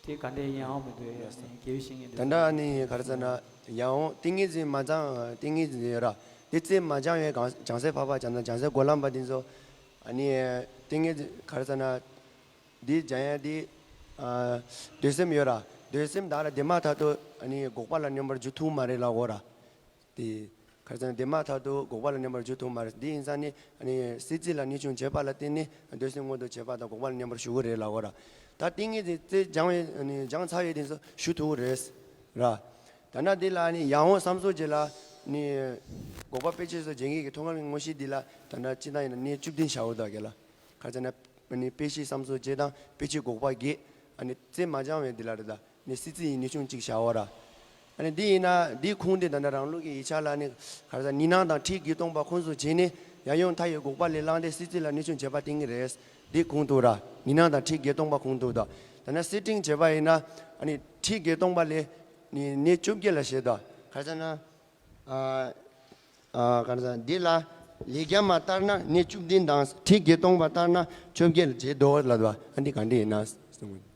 དེ་ག་འདྲས་ཡིན་ཨང་མི་འདུག་ཡ་དགེ་བའི་བཤེས་གཉེན་ད་འདྲ་ནི་ག་རེ་ཟེར་ན་ཡང་འོང་ཏིང་ངེ་འཛིན་མ་སྦྱང་ཏིང་ངེ་འཛིན་ཡོད་ར། དེ་རྩལ་མ་སྦྱང་བའི་གང་སྦྱང་སའི་འཕགས་པ་སྦྱང་ན་སྦྱང་སའི་སྒོམ་ལམ་པ་དེ་ཚོ་ཨ་ནི་ཏིང་ངེ་འཛིན་ག་རེ་ཟེར་ན། འདི་སྦྱང་ཡ་འདི། ཨ། འདོད་སེམས་ཡོད་ར། འདོད་སེམས་དག་ར་དེ་མ་ཐག་ཏུ་ཨ་ནི་འགོག་པ་ལ་སྙོམས་པར་འཇུག་ཐུབ་མ་རེད་ལ་འོ་ར། དེ། ག་རེ་ཟེར་ན་དེ་མ་ཐག་ཏུ་འགོག་པ་ལ་སྙོམས་པར་འཇུག་ཐུབ་མ་རེད། འདི་ཡིན་ཙང་ནི་ཨ་ནི་སྲིད་རྩེ་ལ་གནས་ཆུང་བྱེད་པ་ལ་བརྟེན་ནས་འདོད་སེམས་མངོན་དུ་བྱེད་པ་དང་འགོག་པ་ལ་སྙོམས་པར་ཞུགས་ཀྱི་རེད་ལ་འོ་ར། ད་ཏིང་ངེ་འཛིན་རྩལ་སྦྱང་བའི་ཨ་ནི་སྦྱང་ཚར་བའི་དེ་ཚོ་ཞུ་ཐུབ་ཀྱི་རེད། ར། ད་ནི་འདི་ལ་ནི་ཡང་འོང་བསམ་བཟོ་བྱེད་ལ་ནི། འགོག་པ་དཔེ་ཆོས་སུ་བྱེད་མཁན་གྱི་ཐོད་རྒལ་གྱི་དངོས་གཞི་འདི་ལ་ད་ནི་སྤྱིར་བཏང་ཡིན་ན་གནས་བཅུ་བདུན་བྱའོ་ད་ག་ལ། ག་རེ་ཟེར་ན། ཨ་ནི་དཔེ་གཞི་བསམ་གཟུགས་བརྒྱད་དང་དཔེ་བྱད་འགོག་པ་བརྒྱད། ཨ་ནི་རྩལ་མ་སྦྱང་བའི་འདི་ལ་རེད་ད། ནི་སྲིད་རྩེ་ཡི་གནས་ཆུང་གཅིག་བྱའོ་ར། ཨ་ནི་འདི་ཡིན་ན་འདིའི་ཁུངས་དེ་ད་ནི་རང་ལུགས་ཀྱི་ཡིག་ཆ་ལ་ནི་ག་རེ་ཟེར་གཉིས་སྣང་དང་ཁྲིད་བརྒྱད་སྟོང་པ་ཁོངས་སུ་བྱས་ནས་ཡང་ཡང་མཐའ་ཡས་འགོག་པ་ལས་བླངས་ཏེ་སྲིད་རྩེ་ལ་གནས་ཆུང་བྱེད་པ་བསྟན་གྱི་རེད། འདིའི་ཁུངས་འདུག་ར། གཉིས་སྣང་དང་ཁྲིད་བརྒྱད་སྟོང་པ་ཁུངས་འདུག་ད། ད་ནི་སྲིད་ཁྲིད་བྱེད་པ་ཡིན་ན་ཨ་ནི་ཁྲིད་བརྒྱད་སྟོང་པ་ལས་ནི་གནས་བཅོ་བརྒྱད་ལ་བྱེད་ད། ག་རེ་ཟེར་ན། ཨ། ཨ། ག་རེ་ཟེར་འདི་ལ་ལེགས་སྦྱར་མ་ལྟར་ན་གནས་བཅུ་བདུན་དང་ཁྲིད་བརྒྱད་སྟོང་པ་ལྟར་ན་བཅོ་བརྒྱད་ལ་བྱེད་དོ་ལབ་པ་ཨ་འདི་ག་འདྲ་ཡིན་ན་གསུངས།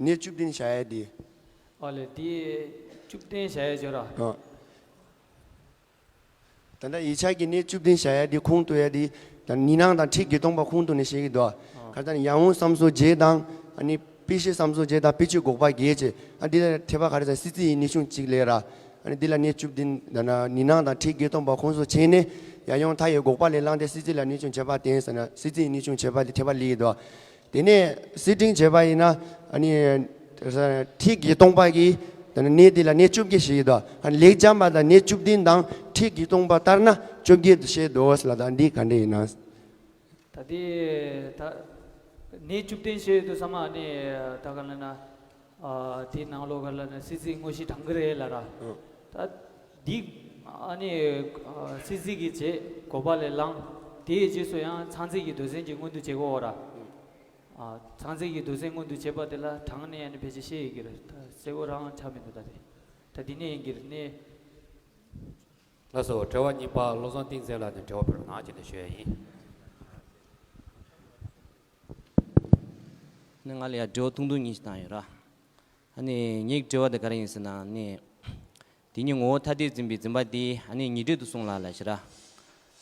གནས་བཅུ་བདུན་བྱ་ཡ་འདི། ཨ་ལས་འདི་བཅུ་བདུན་བྱ་ཡ་བརྗོད་ར། ཨ། ད་ལྟ་ཡིག་ཆ་གི་གནས་བཅུ་བདུན་བྱ་ཡ་འདི་ཁུངས་གཏུགས་ཡ་འདི་ད་གཉིས་སྣང་དང་ཁྲིད་བརྒྱད་སྟོང་པ་ཁུངས་གཏུགས་ནས་བཤད་ཀྱི་འདུག་ཨ། ག་རེ་ཟེར་ན་ཡང་འོང་བསམ་གཟུགས་བརྒྱད་དང་ཨ་ནི། དཔེ་གཞི་བསམ་གཟུགས་བརྒྱད་དང་དཔེ་བྱད་འགོག་པ་བརྒྱད་ཅེས། ཨ་འདི་ལ་ཐེག་པ་ག་རེ་ཟེར་སྲིད་རྩེ་ཡི་གནས་ཆུང་གཅིག་ལས་ར། ཨ་ནི་འདི་ལ་གནས་བཅུ་བདུན་ད་ནི་གཉིས་སྣང་དང་ཁྲིད་བརྒྱད་སྟོང་པ་ཁོངས་སུ་བྱས་ནས་ཡང་ཡང་མཐའ་ཡས་འགོག་པ་ལས་བླངས་ཏེ་སྲིད་རྩེ་ལ་གནས་ཆུང་བྱེད་པ་བསྟན་ཟེར་ན་སྲིད་རྩེ་ཡི་གནས་ཆུང་བྱེད་པ་དེ་ཐེག་པ་ལས་ཡིན་དོ། དེ་ནས་སྲིད་ཁྲིད་བྱེད་པ་ཡིན་ན་ཨ་ནི། ཁྲིད་བརྒྱད་སྟོང་པ་གི་ད་ནི་གནས་དེ་ལ་གནས་བཅོ་བརྒྱད་ཞིག་ཡིན་དོ། ཨ་ནི་ལེགས་སྦྱར་མ་དང་གནས་བཅུ་བདུན་དང་ཁྲིད་བརྒྱད་སྟོང་པ་ལྟར་ན་བཅོ་བརྒྱད་དུ་བཤད་དོ་ཟེར་ལ་ད་འདི་ག་འདྲ་ཡིན་ན། ད་དེ་ད་གནས་བཅུ་བདུན་བཤད་ཡོད་དུས་ཙམ་པ་ནི་ད་ག་ལ་ན་ཨ་དེའི་ནང་ལོགས་ག་ལ་ན་སྲིད་རྩེའི་དངོས་གཞི་དྲང་གི་རེད་ལ་ར། ཨ། ད་འདི་ཨ་ནི་ཨ་སྲིད་རྩེ་གི་རྗེས་འགོག་པ་ལས་བླངས་དེའི་རྗེས་སུ་ཡང་ཚང་རྫས་ཀྱི་འདོད་སེམས་ཀྱི་མངོན་དུ་བྱེད་དགོས་ར། ཨ་ཚང་རྫས་ཀྱི་འདོད་སེམས་མངོན་དུ་བྱེད་པ་དེ་ལ་དྲང་ནས་ཨ་ནི་ཕལ་ཆེར་བཤད་ཡོད་ཀྱི་རེད། ད་གསལ་པོ་རང་ཆགས་མི་འདུག་ད་དེ་ད་འདི་ནས་ཡིན་གྱི་རེད་ནས། ལགས་སོ། དྲི་བ་གཉིས་པ་བློ་བཟང་བསྟན་འཛིན་ལགས་ནས་དྲི་བ་ཕུལ་རོགས་གནང་བྱས་ནས་ཞུ་ཡ་ཡིན། ནི་ང་ལ་ཡ་དྲི་བ་ཐུང་ཐུང་གཉིས་ཤིག་བཏང་ཡོད་ར། ཨ་ནི་ངའི་དྲི་བ་དེ་ག་རེ་ཡིན་ཟེར་ན་ནི། དེ་ཉིད་ངོ་བོ་ཐ་དད་འཛིན་པའི་འཛིན་པ་དེ་ཨ་ནི་ཉིད་སྒྲིབ་ཏུ་གསུངས་ལ་ལ་ཞེ་ར།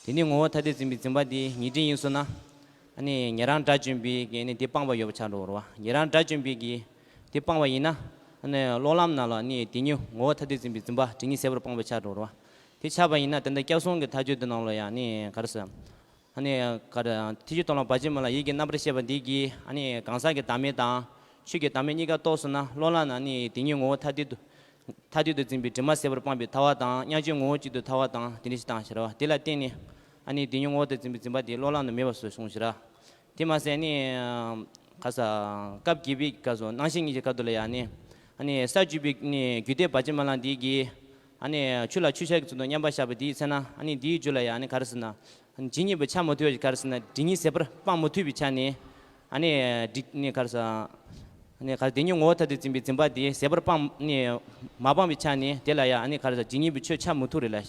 དེ་ནི་ངོ་བོ་ཐ་དད་འཛིན་པའི་འཛིན་པ་དེ་ཉིད་སྒྲིབ་ཡིན་སོང་ན། ཨ་ནི་ཉན་རང་དགྲ་བཅོམ་པའི་གི་ནི་དེ་སྤངས་པ་ཡོད་པ་ཆགས་འགྲོ་བ་རེད་བ། ཉན་རང་དགྲ་བཅོམ་པའི་གི་དེ་སྤངས་པ་ཡིན་ན། ཨ་ནི་སློབ་ལམ་ནང་ལ་ནི་དེ་ཉིད་ངོ་བོ་ཐ་དད་འཛིན་པའི་འཛིན་པ་དེ་ཉིད་ཟད་པར་སྤངས་པ་ཆགས་འགྲོ་བ་རེད་བ། དེ་ཆགས་པ་ཡིན་ན་ད་ལྟ་སྐྱབས་གསུམ་གྱི་མཐའ་དཔྱོད་དེ་ནང་ལ་ཡང་ནི་ག་རེ་ཟེར། ཨ་ནི་ག་རེ་ཐེག་ཆེན་མཐོང་ལམ་བར་ཆད་མེད་ལམ་ཡིད་ཀྱི་རྣམ་པར་ཤེས་པ་འདི་གིས་ཨ་ནི་གང་ཟག་གི་བདག་མེད་དང་ཆོས་ཀྱི་བདག་མེད་གཉིས་ཀ་རྟོགས་སོང་ན་བློ་ལམ་ནང་ནི་དེ་ཉིད་ངོ་བོ་ཐ་དད་དུ་ཐ་དད་དུ་འཛིན་པའི་དྲི་མ་ཟད་པར་སྤངས་པའི་ཐར་པ་དང་མཉམ་རྗེས་ངོ་བོ་གཅིག་ཏུ་ཐར་པ་དང་དེ་འདྲ་ཞིག་བཏང་ཕྱིར་བ་དེ་ལ་བརྟེན་ནས་ཨ་ནི་དེ་ཉིད་ངོ་བོ་ཐ་དད་འཛིན་པའི་འཛིན་པ་དེ་བློ་ལམ་དུ་མེད་པ་སོགས་གསུངས་ཕྱིར། དེ་མ་ཟད་ནི་ག་ས་སྐབས་བརྒྱད་པའི་སྐབས་སུ་སྣང་ཞེན་གཉིས་ཀྱི་སྐབས་དུ་ལ་ཡང་ནི་ཨ་ནི་ས་བཅུ་པའི་ནི་རྒྱུད་སྡེ་བར་ཆད་མེད་ལམ་འདི་གིས་ཨ་ནི་ཆོས་ལ་ཆོས་ཅན་གྱི་ཚུལ་དུ་མཉམ་པར་བཞག་པ་འདིའི་ཚེ་ན་ཨ་ནི་འདིའི་རྒྱུད་ལ་ཡང་ནི་ག་རེ་ཟེར་ན་ཇི་སྙེད་པའི་ཆ་མི་མཐུན་པ་ག་རེ་ཟེར་ན་སྒྲིབ་གཉིས་ཟད་པར་སྤང་མི་ཐུབ་པའི་ཆ་ནས་ཨ་ནི་སྒྲིབ་ནི་ག་རེ་ཟེར། ཨ་ནི་ག་རེ་དེ་ཉིད་ངོ་བོ་ཐ་དད་འཛིན་པའི་འཛིན་པ་དེ་ཟད་པར་སྤང་ནི་མ་སྤངས་པའི་ཆ་ནས་དེ་ལ་ཡང་ཨ་ནི་ག་རེ་ཟེར་ཇི་སྙེད་པའི་ཆོས་ཆ་མི་མཐུན་རེད་ལ།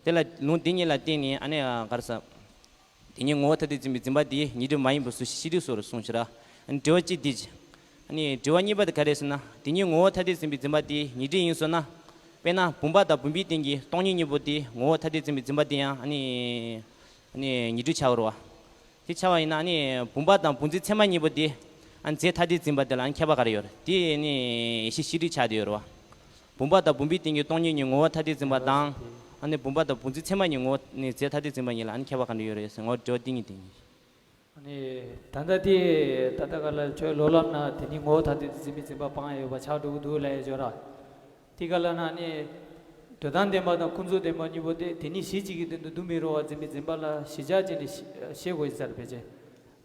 དེ་ལ་ལུང་དེ་ཉིད་ལ་བརྟེན་ནས་ཨ་ནི་ག་རེ་ཟེར། དེ་ཉིད་ངོ་བོ་ཐ་དད་འཛིན་པའི་འཛིན་པ་དེ་ཉིད་སྒྲིབ་མ་ཡིན་པ་སུ་ཞིག་ཤེས་རིག་སོགས་ལ་གསུངས་ཕྱིར། དྲི་བ་གཅིག་འདི། དྲི་བ་གཉིས་པ་དེ་ག་རེ་ཟེར་ན། དེ་ཉིད་ངོ་བོ་ཐ་དད་འཛིན་པའི་འཛིན་པ་དེ་ཉིད་སྒྲིབ་ཡིན་སོང་ན། དཔེར་ན་བུམ་པ་དང་བུམ་པའི་སྟེང་གི་སྟོང་ཉིད་གཉིས་པོ་དེ་ངོ་བོ་ཐ་དད་འཛིན་པའི་འཛིན་པ་དེ་ཡང་ཉིད་སྒྲིབ་ཆགས་པ་རེད་བ། དེ་ཆགས་པ་ཡིན་ན་བུམ་པ་དང་བུམ་འཛིན་ཚད་མ་གཉིས་པོ་དེ་རྫས་ཐ་དད་འཛིན་པ་དེ་ལ་ཁྱད་པར་ག་རེ་ཡོད་རེད། དེ་ནི་ཡེ་ཤེས་ཤེས་སྒྲིབ་ཆགས་བསྡད་ཡོད་རེད་བ། བུམ་པ་དང་བུམ་པའི་སྟེང་གི་སྟོང་ཉིད་གཉིས་ངོ་བོ་ཐ་དད་འཛིན་པ་དང་། ཨ་ནི་བུམ་པ་དང་བུམ་འཛིན་ཚད་མ་གཉིས་ངོ་བོ་ནི་རྫས་ཐ་དད་འཛིན་པ་གཉིས་ལ་ཨ་ནི་ཁྱད་པར་ག་འདྲ་ཡོད་རེད་ཟེར་ངོ་དྲི་བ་འདི་གཉིས་དེ་ཡིན། ཨ་ནི་ད་ལྟ་དེ་ད་ལྟ་ག་ལ་ཁྱོད་སློབ་ལམ་ན་དེ་ནི་ངོ་བོ་ཐ་དད་དུ་འཛིན་པའི་འཛིན་པ་སྤངས་ཡོད་པ་ཆགས་འགྲོ་གི་འདུག་ལབ་ཡོད་ཅོག་ར། དེ་ག་ལ་ན་ནི་འདོད་དོན་བདེན་པ་དང་ཀུན་རྫོབ་བདེན་པ་གཉིས་པོ་དེ་དེ་ནི་གཞི་གཅིག་གི་སྟེང་དུ་འདུ་མི་རུང་བ་འཛིན་པའི་འཛིན་པ་ལ་གཞི་ཆགས་ཅན་ནི་ཤེས་དགོས་ཡིན་ས་རེད་ཕལ་ཆེར།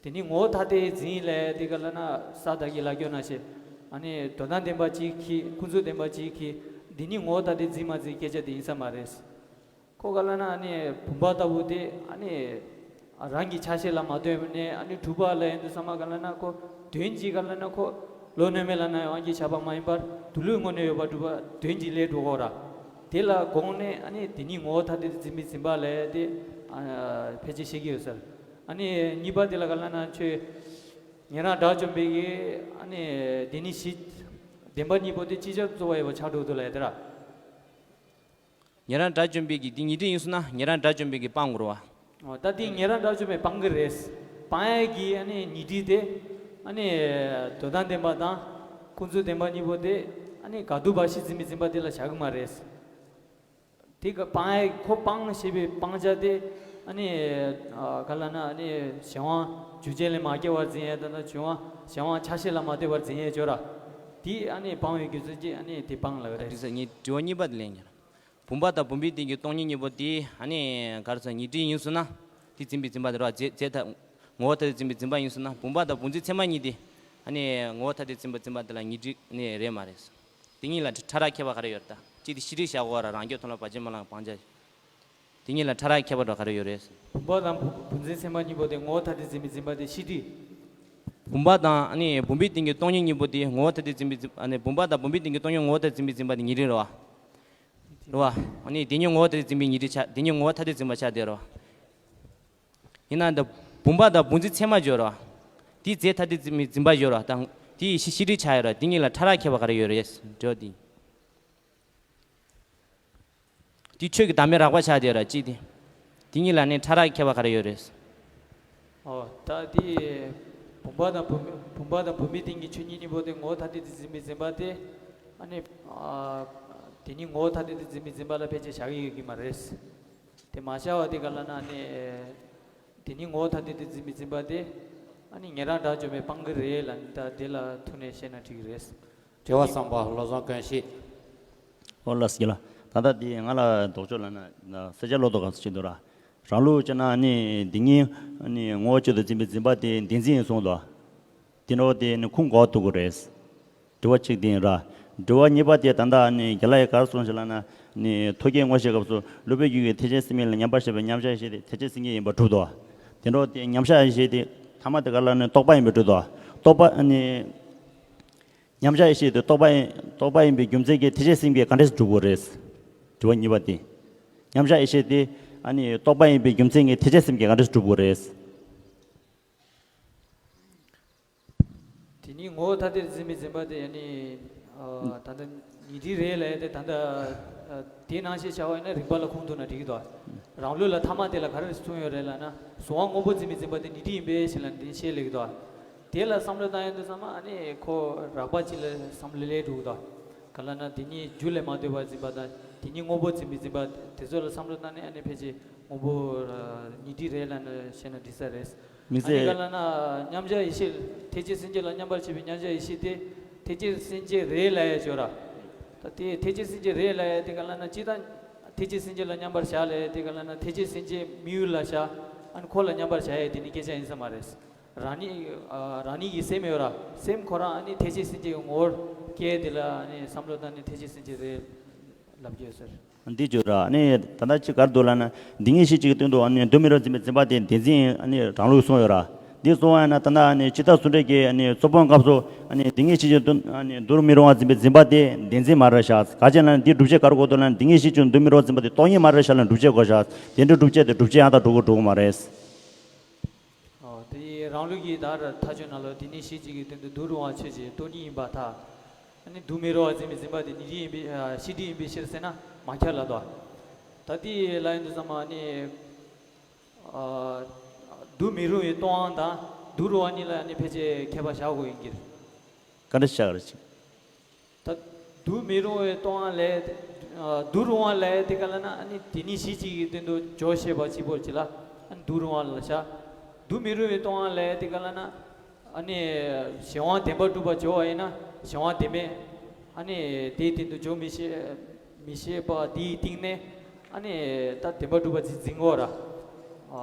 དེ་ནི་ངོ་བོ་ཐ་དད་འཛིན་ལས་དེ་ག་ལ་ན་ས་དག་གི་ལ་སྐྱོན་ན་ཞེས། ཨ་ནི་འདོད་དོན་བདེན་པ་གཅིག་གིས་ཀུན་རྫོབ་བདེན་པ་གཅིག་གིས་འདི་ནི་ངོ་བོ་ཐ་དད་འཛིན་མ་འཛིན་སྐད་ཆ་དེ་ཡིན་ས་མ་རེད། ཁོ་ག་ལ་ན་ཨ་ནི་བུམ་པ་ལྟ་བུ་དེ་ཨ་ནི་རང་གི་ཆ་ཤས་ལ་མ་ལྟོས་ནས་ཨ་ནི་གྲུབ་པ་ལ་ཡིན་དུས་ཚང་མ་ག་ལ་ན་ཁོ་དོན་གཅིག་ག་ལ་ན་ཁོ་བློ་རྣོན་མེད་ལ་ན་ཡང་གི་བྱ་བ་མ་ཡིན་པར་དུ་ལུས་དངོས་གནས་ཡོད་པ་གྲུབ་པ་དོན་གཅིག་ལས་གྲུབ་གོ་ར། དེ་ལ་དགོངས་ནས་ཨ་ནི་དེ་ཉིད་ངོ་བོ་ཐ་དད་དུ་འཛིན་པའི་འཛིན་པ་ལས་དེ་ཕལ་ཆེར་ཤེས་ཀྱི་ཡོད་ཟེར། ཨ་ནི་གཉིས་པ་དེ་ལ་ག་ལ་ན་ཆོས་ཉན་རང་དགྲ་བཅོམ་པའི་གི་ཨ་ནི་དེ་ནི་གཞི་བདེན་པ་གཉིས་པོ་དེ་ཅི་ཆར་རྩོལ་བ་ཡོད་པ་ཆགས་འགྲོ་འདུག་ལ་ཡ་དེ་ར། ཉན་རང་དགྲ་བཅོམ་པའི་གི་འདི་ཉིད་སྒྲིབ་ཡིན་སོང་ན་ཉན་རང་དགྲ་བཅོམ་པའི་གི་སྤང་དགོས་རེད་བ། ད་འདི་ཉན་རང་དགྲ་བཅོམ་པའི་སྤང་གི་རེད། སྤང་ཡས་ཀྱི་ཨ་ནི་ཉིད་སྒྲིབ་དེ་ཨ་ནི་འདོད་དོན་བདེན་པ་དང་ཀུན་རྫོབ་བདེན་པ་གཉིས་པོ་དེ་ཨ་ནི་ག་དུས་བ་ཤི་འཛིན་པའི་འཛིན་པ་དེ་ལ་བཞག་གི་མ་རེད། དེ་ག་སྤང་ཡས་ཁོ་སྤང་ཞེས་པའི་སྤང་བྱ་དེ་ཨ་ནི་ག་ལ་ན་ཨ་ནི་གཞན་དབང་རྒྱུ་རྐྱེན་ལས་མ་སྐྱེ་བར་འཛིན་ཡས་དང་གཞན་དབང་ཆ་ཤས་ལ་མ་ལྟོས་པར་འཛིན་ཡས་ཅོག་ར། དེ་ཨ་ནི་སྤང་བའི་རྒྱུ་མཚན་གྱིས་ཨ་ནི་དེ་སྤང་ལབ་རེད། དེ་ས་ངས་དྲི་བ་གཉིས་པ་དེ་ལན་ཉར། བུམ་པ་དང་བུམ་པའི་སྟེང་གི་སྟོང་ཉིད་གཉིས་པོ་དེ་ཨ་ནི་ག་རེ་ཟེར་ཉིད་སྒྲིབ་ཡིན་སོང་ན་དེ་འཛིན་པའི་འཛིན་པ་དེ་རེད་བ། རྫས་རྫས་ཐ་ངོ་བོ་ཐ་དད་འཛིན་པའི་འཛིན་པ་ཡིན་སོང་ན་བུམ་པ་དང་བུམ་འཛིན་ཚད་མ་གཉིས་དེ་ཨ་ནི་ངོ་བོ་ཐ་དད་འཛིན་པའི་འཛིན་པ་དེ་ལ་ཉིད་སྒྲིབ་ནི་རེད་མ་རེད། དེ་གཉིས་ལ་ཕྲ་རགས་ཁྱད་པར་ག་རེ་ཡོད་རེད་ད། གཅིག་དེ་ཤེས་རིག་བཞག་གོ་ར་རང་རྒྱུད་མཐོང་ལམ་བར་ཆད་མེད་ལམ་སྤང་བྱ། དེ་གཉིས་ལ་ཕྲ་རགས་ཁྱད་པར་ག་རེ་ཡོད་རེད། བུམ་པ་དང་བུ་བུམ་འཛིན་ཚད་མ་གཉིས་པོ་དེ་ངོ་བོ་ཐ་དད་འཛིན་པའི་འཛིན་པ་དེ་ཤེས་སྒྲིབ། བུམ་པ་དང་ཨ་ནི་བུམ་པའི་སྟེང་གི་སྟོང་ཉིད་གཉིས་པོ་དེ་ངོ་བོ་ཐ་དད་འཛིན་པའི་འཛིན་ཨ་ནི་བུམ་པ་དང་བུམ་པའི་སྟེང་གི་སྟོང་ཉིད་ངོ་བོ་ཐ་དད་འཛིན་པའི་འཛིན་པ་དེ་ཉིད་སྒྲིབ་རེད་བ། རེད་བ། ཨ་ནི་དེ་ཉིད་ངོ་བོ་ཐ་དད་འཛིན་པའི་ཉིད་སྒྲིབ་ཆགས་དེ་ཉིད་ངོ་བོ་ཐ་དད་འཛིན་པ་ཆགས་བསྡད་རེད་བ། ཡིན་ན་འདི་བུམ་པ་དང་བུམ་འཛིན་ཚད་མ་སྦྱོར་བ། དེའི་རྫས་ཐ་དད་འཛིན་པའི་འཛིན་པ་སྦྱོར་བ་དང་དེའི་ཡེ་ཤེས་ཤེས་སྒྲིབ་ཆགས་ཡོད་ར་དེ་གཉིས་ལ་ཕྲ་རགས་ཁྱད་པར་ག་རེ་ཡོད་རེད་འདྲི་བ་དེ། དེ་ཆོས་ཀྱི་བདག་མེད་རགས་པ་ཆགས་བསྡད་ཡོད་ར་གཅིག་དེ། དེ་གཉིས་ལ་ནི་ཕྲ་རགས་ཁྱད་པར་ག་རེ་ཡོད་རེད། ཨོ་ད་དེ་བུམ་པ་དང་བུམ་བུམ་པ་དང་བུམ་པའི་སྟེང་གི་ཆོས་ཉིད་གཉིས་པོ་དེ་ངོ་བོ་ཐ་དད་དུ་འཛིན་པའི་འཛིན་པ་དེ་ཨ་ནི་ཨ་དེ་ཉིད་ངོ་བོ་ཐ་དད་དུ་འཛིན་པའི་འཛིན་པ་ལ་ཕལ་ཆེར་བཞག་གི་ཡོད་ཀྱི་མ་རེད། དེ་མ་བྱ་བ་དེ་ག་ལ་ན་ནི། དེ་ཉིད་ངོ་བོ་ཐ་དད་དུ་འཛིན་པའི་འཛིན་པ་དེ། ཨ་ནི་ཉན་རང་དགྲ་བཅོམ་པའི་སྤང་གི་རེད་ལ་ནི་ད་དེ་ལ་ཐུག་ནས་བཤད་ན་འགྲིག་གི་རེད། དྲི་བ་གསུམ་པ་བློ་བཟང་དཀོན་ཤེས། ཨོ་ལགས་སོ་ལགས། ད་ལྟ་དེ་ང་ལ་ལྡོག་ཕྱོགས་ལ་ན་ན་སེར་སྐྱ་བློ་ལྡོག་ག་ཚོད་ཅིག་འདུག་ར། རང་ལུགས་བྱས་ན་ནི་འདི་ཉིད་ནི་ངོ་བོ་གཅིག་ཏུ་འཛིན་པའི་འཛིན་པ་དེ་བདེན་འཛིན་ཡིན་གསུངས་འདུག་དེ་འདྲ་བ་དེ་ནི་ཁུངས་ག་པར་ཐུག་གི་རེད། དྲི་བ་གཅིག་དེ་ཡིན་ར། དྲི་བ་གཉིས་པ་དེ་ད་ལྟ་ནི་རྒན་ལགས་ཀྱིས་ག་རེ་གསུངས་ཤག་ལབ་ན་ནི་ཐུགས་བསྐྱེད་བསྔོ་བྱེད་སྐབས་སུ་སློབ་དཔོན་རྒྱུད་ཀྱི་ཐེག་ཆེན་སེམས་ཉིད་ལ་མཉམ་པར་བཞག་པའི་མཉམ་གཞག་ཡེ་ཤེས་དེ་ཐེག་ཆེན་སེམས་ཉིད་ཡིན་པར་གྲུབ་འདུག་དེ་འདྲ་བ་དེ་མཉམ་གཞག་ཡེ་ཤེས་དེ་ཐ་མ་དེ་ག་ལ་ནི་རྟོག་པ་ཡིན་པར་གྲུབ་འདུག་རྟོག་པ་ནི། མཉམ་གཞག་ཡེ་ཤེས་དེ་རྟོག་པ་ཡིན་རྟོག་པ་ཡིན་པའི་རྒྱུ་མཚན་གྱིས་ཐེག་ཆེན་སེམས་ཀྱིས་ག་འདྲས་སེ་གྲུབ་དགོས་རེད། དྲི་བ་གཉིས་པ་དེ། མཉམ་གཞག་ཡེ་ཤེས་དེ་ཨ་ནི་རྟོག་པ་ཡིན་པའི་རྒྱུ་མཚན་གྱིས་ཐེག་ཆེན་སེམས་ཀྱིས་ག་འདྲས་སེ་གྲུབ་དགོས་རེད། དེ་ནི་ངོ་བོ་ཐ་དད་འཛིན་པའི་འཛིན་པ་དེ་ཨ་ནི་ཨ་ད་ལྟ་ཉིད་སྒྲིབ་རེད་ལབ་ཡ་དེ་ད་ལྟ་ཨ་དེ་ནང་བཞིན་བྱ་བ་ཡིན་ན་རིམ་པ་ལ་ཁུངས་གཏུགས་ན་འགྲིག་གི་འདུག་རང་ལུགས་ལ་ཐ་མ་དེ་ལ་ག་རེ་གསུངས་ཡོད་རེད་ལབ་ན་གཟུང་བ་སྔོན་པོ་འཛིན་པའི་འཛིན་པ་དེ་ཉིད་སྒྲིབ་ཡིན་པས་ཞེས་ལབ་ནས་དེ་བཤད་ལེགས་འདུག་དེ་ལ་བསམ་བློ་བཏང་ཡོང་དུས་ཙམ་པ་ཨ་ནི་ཁོ་རགས་པ་ཅིག་ལ་བསམ་བློ་སླེབས་འགྲོ་གི་འདུག་ག་ལབ་ན་དེ་གཉིས་རྒྱུ་ལས་མ་འདོད་པར་འཛིན་པ་དང་དེ་གཉིས་དངོས་པོར་འཛིན་པའི་འཛིན་པ་དེ་ཚོ་ལ་བསམ་བློ་བཏང་ནས་ཨ་ནི་ཕལ་ཆེར་དངོས་པོ་ཉིད་སྒྲིབ་རེད་ལབ་ནས་བཤད་ན་འགྲིག་ས་རེད། དམིགས་ཨ་ནི་ག་བསལ། ལབ་ན་མཉམ་གཞག་ཡེ་ཤེས། ཐེག་ཆེན་སེམས་བསྐྱེད་ལ་མཉམ་པར་བྱེད་པའི་མཉམ་གཞག་ཡེ་ཤེས་དེ་ཐེག་ཆེན་སེམས་བསྐྱེད་རེད་ལབ་ཡ་ཅིག་ཡོད་ར། ད་དེ་ཐེག་ཆེན་སེམས་བསྐྱེད་རེད་ལབ་ཡ་དེ་ག་ལབ་ན་སྤྱིར་བཏང་ཐེག་ཆེན་སེམས་བསྐྱེད་ལ་མཉམ་པར་བཞག་ལབ་ཡ་དེ་ག་ལབ་ན་ཐེག་ཆེན་སེམས་བསྐྱེད་དམིགས་ཡུལ་ལ་བཞག་ཨ་ནི་ཁོ་ལ་མཉམ་པར་བཞག་ཡ་དེ་ནི་སྐད་ཆ་ཡིན་ས་མ་རེད། རང་ཉིད་ཨ་རང་ཉིད་ཀྱི་སེམས་ཡོད་ར། སེམས་ཁོ་རང་ཨ་ནི་ཐེག་ཆེན་སེམས་བསྐྱེད་ཀྱི་ངོ་བོར་སྐྱེས་དེ་ལ་ཨ་ནི་བསམ་བློ་བཏང་ནས་ཐེག་ཆེན་སེམས་བསྐྱེད་རེད་ལབ་ཀྱི་ཡོད་ཟེར། འདི་བརྗོད་ར། ཨ་ནི་ད་ལྟ་ཅི་གར་འདུག་ལབ་ན་འདི་ཉིད་ཤེས་བྱེད་ཀྱི་སྟེང་དུ་ཨ་ནི་འདུ་མི་རུང་འཛིན་པའི་འཛིན་པ་དེ་བདེན་འཛིན་ཨ་ནི་རང་ལུགས་གསུངས་ཡོད་ར། འདི་གསུངས་པ་ན་ད་ལྟ་ཨ་ནི་སྤྱི་ལྟར་གསུང་འགྲེལ་གྱི་ཨ་ནི་རྩོད་སྤོང་སྐབས་སུ་ཨ་ནི་འདི་ཉིད་ཤེས་བྱེད་དུ་ཨ་ནི་འདུ་མི་རུང་བར་འཛིན་པའི་འཛིན་པ་དེ་བདེན་འཛིན་མ་རེད་བཞག་ག་ཅི་ལབ་ན་འདི་སྒྲུབ་བྱེད་ག་རེ་དགོས་འདུག་ལབ་ན་འདི་ཉིད་ཤེས་བྱེད་འདུ་མི་རུང་འཛིན་པ་དེ་སྟོང་ཉིད་མ་རེད་བཞག་ལབ་སྒྲུབ་བྱེད་དགོས་བཞག་དེ་འདྲའི་སྒྲུབ་བྱེད་དེ་སྒྲུབ་བྱེད་ཡང་དག་སྒྲུབ་དགོས་སྒྲུབ་དགོས་མ་རེད། ཨོ། དེ་ཡིས་རང་ལུགས་ཀྱི་ད་ར་ཐག་གཅོད་ནང་ལ་དེ་ནི་ཤེས་བྱེད་ཀྱི་སྟེང་དུ་འདུ་རུང་བ་ཆོས་ཅན། སྟོང་ཉིད་ཡིན་པར་ཐལ། ཨ་ནི་འདུ་མི་རུང་བ་འཛིན་པའི་འཛིན་པ་དེ་ཉིད་སྒྲིབ་ཡིན་པའི་ཨ་ཤེས་སྒྲིབ་ཡིན་པའི་ཕྱིར་ཟེར་ན་མ་ཁྱབ་ལབ་དོ། ད་དེ་ལ་ཡིན་དུས་ཙམ་པ་ཨ་ནི་ཨ་འདུ་མི་རུང་བའི་སྟོང་པ་དང་འདུ་རུང་བ་གཉིས་ལ་ཨ་ནི་ཕལ་ཆེར་ཁྱད་པར་བཞག་དགོས་ཡིན་གྱི་རེད། ག་འདྲ་བཞག་རེད་ཅིག་ད་འདུ་མི་རུང་བའི་སྟོང་པ་ལས། ཨ་འདུ་རུང་བ་ལས་དེ་ག་ལབ་ན་ཨ་ནི་དེ་ནི་ཤེས་བྱེད་ཀྱི་སྟེང་དུ་སྦྱོར་ཤེས་པ་གཅིག་པོར་བྱེད་ལ་ཨ་ནི་འདུ་རུང་བ་ལ་བཞག་འདུ་མི་རུང་བའི་སྟོང་པ་ལས་དེ་ག་ལབ་ན་ཨ་ནི་གཞན་དབང་བདེན་པར་གྲུབ་པ་སྦྱོར་བ་ཡིན་ན་གཞན་དབང་བདེན་པས་ཨ་ནི་དེའི་སྟེང་དུ་སྦྱོར་མི་ཤེས་མི་ཤེས་པ་དེའི་སྟེང་ནས་ཨ་ནི་ད་བདེན་པར་གྲུབ་པ་འཛིན་འཛིན་དགོས་ར། ཨ་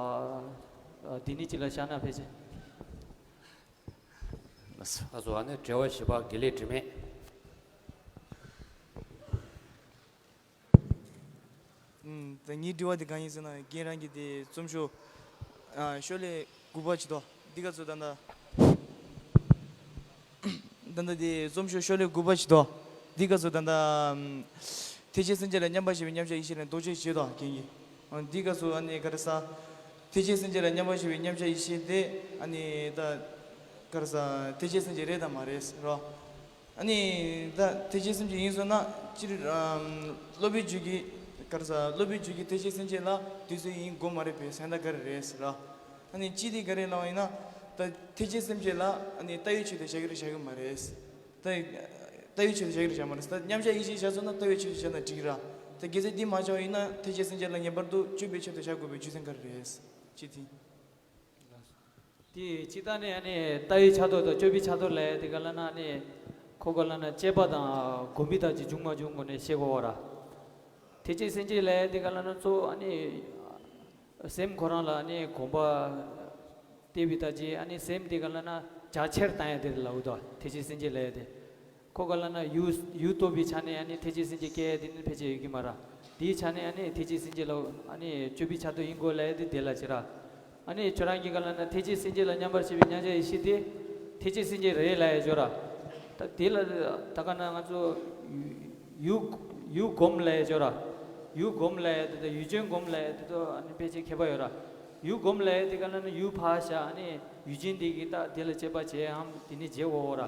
ཨ་དེ་ནི་གཅིག་ལ་བཞག་ན་ཕལ་ཆེར། ལགས་སོ། ལགས་སོ། ཨ་ནི་དྲི་བ་བཞི་པ་དགེ་ལེགས་དྲི་མེད། ཨུམ། ད་ངའི་དྲི་བ་དེ་གང་ཡིན་ཟེར་ན་རྒན་རང་གི་དེ་རྩོམ་ཤོག་ཨ་ཤོ་ལོ་ཀ་དགུ་པ་ཅིག་འདུག་འདི་ག་ཚོད་ད་ལྟ། ད་ལྟ་དེ་རྩོམ་ཤོག་ཤོ་ལོ་ཀ་དགུ་པ་ཅིག་འདུག་འདི་ག་ཚོད་ད་ལྟ། ཨམ། ཐེག་ཆེན་སེམས་བསྐྱེད་ལ་མཉམ་པར་བཞག་པའི་མཉམ་གཞག་ཡེ་ཤེས་ལ་འདོགས་གཅོད་བྱེད་དོ་རྒན་གྱིས། ཨ་འདི་སྐབས་སུ་ཨ་ནི་ག་རེ་ཟ། ཐེག་ཆེན་སེམས་བསྐྱེད་ལ་མཉམ་པར་བཞག་པའི་མཉམ་གཞག་ཡེ་ཤེས་དེ་ཨ་ནི་ད་ག་རེ་ཟ་ཐེག་ཆེན་སེམས་བསྐྱེད་རེད་དམ་མ་རེད་རོ། ཨ་ནི་ད་ཐེག་ཆེན་སེམས་བསྐྱེད་ཡིན་སོང་ན་སྤྱིར་ཨམ་སློབ་དཔོན་ཇུས་ཀྱི་ག་རེ་ཟ་སློབ་དཔོན་ཇུས་ཀྱི་ཐེག་ཆེན་སེམས་བསྐྱེད་ལ་དུས་ཚོད་ཡིན་དགོས་མ་རེད་པས་ཟེར་ན་ག་རེ་རེད་ཟེར་ར། ཨ་ནི་སྤྱིར་དེ་ག་རེ་ལབ་པ་ཡིན་ན་ད་ཐེག་ཆེན་སེམས་བསྐྱེད་ལ་ཨ་ནི་ལྟ་བའི་ཆོས་དེ་བཞག་གི་རེད་བཞག་གི་མ་རེད། ད་ལྟ་བའི་ཆོས་དེ་བཞག་གི་རེད་བཞག་མ་རེད། ད་མཉམ་གཞག་ཡེ་ཤེས་བཞག་སོང་ན་ལྟ་བའི་ཆོས་དེ་བཞག་ན་འགྲིག་གི་ར། ད་གལ་སྲིད་འདི་མ་བྱུང་བ་ཡིན་ན་ཐེག་ཆེན་སེམས་བསྐྱེད་ལ་ངེས་པར་དུ་སྤྱོད་པའི་ཆོས་དེ་བཞག་དགོས་པའི་རྒྱུ་མཚན་ག་རེ་རེད། ཅི་ཐིག་དེ་སྤྱིར་བཏང་ནས་ཨ་ནི་ལྟ་བའི་ཆ་ཐོག་དང་སྤྱོད་པའི་ཆ་ཐོག་ལ་དེ་ག་ལབ་ན་ཨ་ནི་ཁོ་ག་ལབ་ན་དཔྱད་པ་དང་གོམས་པའི་ཐག་གཅོད་བྱུང་མ་བྱུང་སྒོ་ནས་ཤེས་དགོས་པ་ར། ཐེག་ཆེན་སེམས་བསྐྱེད་ལ་དེ་ག་ལབ་ན་གཙོ་བོ་ཨ་ནི་སེམས་ཁོ་རང་ལ་ཨ་ནི་གོམས་པ་སྟེར་བའི་ཐག་གཅོད་ཨ་ནི་སེམས་དེ་ག་ལབ་ན་རྒྱ་ཆེར་བཏང་ཡ་དེ་ལ་འུ་ཐོག་ཐེག་ཆེན་སེམས་བསྐྱེད་ལ་དེ། ཁོ་ག་ལབ་ན་ཡུལ་ཡུལ་རྟོགས་པའི་ཆ་ནས་ཨ་ནི་ཐེག་ཆེན་སེམས་བསྐྱེད་སྐྱེ་ཡ་དེ་ནི་ཕལ་ཆེར་ཡོད་ཀྱི་མ་རེད། དེའི་ཆ་ནས་ཨ་ནི་ཐེག་ཆེན་སེམས་བསྐྱེད་ལ་ཨ་ནི་སྤྱོད་པའི་ཆ་ཐོག་ཡིན་དགོས་ལབ་ཡ་དེ་དེ་ལ་བྱེད་ར། ཨ་ནི་ཁྱོད་རང་གིས་ག་ལབ་ན་ཐེག་ཆེན་སེམས་བསྐྱེད་ལ་མཉམ་པར་བཞག་པའི་མཉམ་གཞག་ཡེ་ཤེས་དེ་ཐེག་ཆེན་སེམས་བསྐྱེད་རེད་ལབ་ཡ་ཅིག་ཡོད་ར། ད་དེ་ལ་ད་ག་ན་ང་ཚོ་ཡུལ་ཡུལ་སྒོམ་ལབ་ཡ་ཅིག་ཡོད་ར། ཡུལ་སྒོམ་ལབ་ཡ་དེ་དང་ཡུལ་ཅན་སྒོམ་ལབ་ཡ་དེ་དང་ཨ་ནི་ཕལ་ཆེར་ཁྱད་པར་ཡོད་ར། ཡུལ་སྒོམ་ལབ་ཡ་དེ་ག་ལབ་ན་ཡུལ་ཕར་བཞག་ཨ་ནི་ཡུལ་ཅན་དེ་གིས་ད་དེ་ལ་དཔྱད་པ་བྱེད་ཡའམ་དེ་ནི་བྱེད་འོ་འོ་ར།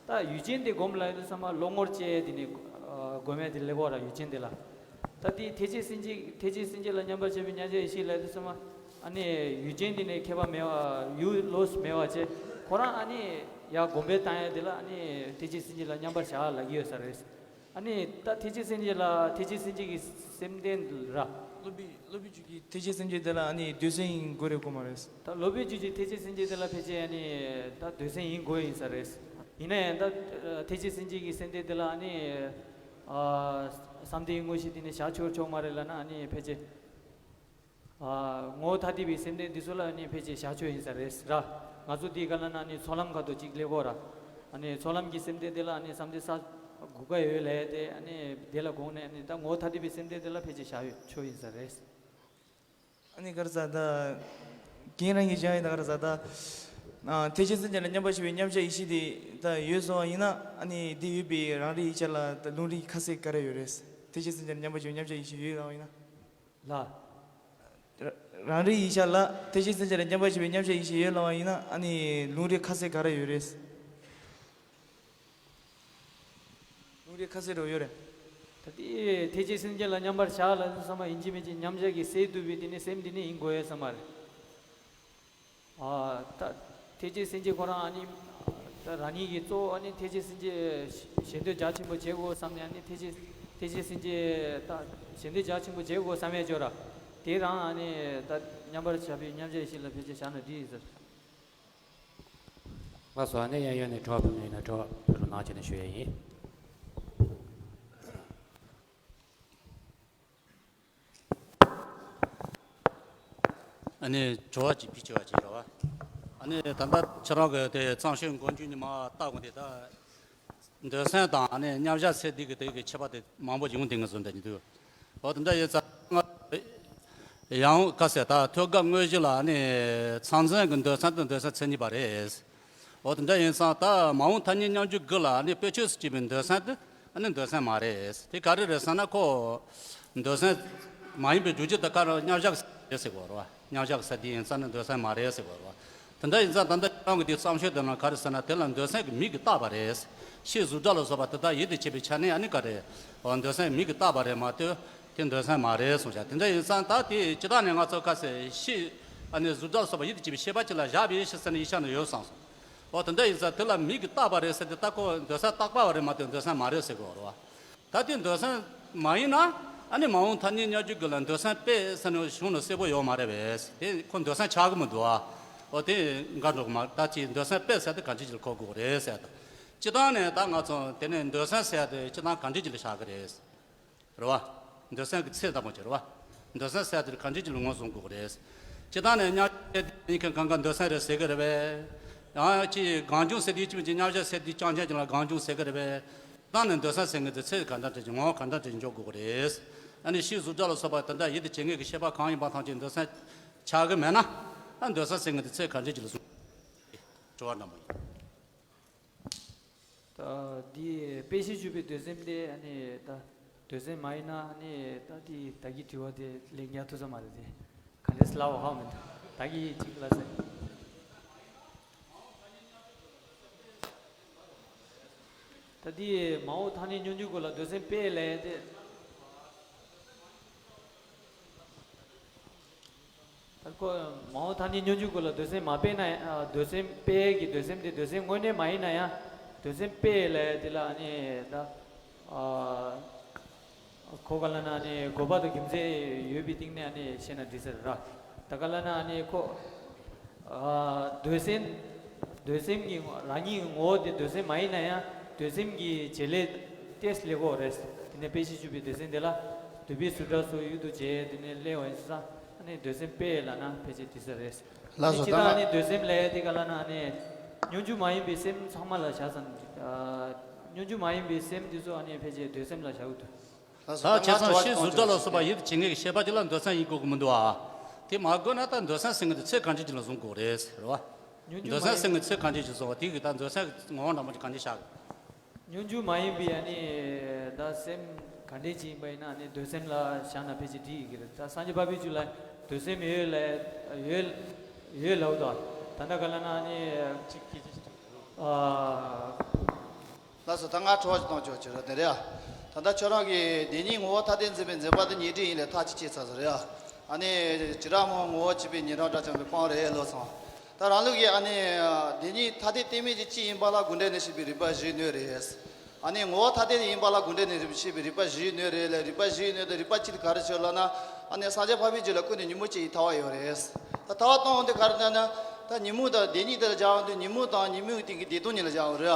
ད་ཡུལ་ཅན་དེ་སྒོམ་ལབ་ཡ་དེ་ཚང་མ་བློ་ངོར་བཅད་དེ་ནི་ཨ་སྒོམ་ཡ་དེ་ལེགས་འོ་ར་ཡུལ་ཅན་དེ་ལ། ད་དེ་ཐེག་ཆེན་སེམས་བསྐྱེད་ཐེག་ཆེན་སེམས་བསྐྱེད་ལ་མཉམ་པར་བཞག་པའི་མཉམ་གཞག་ཡེ་ཤེས་ལབ་ཡ་དེ་ཚང་མ་ཨ་ནི་ཡུལ་ཅན་དེ་ནི་ཁྱད་པར་མེད་པ་ཡུལ་ལོགས་སུ་མེད་པ་བྱས་ཁོ་རང་ཨ་ནི་ཡར་སྒོམ་པའི་བཏང་ཡ་དེ་ལ་ཨ་ནི་ཐེག་ཆེན་སེམས་བསྐྱེད་ལ་མཉམ་པར་བཞག་ལབ་ཀྱི་ཡོད་ས་རེད། ཨ་ནི་ད་ཐེག་ཆེན་སེམས་བསྐྱེད་ལ་ཐེག་ཆེན་སེམས་བསྐྱེད་ཀྱི་སེམས་རྟེན་ར། སློབ་དཔོན་སློབ་དཔོན་ཇུས་ཀྱི་ཐེག་ཆེན་སེམས་བསྐྱེད་དེ་ལ་ཨ་ནི་འདོད་སེམས་ཡིན་དགོས་རེད་དགོས་མ་རེད། ད་སློབ་དཔོན་ཇུས་ཀྱི་ཐེག་ཆེན་སེམས་བསྐྱེད་དེ་ལ་ཕལ་ཆེར་ཨ་ནི་ད་འདོད་སེམས་ཡིན་དགོས་ཡིན་ས་རེད། ཡིན་ན་ཡང་ད་ཐེག་ཆེན་སེམས་བསྐྱེད་ཀྱི་སེམས་རྟེན་དེ་ལ་ཨ་ནི་ཨ་བསམ་གཏན་དངོས་གཞི་དེ་ནི་བཞག་ཆོག་ཆོག་མ་རེད་ལབ་ན་ཨ་ནི་ཕལ་ཆེར་ཨ་ངོ་བོ་ཐ་དད་པའི་སེམས་རྟེན་འདི་ཚོ་ལ་ཨ་ནི་ཕལ་ཆེར་བཞག་ཆོག་ཡིན་ས་རེད་ར། ང་ཚོ་འདི་ག་ལབ་ན་ཨ་ནི་ཚོགས་ལམ་ཁ་ཐུག་ཅིག་སླེབས་གོ་ར། ཨ་ནི་ཚོགས་ལམ་གྱི་སེམས་རྟེན་དེ་ལ་ཨ་ནི་བསམ་གཏན་ས་དགུ་པ་ཡོད་ལབ་ཡ་དེ་ཨ་ནི་དེ་ལ་དགོངས་ནས་ཨ་ནི་ད་ངོ་བོ་ཐ་དད་པའི་སེམས་རྟེན་དེ་ལ་ཕལ་ཆེར་བཞག་ཆོག་ཡིན་ས་རེད། ཨ་ནི་ག་རེ་ཟ་ད། རྒན་རང་གིས་སྦྱང་ཡིན་ད་ག་རེ་ཟ་ད། ཨ་ཐེག་ཆེན་སེམས་བསྐྱེད་ལ་མཉམ་པར་བཞག་པའི་མཉམ་གཞག་ཡེ་ཤེས་དེ་ད་ཡོད་སོང་བ་ཡིན་ན་ཨ་ནི་དེ་ཡོད་པའི་རང་རིག་ཡིག་ཆ་ལ་ད་ལུང་རིགས་ཁ་གསལ་ག་རེ་ཡོད་རེད། ཐེག་ཆེན་སེམས་བསྐྱེད་ལ་མཉམ་པར་བཞག་པའི་མཉམ་གཞག་ཡེ་ཤེས་ཡོད་ལབ་པ་ཡིན་ན། ལ། ར་རང་རིག་ཡིག་ཆ་ལ་ཐེག་ཆེན་སེམས་བསྐྱེད་ལ་མཉམ་པར་བཞག་པའི་མཉམ་གཞག་ཡེ་ཤེས་ཡོད་ལབ་པ་ཡིན་ན་ཨ་ནི་ལུང་རིགས་ཁ་གསལ་ག་རེ་ཡོད་རེད། ལུང་རིགས་ཁ་གསལ་རོ་ཡོད་རེད། ད་དེ་ཐེག་ཆེན་སེམས་བསྐྱེད་ལ་མཉམ་པར་བཞག་ལབ་དུས་ཙམ་པ་ཡིན་གཅིག་མིན་གཅིག་མཉམ་གཞག་གི་སེལ་ཐུབ་པའི་དེ་ནི་སེམས་དེ་ནི་ཡིན་དགོས་ཡོད་ས་མ་རེད། ཨ་ད་ཐེག་ཆེན་སེམས་བསྐྱེད་ཁོ་རང་ཨ་ནི་ རང་ཉིད་ཀྱིས་གཙོ་བོ་ཨ་ནི་ཐེག་ཆེན་སེམས་བསྐྱེད་ཞེ་འདོད་རྒྱ་ཆེན་པོ་བྱེད་དགོས་བསམ་ནས། ཨ་ནི་ཐེག་ཆེན་ཐེག་ཆེན་སེམས་བསྐྱེད་ད་ཞེ་འདོད་རྒྱ་ཆེན་པོ་བྱེད་དགོས་བསམ་ཡས་ཅོག་ར། དེ་རང་ཨ་ནི་ད་མཉམ་པར་བཞག་པའི་མཉམ་གཞག་ཡེ་ཤེས་ལ་ཕལ་ཆེར་བཞག་ན་འགྲིག་ཡིན་ཟེར། ལགས་སོ། ཨ་ནི་གཡས་གཡོན་ནས་དྲི་བ་ཕུལ་མཁན་ཡིན་ན་དྲི་བ་ཕུལ་རོགས་གནང་བྱས་ནས་ཞུ་ཡས་ཡིན། ཨ་ནི་དྲི་བ་ཅིག་ཕུལ་ཆོག་པ་ཅིག་རེད་བ། ཨ་ནི་ད་ལྟ་ཁྱེད་རང་གི་དེ་གཙང་ཤོས་མགོ་མཇུག་ཉི་མ་ལྟ་དགོས་དེ་ད། འདོད་སེམས་དང་ཨ་ནི་མཉམ་བཞག་ཚེ་འདི་གི་དེ་གི་ཁྱད་པར་དེ་མང་པོ་ཡོང་དེ་ངས་བཟོ་འདྲ་ཉིད་དུ། འོ་དེ་འདྲ་ཡིན་ཙང་ང་ཡང་ཁ་ཟེར་ད་ཐོད་རྒལ་དངོས་གཞི་ལ་ཨ་ནི་མཚན་འཛིན་གྱི་འདོད་སེམས་དེ་འདོད་སེམས་མཚན་ཉིད་པ་རེད། འོ་དེ་འདྲ་ཡིན་ཙང་ད་མ་འོངས་ཐ་སྙད་སྙོམས་འཇུག་དགུ་ལ་ཨ་ནི་དཔེ་ཆོས་སུ་སྐྱེས་པའི་འདོད་སེམས་དེ་ཨ་ནི་འདོད་སེམས་མ་རེད། དེ་ག་རེ་རེད་ཟེར་ན་ཁོ་འདོད་སེམས་མ་ཡིན་པའི་རྒྱུ་རྐྱེན་དེ་ག་རེ་མཉམ་བཞག་གི་ས་དེ་རེད་ཟེར་གོ་རེད་བ། མཉམ་བཞག་གི་ས་དེ་ཡིན་ཙང་ནི་འདོད་སེམས་མ་རེད་ཟེར་གོ་རེད་བ། དེ་འདྲ་ཡིན་ཙང་ད་ལྟ་ཁྱེད་རང་གི་དེ་བསམ་ཤེས་དེ་ནང་ག་རེ་ཟེར་ན་དེ་ལ་འདོད་སེམས་ཀྱི་མིང་གིས་བཏགས་པ་རེད། ཕྱིའི་གཟུགས་སྒྲ་ལ་སོགས་པ་དེ་དག་ཡིད་དུ་བྱེད་པའི་ཆ་ནས་ཨ་ནི་ག་རེ། འོ་འདོད་སེམས་མིང་གིས་བཏགས་པ་རེད་མ་གཏོགས་དེ་འདོད་སེམས་མ་རེད་གསུངས་བཞག་དེ་འདྲ་ཡིན་ཙང་ད་དེ་སྤྱིར་བཏང་ནས་ང་ཚོ་ཁ་ཟེར་ཕྱིའི་ཨ་ནི་གཟུགས་སྒྲ་ལ་སོགས་པ་ཡིད་དུ་བྱེད་པའི་ཤེས་པ་ཅིག་ལ་བཞག་པའི་ཕྱིར་ཟེར་ནས་ཡིག་ཆ་ནང་ཡོད་བསམ་སོང་། འོ་དེ་འདྲ་ཡིན་ཙང་དེ་ལ་མིང་གིས་བཏགས་པ་རེད་ཟེར་དེ་ད་ཁོ་འདོད་སེམས་བཏགས་པ་རེད་མ་གཏོགས་འདོད་སེམས་མ་རེད་ཟེར་དགོས་རེད་བ། ད་དེ་འདོད་སེམས་མ་ཡིན་ན་ཨ་ནི་མ་འོངས་ཐ་སྙད་སྙོམས་འཇུག་དགུ་ལ་འདོད་སེམས་པས་ཟེར་ནས་གཞུང་ནང་གསལ་པོ་ཡོད་མ་རེད་པས། དེ་ཁོ་འདོད་སེམས་ཆགས་ཀྱི་མི་འདུག་ཨ། འོ་དེ་འགའ་འགྲོ་གི་མ་རེད། ད་ཅི་འདོད་སེམས་པས་ཟེར་དེ་གང་ཅི་ཅིག་ལ་གོ་དགོས་རེད་ཟེར་དང་། སྤྱིར་བཏང་ནས་ད་ང་ཚོ་དེ་ནས་འདོད་སེམས་ཟེར་དེ་སྤྱིར་བཏང་གང་ཅི་ཅིག་ལ་བཞག་གི་རེད། རེད་བ། འདོད་སེམས་ཀྱི་ཚད་ལྟ་བུ་ཅིག་རེད་བ། འདོད་སེམས་ཟེར་དེ་གང་ཅི་ཅིག་ལ་ངོས་བཟུང་དགོས་ཀྱི་རེད། སྤྱིར་བཏང་ནས་མཉམ་བཞག་ཟེར་དེ་ཡིན་མཁན་གང་ག་འདོད་སེམས་རེད་ཟེར་གི་རེད་པས། ཡང་ཅི་གང་བྱུང་ཟེར་དེ་ཅི་མི་ཅི་མཉམ་བཞག་ཟེར་དེ་རྐྱང་རྐྱང་ཅིག་ལ་གང་བྱུང་ཟེར་གི་རེད་པས། སྤྱིར་བཏང་ནས་འདོད་སེམས་ཟེར་མཁན་དེ་ཚད་གང་འདྲ་ཅིག་ངོ་བོ་གང་འདྲ་ཅིག་འཇོག་དགོས་ཀྱི་རེད། ཨ་ནི་ཕྱིའི་གཟུགས་སྒྲ་ལ་སོགས་པ་དེ་འདྲ་ཡིད་དུ་བྱེད་མཁན་གྱི་ཤེས་པ་གང་ཡིན་པ་ཐམས་ཅད་འདོད་སེམས་ཆགས་གི་མེད་ན། ཨ་འདོད་སེམས་ཟེར་མཁན་དེ་ཚད་གང་འདྲ་ཅིག་ལ་བཟུང་། དྲི་བ་འདྲ་མོ་ཡིན། ད་འདི་དཔེ་བཞི་བཅུ་པའི་འདོད་སེམས་དེ་ཨ་ནི་ད་འདོད་སེམས་མ་ཡིན་ན་ཨ་ནི་ད་འདི་ད་གི་དྲི་བ་དེ་ལན་རྒྱག་ཐུབ་ས་མ་རེད་དེ། ག་འདྲས་ལབ་པ་ཧ་མི་འདུག་ད་གི་ཅིག་ལ་ཟེར། ད་འདི་མ་འོངས་ཐ་སྙད་སྙོམས་འཇུག་དགུ་ལ་འདོད་སེམས་པས་ལས་དེ། ད་ཁོ་མ་འོངས་ཐ་སྙད་སྙོམས་འཇུག་དགུ་ལ་འདོད་སེམས་མ་པས་ན་ཡང་། འདོད་སེམས་པས་ཀྱི་འདོད་སེམས་དེ་འདོད་སེམས་དངོས་གནས་མ་ཡིན་ན་ཡང་། འདོད་སེམས་པས་ལས་དེ་ལ་ཨ་ནི་ད་ཁོ་ག་ལ་ན་ཨ་ནི་དགོས་པ་དང་རྒྱུ་མཚན་ཡོད་པའི་སྟེང་ནས་ཨ་ནི་བཤད་ན་འགྲིག་ས་རེད་ར། ད་ག་ལ་ན་ཨ་ནི་ཁོ། ཨ་འདོད་སེམས། འདོད་སེམས་ཀྱི་རང་ཉིད་ཀྱི་ངོ་བོ་དེ་འདོད་སེམས་མ་ཡིན་ན་ཡང་འདོད་སེམས་ཀྱི་བྱེད་ལས་ཏོག་ཙམ་ལས་ཀྱི་ཡོད་རེད། དེ་ནས་དཔེ་བཞི་བཅུ་པའི་འདོད་སེམས་དེ་ལ་འདོད་པའི་གཟུགས་སྒྲ་སོགས་ཡུལ་དུ་བྱས་དེ་ནས་སླེབས་པ་ཡིན་ཙང་ཨ་ནི་འདོད་སེམས་པས་ལབ་ན་ཕལ་ཆེར་འགྲིག་ས་རེད། ལགས་སོ། ད་སྤྱིར་བཏང་ཨ་ནི་འདོད་སེམས་ལབ་ཡ་དེ་ག་ལ་ན་ཨ་ནི་སྙོམས་འཇུག་མ་ཡིན་པའི་སེམས་ཚང་མ་ལ་བཞག་ཙང་། ཨ་སྙོམས་འཇུག་མ་ཡིན་པའི་སེམས་དེ་ཚོ་ཨ་ནི་ཕལ་ཆེར་འདོད་སེམས་ལ་བཞག་གི་འདུག་ད་བྱས་ཙང་ཕྱིའི་གཟུགས་སྒྲ་ལ་སོགས་པ་ཡིད་དུ་བྱེད་མཁན་གྱི་ཤེས་པ་དེ་ལ་འདོད་སེམས་ཡིན་དགོས་ཀྱི་མི་འདུག་ཨ། དེ་མ་དགོས་ན་ད་འདོད་སེམས་ཟེར་མཁན་དེ་ཚད་གང་ཅི་ཅིག་ལ་བཟུང་དགོས་རེད་ཟེར་བ། སྙོམས་འཇུག་འདོད་སེམས་ཟེར་མཁན་ཚད་གང་ཅི་ཅིག་བཟུང་བ་དེ་གི་ད་འདོད་སེམས་ཀྱི་ངོ་བོ་འདྲ་མོ་ཅིག་གང་ཅི་བཞག་གི། སྙོམས་འཇུག་མ་ཡིན་པའི་ཨ་ནི་ད་སེམས་ག་འདྲས་ཅིག་ཡིན་པ་ཡིན་ན་ཨ་ནི་འདོད་སེམས་ལ་བཞག་ན་ཕལ་ཆེར་འགྲིག་ཡོད་ཀྱི་རེད། ད་སངས་རྒྱས་འཕགས་པའི་ཆོས་ལ་འདོད་སེམས་ཡོད་ལ་ཡོད་ཡོད་ལབ་འདུག་ད་ལྟ་ག་ལ་ན་ཨ་ནི་ཨ། ལགས་སོ། ད་ང་དྲི་བ་ཞིག་གཏོང་ཆོག་ཅི་རེད་དེ་རེད་ཨ། ད་ལྟ་ཁྱོད་རང་གིས་བདེན་གཉིས་ངོ་བོ་ཐ་དད་འཛིན་པའི་འཛིན་པ་དེ་ཉེ་སྦྱོར་ཡིན་ལས་ཐག་གཅོད་བྱས་ཚར་ཟེར་རེད་ཨ། ཨ་ནི་བྱེ་བྲག་སྨྲ་བ་ངོ་བོ་གཅིག་པའི་ཉེ་སྦྱོར་སྒྲ་སྦྱང་བའི་དཔང་རེད་ལབ་སོང་། ད་རང་ལུགས་ཀྱིས་ཨ་ནི་བདེན་གཉིས་ཐ་དད་གཏན་མེད་ཀྱི་སྤྱི་ཡིན་པ་ལ་དགོས་འབྲེལ་ནས་བཤད་པའི་རིགས་པ་བཞི་ཡིས་གནོད་རེད། ཨ་ནི་ངོ་བོ་ཐ་དད་ཡིན་པ་ལ་དགོས་འབྲེལ་ནས་བཤད་པའི་རིགས་པ་བཞི་ཡིས་གནོད་རེད་ལས། རིགས་པ་བཞི་ཡིས་གནོད་དེ་རིགས་པ་གཅིག་དེ་ག་རེ་ཆོད་ལབ་ན། ཨ་ནི་སངས་རྒྱས་འཕགས་པའི་རྒྱུད་ལ་ཀུན་ཏུ་ཉོན་མོངས་སྤྱི་ཡི་ཐལ་བ་ཡོད་རེད། ད་ཐལ་བ་གཏོང་འོང་དུས་ག་རེ་ལབ་ན། ད་ཉོན་མོངས་དང་བདེན་གཉིས་དེ་ལ་སྦྱར་འོང་དུས་ཉོན་མོངས་དང་ཉོན་མོངས་སྟེང་གི་བདེན་སྟོང་གཉིས་ལ་སྦྱར་འོང་རེད་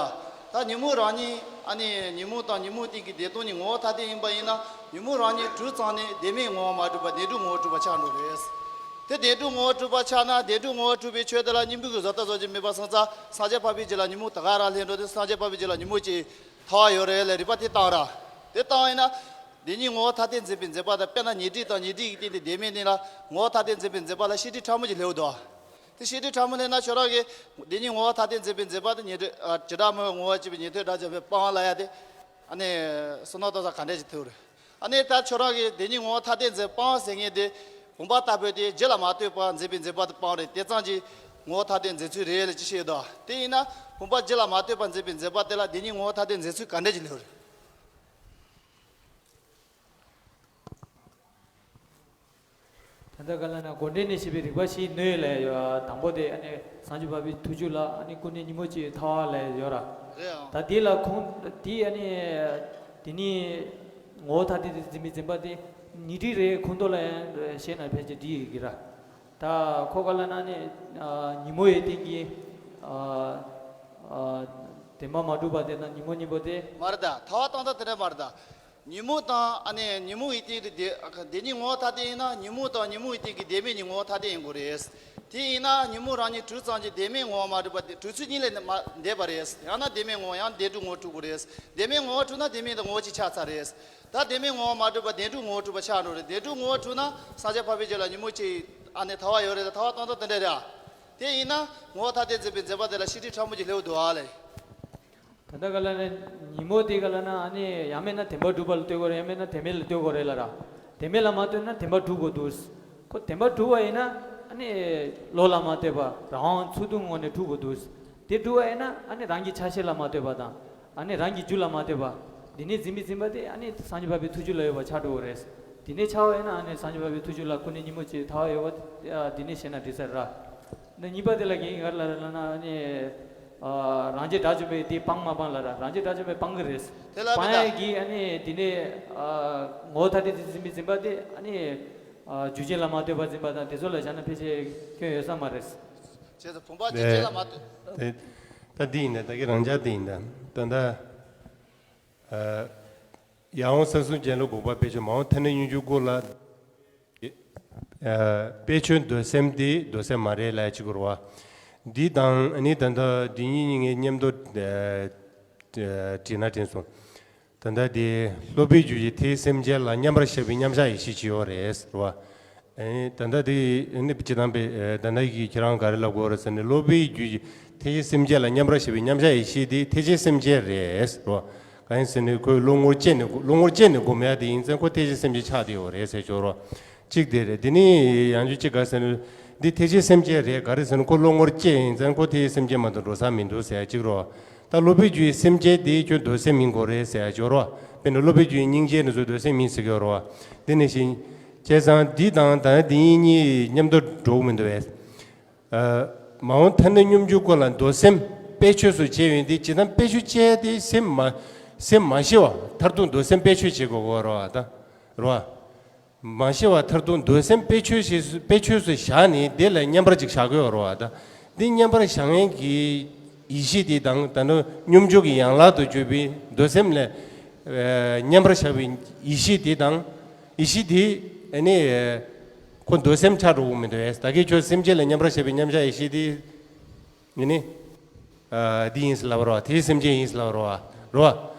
ཨ། ད་ཉོན་མོངས་རང་ཉིད་ཨ་ནི་ཉོན་མོངས་དང་ཉོན་མོངས་སྟེང་གི་བདེན་སྟོང་གཉིས་ངོ་བོ་ཐ་དད་ཡིན་པ་ཡིན་ན་ཉོན་མོངས་རང་ཉིད་གྲུབ་ཙང་ནས་བདེན་མེད་ངོ་བོ་མ་གྲུབ་པ་བདེན་གྲུབ་ངོ་བོ་གྲུབ་པ་ཆགས་འགྲོ་རེད། དེ་བདེན་གྲུབ་ངོ་བོ་གྲུབ་པ་ཆགས་ན་བདེན་གྲུབ་ངོ་བོ་གྲུབ་པའི་ཆོས་དེ་ལ་གཉེན་པོའི་གི་བཟོ་ལྟ་བཟོ་རྒྱུ་མེད་པ་སོང་ཙང་སངས་རྒྱས་འཕགས་པའི་རྒྱུད་ལ་ཉོན་མོངས་ད་ག་རང་ལྷན་འགྲོ་དུས་སངས་རྒྱས་འཕགས་པའི་རྒྱུད་ལ་ཉོན་མོངས་སྤྱི་ཡི་ཐལ་བ་ཡོད་རེད་ལས་རིགས་པ་དེ་བཏང་ར། དེ་བཏང་ཡིན་ན། བདེན་གཉིས་ངོ་བོ་ཐ་དད་འཛིན་པའི་འཛིན་པ་དང་དཔེར་ན་ཉེ་སྦྱོར་དང་ཉེ་སྦྱོར་གྱི་སྟེང་དུ་བདེན་མེད་གཉིས་ལ་ངོ་བོ་ཐ་དད་འཛིན་པའི་འཛིན་པ་ལ་བཤད་སྒྲིག་ཕྲ་མོ་ཅིག་སླེབས་འདུག་དེ་བཤད་སྒྲིག་ཕྲ་མོ་སླེབས་ན་ཁྱོད་རང་གིས་བདེན་གཉིས་ངོ་བོ་ཐ་དད་འཛིན་པའི་འཛིན་པ་དེ་ཉེ་སྦྱོར་ཨ་བྱེ་བྲག་སྨྲ་བའི་ངོ་བོ་གཅིག་པའི་ཉན་ཐོས་སྒྲ་སྦྱང་བའི་དཔང་ལབ་ཡ་དེ། ཨ་ནི་བསམ་མནོ་གཏོང་ས་ག་འདྲས་ཅིག་ཐུག་རེད། ཨ་ནི་ད་ཁྱོད་རང་གིས་བདེན་གཉིས་ངོ་བོ་ཐ་དད་འཛིན་དཔང་ཟེར་མཁན་དེ་བུམ་པ་ལྟ་བུ་དེ་རྒྱུད་ལ་མ་ལྟོས་པར་འཛིན་པའི་འཛིན་པ་དེ་དཔང་རེད། དེ་ཙམ་གྱིས་ངོ་བོ་ཐ་དད་འཛིན་ཚུལ་རེད་ལབ་ཅིག་བཤད་ཡོད་དོ། དེ་ཡིན་ན་བུམ་པ་རྒྱུད་ལ་མ་ལྟོས་པར་འཛིན་པའི་འཛིན་པ་དེ་ལ་བདེན་གཉིས་ངོ་བོ་ཐ་དད་འཛིན་ཚུལ་ག་འདྲས་ཅིག་སླེབས་རེད། ད་ ད་ག་ལ་ན་དགོངས་འགྲེལ་ནས་བཤད་པའི་རིགས་པ་བཞིའི་སྣོད་ལས་ཡོད། དང་པོ་དེ་ཨ་ནི་སངས་རྒྱས་འཕགས་པའི་ཐུགས་རྒྱུད་ལ་ཨ་ནི་སྐུ་ནི་ཉིན་མོ་གཅིག་ཐལ་བ་ལས་ཡོད་ར། རེད་ཨང་། ད་དེ་ལ་ཁུངས་དེ་ཨ་ནི་དེ་ནི་ངོ་བོ་ཐ་དད་དུ་འཛིན་པའི་འཛིན་པ་དེ་ཉི་ཁྲི་རེའི་ཁུངས་ཐོག་ལ་ཡང་བཤད་ན་ཕལ་ཆེར་འགྲིག་ཡོད་ཀྱི་ར། ད་ཁོ་ག་ལ་ན་ནི་ཨ་ཉིན་མོ་ཡི་སྟེང་གི་ཨ་ཨ་བདེན་པ་མ་གྲུབ་པ་དེ་དང་ཉིན་མོ་གཉིས་པོ་དེ། མ་རེད་ད། ཐལ་བ་བཏང་སྟངས་དེ་འདྲ་མ་རེད་ད། ཉིན་མོ་དང་ཨ་ནི་ཉིན་མོ་ཡི་སྟེང་དུ་དེ་དེ་ཉིད་ངོ་བོ་ཐ་དད་ཡིན་ན། ཉིན་མོ་དང་ཉིན་མོ་ཡི་སྟེང་གི་བདེན་མེད་གཉིས་ངོ་བོ་ཐ་དད་ཡིན་དགོས་རེད། དེ་ཡིན་ན་ཉིན་མོ་རང་ཉིད་གྲུབ་ཙམ་གྱི་བདེན་མེད་ངོ་བོ་མ་གྲུབ་པ་དེ་གྲུབ་ཚུལ་གཉིས་ལས་མ་འདས་པ་རེད། ཡང་ན་བདེན་མེད་ངོ་བོ་ཡང་བདེན་གྲུབ་ངོ་བོ་གྲུབ་དགོས་རེད། བདེན་མེད་ངོ་བོ་གྲུབ་ན་བདེན་མེད་དང་ངོ་བོ་གཅིག་ཆགས་ཚར་རེད། ད་བདེན་མེད་ངོ་བོ་མ་གྲུབ་པ་བདེན་གྲུབ་ངོ་བོ་གྲུབ་པ་ཆགས་འགྲོ་རེད། བདེན་གྲུབ་ངོ་བོ་གྲུབ་ན་སངས་རྒྱས་འཕགས་པའི་རྒྱུད་ལ་ཉིན་མོ་གཅིག་ཨ་ནི་ཐལ་བ་ཡོད་རེད། ད་ཐལ་བ་གཏོང་སྟངས་དེ་འདྲ་རེད། དེ་ཡིན་ན་ངོ་བོ་ཐ་དད་འཛིན་པའི་འཛིན་པ་དེ་ལ་ཤེས་སྒྲིབ་ཕྲ་མོ་གཅིག་སླེབས་འདུག་ཨ་ལས། ད་ལྟ་ག་ལ་ནི་ཉིན་མོ་དེ་ག་ལ་ན་ཨ་ནི་ཡང་མིན་ན་བདེན་པར་གྲུབ་པ་ལ་ལྟོས་དགོས་རེད། ཡང་མིན་ན་བདེན་མེད་ལ་ལྟོས་དགོས་རེད་ལ་ར། བདེན་མེད་ལ་མ་ལྟོས་ན་བདེན་པར་གྲུབ་དགོས་འདུག། ཁོ་བདེན་པར་གྲུབ་པ་ཡིན་ན་ཨ་ནི་བློ་ལ་མ་ལྟོས་པ་རང་དབང་ཚུལ་ཁྲིམས་ངང་ནས་གྲུབ་དགོས་འདུག། དེ་གྲུབ་པ་ཡིན་ན་ཨ་ནི་རང་གི་ཆ་ཤས་ལ་མ་ལྟོས་པ་དང་། ཨ་ནི་རང་གི་རྒྱུད་ལ་མ་ལྟོས་པ། འདི་ནས་འཛིན་པའི་འཛིན་པ་དེ་ཨ་ནི་སངས་རྒྱས་འཕགས་པའི་ཐུགས་རྒྱུད་ལ་ཡོད་པ་ཆགས་འགྲོ་གི་རེད། འདི་ནས་ཆགས་པ་ཡིན་ན་ཨ་ནི་སངས་རྒྱས་འཕགས་པའི་ཐུགས་རྒྱུད་ལ་སྐུ་ནི་ཉིན་མོ་གཅིག་ཐལ་བ་ཡོད་པ་འདི་ནས་བཤད་ན་འགྲིག་ས་རེད་ར། འདི་གཉིས་པ་དེ་ལ་རྒན་ག་རེ་ལབ་རེད་ལབ་ན་ཨ་ནི་རང་རྒྱུད་དགྲ་བཅོམ་པས་དེ་སྤང་མ་སྤང་ལབ་ར། རང་རྒྱུད་དགྲ་བཅོམ་པས་སྤང་གི་རེད། དེ་ལ་སྤང་ཡ་གི་ཨ་ནི་འདི་ནས་ངོ་བོ་ཐ་དད་དུ་འཛིན་པའི་འཛིན་པ་དེ་ཨ་ནི་རྒྱུ་རྐྱེན་ལ་མ་ལྟོས་པར་འཛིན་པ་དང་དེ་ཚོ་ལ་བཞག་ན་ཕལ་ཆེར་སྐྱོན་ཡོད་ས་མ་རེད། བྱས་ཙང་བུམ་པ་རྒྱུ་རྐྱེན་ལ་མ་ལྟོས། དེ་ད་འདི་ཡིན་ད། ད་གི་རང་འཇགས་འདི་ཡིན་ད། ད་ད། ཡང་དབང་གསལ་གསུམ་རྒྱན་ལ་དགོངས་པ་སྤེལ་ཕྱིར། མ་འོངས་ཐ་སྙད་སྙོམས་འཇུག་སྐོར་ལ། ཨ་དཔེ་ཆོས་འདོད་སེམས་དེ་འདོད་སེམས་མ་རེད་ལབ་ཅིག་རེད་བ། འདི་དང་ཨ་ནི་ད་ལྟ་འདི་གཉིས་གཉིས་ངས་མཉམ་དུ་ཨ་ཨ་བྲིས་ན་དྲན་སོང་། ད་ལྟ་དེ་སློབ་པའི་རྒྱུད་ཀྱི་མཐའི་སེམས་ཅན་ལ་མཉམ་པར་བཞག་པའི་མཉམ་བཞག་ཡེ་ཤེས་ཅིག་ཡོད་རེད་ཟེར་བ། ཨེ་ད་ལྟ་དེ་ནི་སྤྱི་དང་པའི་ཨེ་ད་ལྟ་ཡི་ཁྱེད་རང་ག་རེ་ལབ་དགོས་རེད་ཟེར་ནས། སློབ་པའི་རྒྱུད་ཀྱི་མཐའི་སེམས་ཅན་ལ་མཉམ་པར་བཞག་པའི་མཉམ་བཞག་ཡེ་ཤེས་དེ་མཐའི་སེམས་ཅན་རེད་ཟེར་བ། གང་ཡིན་ཟེར་ནས་ཁོས་བློ་ངོར་སྐྱེས་ནས་བློ་ངོར་སྐྱེས་ནས་སྒོམ་ཡ་དེ་ཡིན་ཙང་ཁོ་མཐའི་སེམས་ཅན་ཆགས་བསྡད་ཡོད་རེད་ཟེར་ཅོག་རོ། གཅིག་དེ་རེད། དེ་ནི་ཡང་ཅུ་གཅིག་ག་ཟེར་ན། འདི་མཐའི་སེམས་ཅན་རེད། ག་རེ་ཟེར་ན་ཁོ་བློ་ངོར་སྐྱེས་ཡིན་ཙང་ཁོ་མཐའི་སེམས་ཅན་མ་གཏོགས་འགྲོ་ས་མི་འདུག་ཟེར་ཡ་གཅིག་རོ། ད་སློབ་པའི་རྒྱུད་ཀྱི་སེམས་ཅན་དེ་ཁྱོད་འདོད་སེམས་མིན་དགོས་རེད་ཟེར་ཡ་ཅོག་རོ། དཔེར་ན་སློབ་པའི་རྒྱུད་ཀྱི་སྙིང་རྗེ་ནི་ཚོ་འདོད་སེམས་མིན་ཟེར་གྱི་ཡོད་རོ། དེ་ནི་བཞིན། བྱས་ཙང་འདི་དང་ད་འདི་གཉིས་མཉམ་དུ་འགྲོ་གི་མི་འདུག་བས། ཨ་མ་འོངས་ཐ་སྙད་སྙོམས་འཇུག་སྐོར་ལ་འདོད་སེམས་དཔེ་ཆོས་སུ་བྱས་ཡོད་དེ་ཇི་ལྟར་དཔེ་ཆོས་བྱས་ཏེ་སེམས་མ་སེམས་མ་ཤི་བ་མཐར་ཐུག་འདོད་སེམས་དཔེ་ཆོས་བྱེད་དགོས་གོ་རོ་ཨ་ད་རོ། མ་ཤི་བ་མཐར་ཐུག་འདོད་སེམས་དཔེ་ཆོས་ཤིག་དཔེ་ཆོས་སུ་བཞག་ནས་དེ་ལ་མཉམ་པར་ཅིག་བཞག་གི་ཡོད་རོ་ཨ་ད། འདི་མཉམ་པར་བཞག་མཁན་གྱི་ཡེ་ཤེས་དེ་དང་ད་ནི་སྙོམས་འཇུག་གི་ཡན་ལག་ཏུ་གྱུར་པའི་འདོད་སེམས་ལ་ཨ་མཉམ་པར་བཞག་པའི་ཡེ་ཤེས་དེ་དང་། ཡེ་ཤེས་དེ་ཨ་ནི་ཁོ་འདོད་སེམས་ཆགས་འགྲོ་གི་མི་འདུག་བས། ད་གིན་ཁྱོད་སེམས་ཅན་ལ་མཉམ་པར་བཞག་པའི་མཉམ་བཞག་ཡེ་ཤེས་དེ་ཨ་ནི། ཨ་འདི་ཡིན་ཟེར་ལབ་རོ། དེའི་སེམས་ཅན་ཡིན་ཟེར་ལབ་རོ། རོ།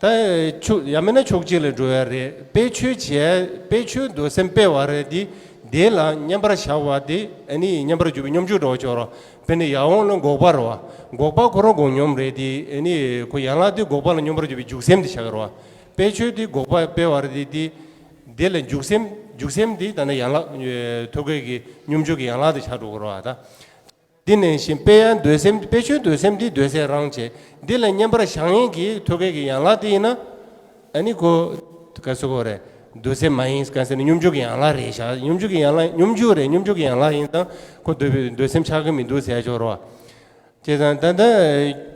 ད་ཆོས་ཡང་མིན་ན་ཕྱོགས་གཅིག་ལ་འགྲོ་ཡ་རེད། དཔེ་ཆོས་བྱས་དཔེ་ཆོས་འདོད་སེམས་སྤེལ་བ་རེད་དེ། དེ་ལ་མཉམ་པར་བཞག་པ་དེ་ཨ་ནི་མཉམ་པར་གྱུར་པའི་སྙོམས་འཇུག་འདྲ་བོ་ཅིག་རོ། དཔེར་ན་ཡར་འོང་ལ་འགོག་པ་རོ། འགོག་པ་ཁོ་རང་འགོག་སྙོམས་རེད་དེ། ཨ་ནི་ཁོ་ཡན་ལག་དེ་འགོག་པ་ལ་སྙོམས་པར་གྱུར་པའི་འཇུག་སེམས་དེ་ཆགས་ཀྱི་རོ། དཔེ་ཆོས་དེ་འགོག་པ་སྤེལ་བ་རེད་དེ། དེ་ལ་འཇུག་སེམས་འཇུག་སེམས་དེ་ད་ནི་ཡན་ལག་ཐོད་རྒལ་གྱི་སྙོམས་འཇུག་གི་ཡན་ལག་དེ་ཆགས་འགྲོ་གི་རོ་ཨ་ད། འདི་ནང་བཞིན་དཔེ་ཡང་འདོད་སེམས། དཔེ་ཆོས་འདོད་སེམས་འདི་འདོད་སེམས་རང་བྱས། འདི་ལ་མཉམ་པར་བཞག་མཁན་གྱི་ཐོད་རྒལ་གྱི་ཡན་ལག་དེ་ཡིན་ན། ཨ་ནི་ཁོ་ག་ཟེར་དགོས་རེད། འདོད་སེམས་མ་ཡིན་ག་ཟེར་ན་སྙོམས་འཇུག་གི་ཡན་ལག་རེད་ཤག་སྙོམས་འཇུག་གི་ཡན་ལག་སྙོམས་འཇུག་རེད། སྙོམས་འཇུག་གི་ཡན་ལག་ཡིན་ཙང་ཁོ་འདོད་པའི་འདོད་སེམས་ཆགས་ཀྱི་མི་འདུག་ཟེར་ཆོག་རོ། བྱས་ཙང་ད་ལྟ་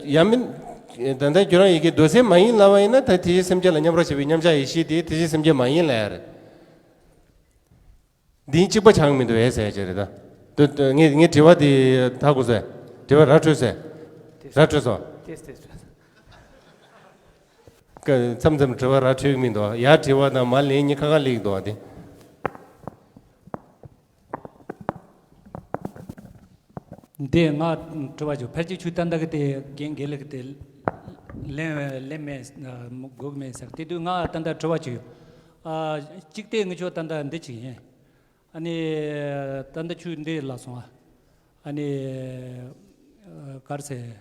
ཡང་མིན། ད་ལྟ་ཁྱོད་རང་ཡི་གེ་འདོད་སེམས་མ་ཡིན་ལབ་པ་ཡིན་ན་ད་དེའི་སེམས་ཅན་ལ་མཉམ་པར་བྱེད་པའི་མཉམ་བྱ་ཡེ་ཤེས་དེ་དེའི་སེམས་ཅན་མ་ཡིན་ལབ་ཡ་རེད། འདི་གཅིག་པ་ཆགས་མི་འདུག་ཨེ་ཟེར་ཡ་ཅིག་རེད་ད། ད་ད་ངས་ངས་དྲི་བ་དེ་ད་གོ་སོང་། དྲི་བ་ར་འཕྲོད་སོང་། ར་འཕྲོད་སོང་། ཏེས་ཏེས་འཕྲོད་སོང་། ཀ་མཚམས་མཚམས་དྲི་བ་ར་འཕྲོད་ཀྱི་མི་འདུག་ཡར་དྲི་བ་དང་མར་ལན་གཉིས་ཁ་ཁ་སླེབས་ཀྱི་འདུག་ཨ་དེ། འདི་ང་དྲི་བ་བྱུང་། ཕལ་ཆེར་ཁྱོད་ད་ལྟ་གི་དེ་རྒན་རྒན་ལགས་ཀྱི་དེ་ལན་ལན་མེད་དགོས་ཀྱི་མེད་ཟེར། དེ་དུས་ང་ད་ལྟ་དྲི་བ་བྱུང་ཡོད། ཨ་གཅིག་དེ་ངས་ཁྱོད་ད་ལྟ་འདི་བྱས་ཡིན། ཨ་ནི་ད་ལྟ་ཁྱོད་འདི་ལབ་སོང་ཨ། ཨ་ནི་ག་རེ་ཟེར།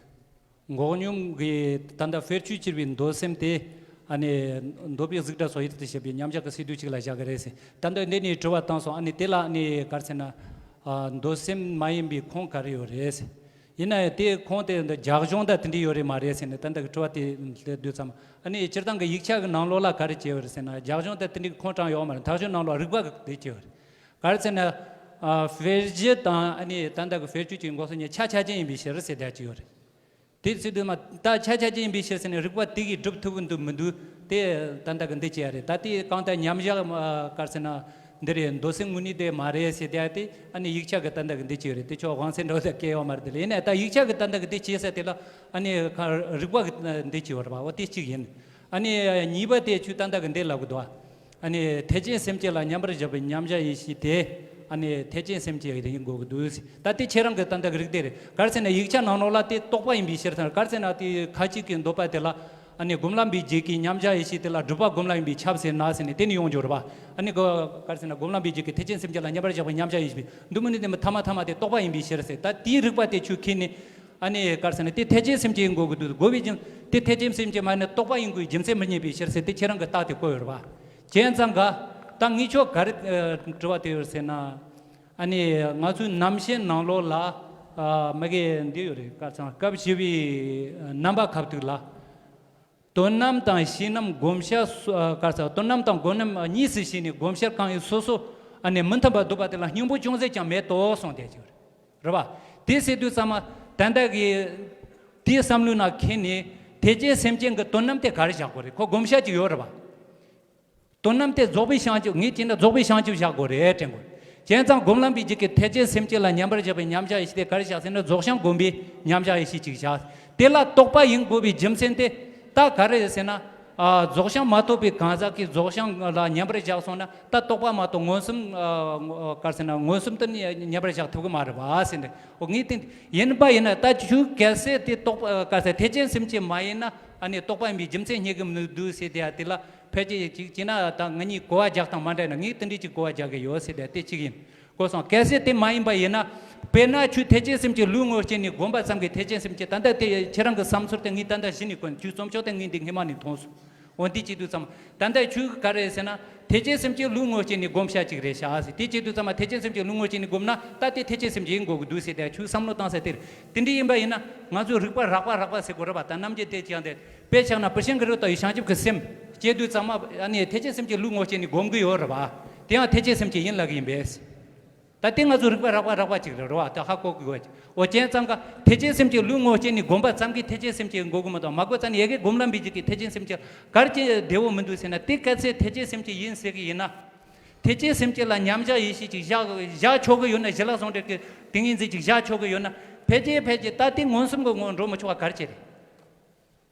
འགོག་སྙོམས་ཀྱི་ད་ལྟ་དཔེར་བརྗོད་བྱས་པའི་འདོད་སེམས་དེ་ཨ་ནི་འདོད་པའི་གཟུགས་སྒྲ་སོགས་ཡིད་དུ་བྱེད་པའི་མཉམ་གཞག་གི་སས་བསྡུས་གཅིག་ལ་བཞག་གི་རེད་ཟེར། ད་ལྟ་འདི་ནས་དྲི་བ་བཏང་སོང་། ཨ་ནི་དེ་ལ་ཨ་ནི་ག་རེ་ཟེར་ན། ཨ་འདོད་སེམས་མ་ཡིན་པའི་ཁུངས་ག་རེ་ཡོད་རེད་ཟེར། ཡིན་ན་ཡང་དེའི་ཁུངས་དེ་འདི་རྒྱ་གཞུང་དང་དེ་འདྲ་ཡོད་རེད་མ་རེད་ཟེར་ནས་ད་ལྟ་གི་དྲི་བ་དེ་སླེབས་དུས་ཙམ། ཨ་ནི་སྤྱིར་བཏང་གི་ཡིག་ཆ་གི་ནང་ལོགས་ལ་ག་རེ་བྱས་ཡོད་རེད་ཟེར་ན། རྒྱ་གཞུང་དང་དེ་འདྲའི་ཁུངས་དྲངས་ཡོད་མ་རེད། མཐའ་གཞུང་ནང་ལོགས་རིགས་པ་གི་དེ་བྱས་ཡོད་རེད། ག་རེ་ཟེར་ན། ཨ། དཔེར་བརྗོད་དང་ཨ་ནི་ད་ལྟ་གི་དཔེར་བརྗོད་ཀྱི་འགོག་སོགས་གཉིས་ཆ་ཆ་ཅན་ཡིན་པའི་ཕྱིར་ཟེར་བསྡད་ཀྱི་ཡོད་རེད། དེ་ཚོ་དུ་མ་ད་ཆ་ཆ་ཅན་ཡིན་པའི་ཕྱིར་ཟེར་ནས་རིགས་པ་དེ་གིས་སྒྲུབ་ཐུབ་ཀྱི་འདུག་མི་འདུག་དེ་ད་ལྟ་གི་འདི་བྱས་རེད། ད་དེ་གང་ལྟར་མཉམ་བཞག་མ་ག་རེ་ཟེར་ན། འདི་རེད། མདོ་སེམས་དངོས་གནས་དེ་མ་རེད་ཟེར་བསྡད་དེ་ཨ་ནི་ཡིག་ཆ་གི་ད་ལྟ་གི་འདི་བྱས་རེད། དེ་ཆོག་དབང་ཚད་འགྲོ་ད་སྐད་ཡོད་མ་རེད། དེ་ལ་ཡིན་ན་ད་ཡིག་ཆ་གི་ད་ལྟ་གི་འདི་བྱས་ཟེར་དེ་ལ་ཨ་ནི་ག་རིགས་པ་གི་འདི་བྱས་ཡོད་རེད་པ། འོ་དེ་གཅིག་ཡིན། ཨ་ནི་གཉིས་པ་དེ་ཆོས་ད་ལྟ་གི་འདི་ལབ་གི་འདུག་ཨ་ནི་ཐེག་ཆེན་སེམས་བསྐྱེད་ལ་མཉམ་པར་བཞག་པའི་མཉམ་བཞག་ཡེ་ཤེས་དེ་ཨ་ནི་ཐེག་ཆེན་སེམས་བསྐྱེད་ཡིན་དགོས་ཀྱི་འདུག་ད་དེ་ཁྱེད་རང་གི་ད་ལྟ་གི་རིགས་དེ་རེད། ག་རེ་ཟེར་ན་ཡིག་ཆ་ནང་ལོགས་ལ་དེ་རྟོག་པ་ཡིན་པའི་ཕྱིར་དང་། ག་རེ་ཟེར་ན་དེ་ཁ་ཅིག་གི་འདོད་པ་དེ་ལ་ཨ་ནི་སྒོམ་ལམ་པའི་རྗེས་ཀྱི་མཉམ་བཞག་ཡེ་ཤེས་དེ་ལ་སྒྲུབ་པ་སྒོམ་ལམ་ཡིན་པས་ཁྱབ་ཟེར་ན་ཟེར་ནས་དེ་ནི་ཡོང་འགྱུར་བ། ཨ་ནི་ག་རེ་ཟེར་ན་སྒོམ་ལམ་པའི་རྗེས་ཀྱི་ཐེག་ཆེན་སེམས་བསྐྱེད་ལ་མཉམ་པར་བཞག་པའི་མཉམ་བཞག་ཡེ་ཤེས་འདུག་མི་ནི་དེ་མི་ཐ་མ་ཐ་མ་དེ་རྟོག་པ་ཡིན་པའི་ཕྱིར་ཟེར། ད་དེའི་རིགས་པ་དེ་ཆོས་ཁས་ནས། ཨ་ནི་ག་རེ་ཟེར་ན་དེ་ཐེག་ཆེན་སེམས་བསྐྱེད་ཡིན་དགོས་ཀྱི་འདུག་དགོས་པའི་རྒྱུ་དེ་ཐེག་ཆེན་སེམས་བསྐྱེད་མ་ཡིན་ན་རྟོག་པ་ཡིན་དགོས་རྒྱུ་མཚན་མི་རྙེད་པའི་ཕྱིར་ཟེར། དེ་ཁྱེད་རང་གི་རྟགས་དེ་བཀོད་ཡོད་རེད་པ། བྱས་ཙང་ག་ད་ངས་ཁྱོད་ག་རེ་ཨ་དྲི་བ་དེ་ཡོད་ཟེར་ན། ཨ་ནི་ང་ཚོའི་རྣམ་བཤད་ནང་ལོགས་ལ་ཨ་མ་གི་འདི་ཡོད་རེད། ག་ཚང་སྐབས་བཞི་པའི་རྣམ་པ་ཁ་ཐུག་ལ། དོན་རྣམ་དང་ཤེས་རྣམ་བསྒོམ་བྱ་སོ། ཨ་ག་རེ་ཟེར། དོན་རྣམ་དང་སྒོམ་རྣམ་གཉིས་སུ་ཕྱེ་ནས་བསྒོམ་བྱར་གང་ཡིན་སོ་སོ་ཨ་ནི་མི་མཐུན་པར་འདོད་པ་དེ་ལ་སྙིང་པོ་ཅུང་ཟད་ཀྱང་མེད་དོ་གསུངས་བསྡད་ཀྱི་ཡོད་རེད། རེད་པ། དེ་ཟེར་དུས་ཙམ་མ་ད་ལྟ་གི་དེའི་བསམ་བློའི་ནང་ཁེལ་ནས་ཐེག་ཆེན་སེམས་བསྐྱེད་ཀྱི་དོན་རྣམ་དེ་ག་རེ་བཞག་དགོས་རེད། ཁོ་བསྒོམ་བྱ་ཅིག་ཡོད་རེད་པ། དོན་རྣམ་དེ་རྫོགས་པའི་བྱང་ཆུབ། ངས་བྱས་ན་རྫོགས་པའི་བྱང་ཆུབ་བཞག་དགོས་རེད་དྲན་དགོས། བྱས་ཙང་སྒོམ་ལམ་པའི་རྗེས་ཀྱི་ཐེག་ཆེན་སེམས་བསྐྱེད་ལ་མཉམ་པར་བཞག་པའི་མཉམ་བཞག་ཡེ་ཤེས་དེ་ག་རེ་བཞག་ཟེར་ན་རྫོགས་བྱང་སྒོམ་པའི་མཉམ་བཞག་ཡེ་ཤེས་ཅིག་བཞག་དེ་ལ་རྟོག་པ་ཡིན་དགོས་པའི་རྒྱུ་མཚན་དེ་ད་ག་རེ་རེད་ཟེར་ན། ཨ་རྫོགས་བྱང་མ་ཐོབ་པའི་གང་ཟག་གིས་རྫོགས་བྱང་ལ་མཉམ་པར་བཞག་སོང་ན་ད་རྟོག་པ་མ་གཏོགས་མངོན་སུམ་ཨ་ག་རེ་ཟེར་ན་མངོན་སུམ་དུ་མཉམ་པར་བཞག་ཐུབ་ཀྱི་མ་རེད་པ་ཟེར་ནས། འོ་ངས་དེ་ཡིན་པ་ཡིན་ན་ད་ཆོས་གལ་སྲིད་དེ་རྟོག་པ་གལ་སྲིད་ཐེག་ཆེན་སེམས་བསྐྱེད་མ་ཡིན་ན་ཨ་ནི་རྟོག་པ་ཡིན་པའི་རྒྱུ་མཚན་རྙེད་ཀྱི་མི་འདུག་ཟེར་དེ་ཡ་དེ་ལ་ཕལ་ཆེར་ཅིག་བྱས་ན་ད་ང་གཉིས་གོ་བ་རྒྱག་སྟངས་མ་འདྲ་ན་ངས་དེ་འདྲའི་ཅིག་གོ་བ་རྒྱག་གི་ཡོད་ཟེར་དེ་དེ་གཅིག་ཡིན། གོ་སོང་། གལ་སྲིད་དེ་མ་ཡིན་པ་ཡིན་ན། དཔེར་ན་ཁྱོད་ཐེག་ཆེན་སེམས་བསྐྱེད་ལུས་ངོ་སྤྱད་ནས་བསྒོམས་པ་ཙམ་གྱིས་ཐེག་ཆེན་སེམས་བསྐྱེད། ད་ལྟ་དེ་ཁྱེད་རང་གི་བསམ་ཚུལ་དེ་ངས་ད་ལྟ་གཞི་ནས་གོ། ཁྱོད་རྩོམ་ཆོག་དེ་ངས་འདི་སྔས་མ་ནས་མཐོང་སོང་། འོ་འདི་བྱེད་དུས་ཙམ་ད་ལྟ་ཁྱོད་ག་རེ་ཟེར་ན་ཐེག་ཆེན་སེམས་བསྐྱེད་ལུས་ངོ་སྤྱད་ནས་བསྒོམ་བྱ་ཅིག་རེད་ཤག་ཟེར། དེ་བྱེད་དུས་ཙམ་མ་ཐེག་ཆེན་སེམས་བསྐྱེད་ལུས་ངོ་སྤྱད་ནས་བསྒོམས་ན་ད་དེ་ཐེག་ཆེན་སེམས་བསྐྱེད་ཡིན་དགོས་ཀྱི་འདུག་ཟེར་ཏེ་ཁྱོད་བསམ་བློ་བཏང་ས་དེ་རེད། དེ་འདྲ་ཡིན་པ་ཡིན་ན་ང་ཚོས་རིགས་པ་རགས་པ་རགས་པ་ཟེར་དགོས་རེད་པ། ད་རྣམ་འགྱུར་དེ་ཅང་དེ་དཔེ་ཆ་ན་བུ་ཆེན་གྱི་རོ་ལྟ་བུའི་བྱང་ཆུབ་ཀྱི་སེམས་བསྐྱེད་དུས་ཙམ་མ་ཨ་ནི་ཐེག་ཆེན་སེམས་བསྐྱེད་ལུས་ངོ་སྤྱད་ནས་བསྒོམ་གྱི་ཡོད་རེད་པ། དེ་ཡང་ཐེག་ཆེན་སེམས་བསྐྱེད་ཡིན་ལབ་ཀྱི་ཡིན་པས། ད་དེ་ང་ཚོ་རིགས་པ་རགས་པ་རགས་པ་ཅིག་རེད་རོ། ད་ཧ་གོ་དགོས་པ་ཅིག་འོ་བྱས་ཙང་ཀ་ཐེག་ཆེན་སེམས་བསྐྱེད་ལུས་ངོ་སྤྱད་ནས་བསྒོམས་པ་ཙམ་གྱིས་ཐེག་ཆེན་སེམས་བསྐྱེད་འགོག་གི་མ་གཏོགས། མ་གོ་ཙང་ནས་ཡ་གི་སྒོམ་ལམ་པའི་རྗེས་ཀྱི་ཐེག་ཆེན་སེམས་བསྐྱེད་གར་གྱི་བདེ་བོ་མི་འདུག་ཟེར་ན། དེ་གལ་སྲིད་ཐེག་ཆེན་སེམས་བསྐྱེད་ཡིན་ཟེར་གི་ཡིན་ན། ཐེག་ཆེན་སེམས་བསྐྱེད་ལ་མཉམ་བཞག་ཡེ་ཤེས་ཅིག་བཞག་བཞག་ཆོག་གི་ཡོད་ན། ཞི་ལྷག་ཟུང་འབྲེལ་གྱི་ཏིང་ངེ་འཛིན་ཅིག་བཞག་ཆོག་གི་ཡོད་ན། ཕལ་ཆེར་ཕལ་ཆེར་ད་དེ་མངོན་སུམ་གྱི་ངོ་འགྲོ་མི་ཆོག་པ་ག་རེ་བྱས་རེད།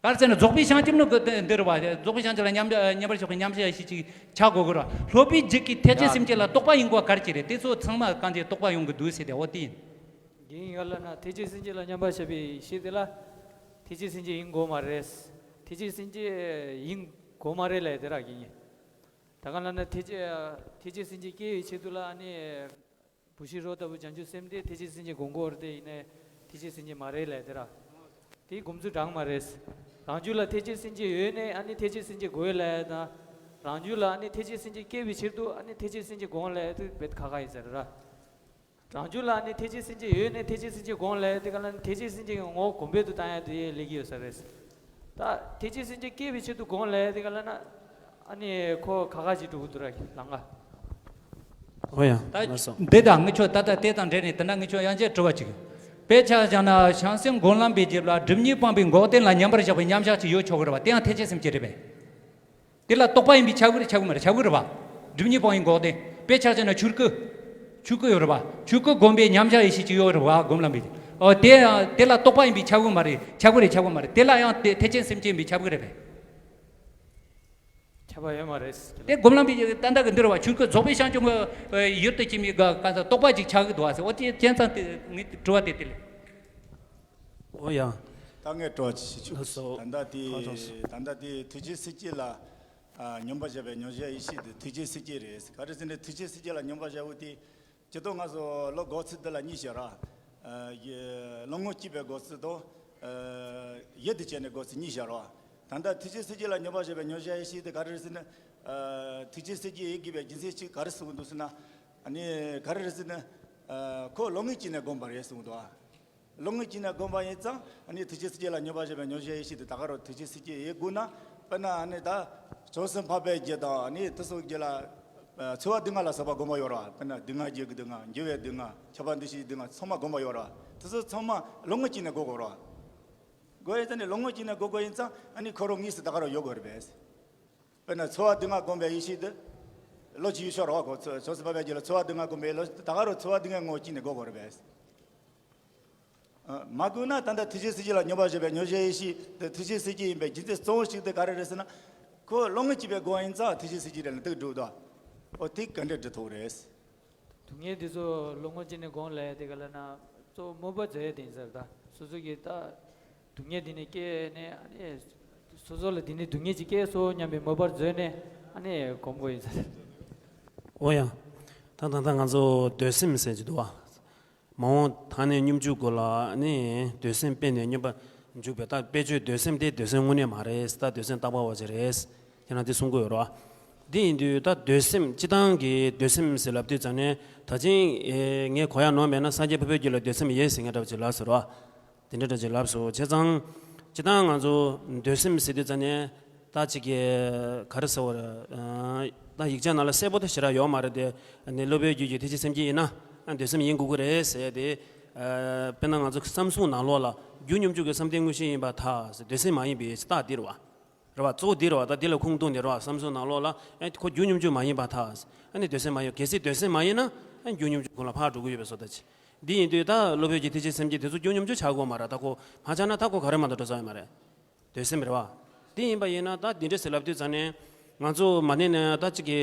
ག་རེ་ཟེར་ན་རྫོགས་པའི་བྱང་ཆུབ་ནི་འདི་རེད་བ། རྫོགས་པའི་བྱང་ཆུབ་ལ་མཉམ་མཉམ་པར་ཞོག་པའི་མཉམ་བཞག་ཡེ་ཤེས་ཅིག་ཆགས་དགོས་ཀྱི་རེད། སློབ་པའི་རྗེས་ཀྱི་ཐེག་ཆེན་ཡ། སེམས་བསྐྱེད་ལ་རྟོག་པ་ཡིན་དགོས་པ་ག་རེ་བྱས་རེད། དེ་ཚོ་ཚང་མ་གང་དེ་རྟོག་པ་ཡོང་གི་འདུག་ཟེར་ཏེ་འོ་དེ་ཡིན། རྒན་ཡིན་ག་ལབ་ན་ཐེག་ཆེན་སེམས་བསྐྱེད་ལ་མཉམ་པར་བཞག་པའི་ཡེ་ཤེས་དེ་ལ་ཐེག་ཆེན་སེམས་བསྐྱེད་ཡིན་དགོས་མ་རེད། ཐེག་ཆེན་སེམས་བསྐྱེད་ཡིན་དགོས་མ་རེད་ལབ་དེ་ར་རྒན་ཡིན། ད་ག་ལབ་ན་ཐེག་ཆེན་ཐེག་ཆེན་སེམས་བསྐྱེད་སྐྱེ་བའི་ཆེད་དུ་ལ་ཨ་ནི། བུ་ཤི་རོ་ལྟ་བུ་བྱང་ཆུབ་སེམས་དེ་ཐེག་ཆེན་སེམས་བསྐྱེད་སྒོམ་དགོས་རེད་དེ། ཡིན་ནའི་ཐེག་ཆེན་སེམས་བསྐྱེད་མ་རེད་ལབ་དེ་ར། དེའི་སྒོམ་ཚུལ་འདྲ་མ་རེད། རང་རྒྱུད་ལ་ཐེག་ཆེན་སེམས་བསྐྱེད་ཡོད་ནའི་ཨ་ནི་ཐེག་ཆེན་སེམས་བསྐྱེད་དགོས་ལབ་དང་། རང་རྒྱུད་ལ་ཨ་ནི་ཐེག་ཆེན་སེམས་བསྐྱེད་སྐྱེ་བའི་ཕྱིར་དུ་ཨ་ནི་ཐེག་ཆེན་སེམས་བསྐྱེད་སྒོམ་ལབ་དེ་རྦད་ཁག་ཁག་ཡིན་ས་རེད་ར། རང་རྒྱུད་ལ་ཨ་ནི་ཐེག་ཆེན་སེམས་བསྐྱེད་ཡོད་ནའི་ཐེག་ཆེན་སེམས་བསྐྱེད་སྒོམ་ལབ་དེ་ག་ལ་ནི་ཐེག་ཆེན་སེམས་བསྐྱེད་ཀྱི་ངོ་བོ་གོང་འཕེལ་དུ་བཏང་ཡ་དེ་ལས་ཀྱི་ཡོད་ས་རེད། ད་ཐེག་ཆེན་སེམས་བསྐྱེད་སྐྱེ་བའི་ཆེད་དུ་སྒོམ་ལབ་དེ་ག་ལ་ན་ཨ་ནི་ཁོ་ཁ་ཁ་ཅིག་འགྲོ་གི་འདུག་ར་ལང་ཀ། ཨོ་ཡ། ད་ལགས་སོ། འདི་དང་ངི་ཆོ་ད་ལྟ་དེ་དང་འབྲེལ་ནས་དེ་འདྲ་ངི་ཆོ་ཡང་བསྐྱར་དྲི་བ་གཅིག་དཔེ་ཆ་བཞག་ན་བྱང་སེམས་སྒོམ་ལམ་པའི་རྗེས་ལ་སྒྲིབ་གཉིས་སྤངས་པའི་འགོག་བདེན་ལ་མཉམ་པར་བཞག་པའི་མཉམ་བཞག་ཅིག་ཡོད་ཆོག་གི་རེད་བ། དེ་ཡང་ཐེག་ཆེན་སེམས་བསྐྱེད་རེད་པས། དེ་ལ་རྟོག་པ་ཡིན་པས་ཁྱབ་གི་རེད་ཁྱབ་གི་མ་རེད། ཁྱབ་གི་རེད་བ། སྒྲིབ་གཉིས་སྤངས་པའི་འགོག་བདེན། དཔེ་ཆ་བཞག་ན་ཆོས་སྐུ། ཆོས་སྐུ་ཡོད་རེད་བ། ཆོས་སྐུ་སྒོམ་པའི་མཉམ་བཞག་ཡེ་ཤེས་ཅིག་ཡོད་རེད་བ། སྒོམ་ལམ་པའི། ཨོ་དེ་དེ་ལ་རྟོག་པ་ཡིན་པས་ཁྱབ་གི་མ་རེད། ཁྱབ་གི་རེད་ཁྱབ་གི་མ་རེད། དེ་ལ་ཡང་དེ་ཐེག་ཆེན་སེམས་བསྐྱེད་ཡིན་པས་ཁྱབ་གི་རེད་པས། ཁྱབ་པ་ཡོད་མ་རེད། དེ་སྒོམ་ལམ་པའི་ཏན་ཏན་གི་འདིར་བ་ཆོས་སྐུ་རྫོགས་པའི་བྱང་ཆུབ་ཀྱི་ཡུལ་དུ་སྐྱེ་མི་ག་ག་ས་རྟོག་པ་ཅིག་ཆགས་ཀྱི་འདུག་བ་ཟེར། འོ་དེ་སྤྱན་ཚང་དེ་ངའི་དྲི་བ་དེ་དེ་ལས། འོ་ཡ། ད་ངས་དྲི་བ་ཅིག་ཞུ། ལགས་སོ། ད་ལྟ་དེ་ཁ་དྲོ་སོ། ད་ལྟ་དེ་ཐེག་ཆེན་སེམས་བསྐྱེད་ལ་ཨ་སྙོམས་པར་བཞག་པའི་མཉམ་བཞག་ཡེ་ཤེས་དེ་ཐེག་ཆེན་སེམས་བསྐྱེད་རེད། ག་རེ་ཟེར་ན་ཐེག་ཆེན་སེམས་བསྐྱེད་ལ་སྙོམས་པར་བཞག་པ་དེ། སྤྱིར་བཏང་ང་ཚོ་བློ་འགོག་ཚུལ་འདི་ལ་གཉིས་བཤད་ར། ཨ་ཡེ་བློ་ངོ་སྐྱེས་པའི་འགོག་ཚུལ་དང་། ཨ་ཡིད་དུ་བྱས་ནས་འགོག་ཚུལ་གཉིས་བཤད་ར། ད་ལྟ་ཐེག་ཆེན་སེམས་བསྐྱེད་ལ་སྙོམས་པར་བཞག་པའི་མཉམ་བཞག་ཡེ་ཤེས་དེ་ག་རེ་རེད་ཟེར་ན། ཨ་ཐེག་ཆེན་སེམས་བསྐྱེད་ཡིན་དགོས་པའི་རྒྱུ་མཚན་གཅིག་ག་རེ་གསུངས་འདུག་ཟེར་ན། ཨ་ནི་ག་རེ་རེད་ཟེར་ན། ཨ་ཁོ་བློ་ངོ་སྐྱེས་ནས་བསྒོམས་པ་རེད་གསུངས་འདུག་ཨ། བློ་ངོ་སྐྱེས་ནས་བསྒོམས་པ་ཡིན་ཙང་ཨ་ནི་ཐེག་ཆེན་སེམས་བསྐྱེད་ལ་སྙོམས་པར་བཞག་པའི་མཉམ་བཞག་ཡེ་ཤེས་དེ་ད་ག་རང་ཐེག་ཆེན་སེམས་བསྐྱེད་ཡིན་དགོས་ན། དཔེར་ན་ཨ་ནི་ད་བྱང་སེམས་འཕགས་པའི་རྒྱུད་དང་ཨ་ནི་དེ་ཚོ་རྒྱུད་ལ། ཚོར་བ་སྡུག་བསྔལ་ལ་སོགས་པ་སྒོམ་པ་ཡོད་རེད་བ། དཔེར་ན་སྡུག་བསྔལ་རྒྱུ་གི་སྡུག་བསྔལ། འགྱུར་བའི་སྡུག་བསྔལ། ཁྱབ་པ་འདུ་ཤེས་ཀྱི་སྡུག་བསྔལ། ཚང་མ་སྒོམ་པ་ཡོད་རེད་བ། དེ་ཚོ་ཚང་མ་བློ་ངོར་བཅུག་ནས་སྒོམ་དགོས་རེད་བ། སྒོམ་ཡིན་ཙང་ནི་བློ་ངོར་བཅུག་ནས་སྒོམ་དགོས་ཡིན་ཙང་ཨ་ནི་ཁོ་རང་དངོས་སུ་ད་ག་རང་ཡོད་དགོས་རེད་པས། དཔེར་ན་ཚོར་བ་སྡུག་བསྔལ་སྒོམ་པའི་ཡེ་ཤེས་དེ་བློ་གཅིག་ཡོད་ཤོག་རེད་བ། ཁོ་ཚོ་ཆོས་སུ་བབས་པའི་རྒྱུད་ལ་ཚོར་བ་སྡུག་བསྔལ་སྒོམ་པའི་བློ་ད་ག་རང་ཚོར་བ་སྡུག་བསྔལ་ངོར་བཅུག་ནས་སྒོམ་དགོས་རེད་པས། མ་བསྒོམས་ན་ད་ལྟ་ཐུགས་རྗེའི་སྲིད་ཞི་ལ་སྙོམས་པར་ཞུགས་པའི་སྙོམས་འཇུག་ཡེ་ཤེས་དེ་ཐུགས་རྗེའི་སྲིད་ཞི་ཡིན་པའི་རྒྱུ་མཚན་གཙོ་བོ་ཞིག་དེ་ག་རེ་རེད་ཟེར་ན། ཁོ་བློ་ངོར་བཅུག་པའི་སྒོམ་ཡིན་ཙང་ཐུགས་རྗེའི་སྲིད་ཞི་རེད་ལ་འདུག་འགྲོ་དོ། ཨོ་དེ་ག་འདྲ་འགྲོ་ཐུབ་རེད། སྡུག་བསྔལ་དེ་ཚོ་བློ་ངོར་བཅུག་ནས་སྒོམ་ལབ་དེ་ག་ལབ་ན་གཙོ་བོ་སྨོན་པ་མཛད་དེ་ཡིན་ཟེར། ད་སོ་སོ་གི་ད་སྡུག་བསྔལ་དེ་ནས་སྐྱེས་ནས་ཨ་ནི་སོ་སོ་ལ་དེ་ནས་སྡུག་བསྔལ་ཅིག་སྐྱེས་སོང་སྙམ་པའི་མོས་པ་བཟོས་ནས་ཨ་ནི་སྒོམ་དགོས་ཡིན་ཟེར། འོ་ཡ། ད་ད་ལྟ་ང་ཚོ་འདོད་སེམས་ཟེར་གྱི་འདུག་བ། མ་འོངས་ད་ནས་སྙོམས་འཇུག་སྒོ་ལ་ནི་འདོད་སེམས་སྤེལ་ནས་སྙོམས་པར་འཇུག་པའི་ད་དཔེ་བརྗོད་འདོད་སེམས་དེ་འདོད་སེམས་དངོས་གནས་མ་རེད། ད་འདོད་སེམས་རྟག་པ་བ་ཅིག་རེད། ཁྱེད་རང་དེ་གསུང་གི་ཡོད་རེད་བ། འདི་ཡིན་དུས་ད་འདོད་སེམས་སྤྱི་བཏང་གི་འདོད་སེམས་ཟེར་ལབ་དུས་ཙང་ནས་ད་ཅིང་ངས་གོ་ཡ་ནོར་མེད་ན་སངས་རྒྱས་འཕགས་པའི་རྒྱུད་ལ་འདོད་སེམས་ཡོད་ཟེར་མཁན་འདྲ་བ་ཅིག་ལབ་སོང་རེད་བ། དེ་འདྲ་འདྲ་ཅིག་ལབ་སོང་། བྱས་ཙང་སྤྱི་བཏང་ང་ཚོ་འདོད་སེམས་ཟེར་དུས་ཙང་ནས་ད་ཅིག་གི་ག་རེ་ཟེར་བ་རེད། ད་ཡིག་ཆ་ནང་ལ་གསལ་པོ་ད་ཞེ་དྲག་ཡོད་མ་རེད་དེ། ནི་སློབ་དཔོན་རྒྱུད་ཀྱི་ཐེག་ཆེན་སེམས་བསྐྱེད་ཡིན་ན་འདོད་སེམས་ཡིན་དགོས་ཀྱི་རེད་ཟེར་ཏེ། དཔེར་ན་ང་ཚོ་བསམ་གཟུགས་ནང་ལོགས་ལ་རྒྱུ་སྙོམས་འཇུག་གི་བསམ་གཏན་དངོས་གཞི་ཡིན་པར་ཐལ་ཟེར། འདོད་སེམས་མ་ཡིན་པའི་རྟགས་འདི་རེད་བ། རེད་བ། གཙོ་བོ་འདི་རེད་བ། ད་འདི་ལ་ཁུངས་གཏུགས་ནས་རེད་བ། བསམ་གཟུགས་ནང་ལོགས་ལ་ཨེ་ཁོ་རྒྱུ་སྙོམས་འཇུག་མ་ཡིན་པར་ཐལ། ཨ་ནི་འདོད་སེམས་མ་ཡིན། གལ་སྲིད་འདོད་སེམས་མ་ཡིན་ན་ཨ་རྒྱུ་སྙོམས་འཇུག་ཁོ་ལ་ཕར་འགྲོ་གི་ཡོད་པའི་བཟོ་ལྟ་ཅིག་འདི་ཡིན་དུས་ད་སློབ་དཔོན་གྱི་ཐེག་ཆེན་སེམས་བསྐྱེད་དེ་ཚོ་རྒྱུ་སྙོམས་འཇུག་ཆགས་ཀྱི་ཡོད་མ་རེད། ད་ཁོ་མ་ཆགས་ན་ད་ཁོ་ག་རེ་མ་གཏོགས་འགྲོ་ས་ཡོད་མ་རེད། འདོད་སེམས་རེད་བ། འདི་ཡིན་པ་ཡིན་ན་ད་འདི་འདྲ་ཟེར་ལབ་དུས་ཙང་ནས་ང་ཚོ་མ་ཎི་ནས་ད་ཅིག་གི་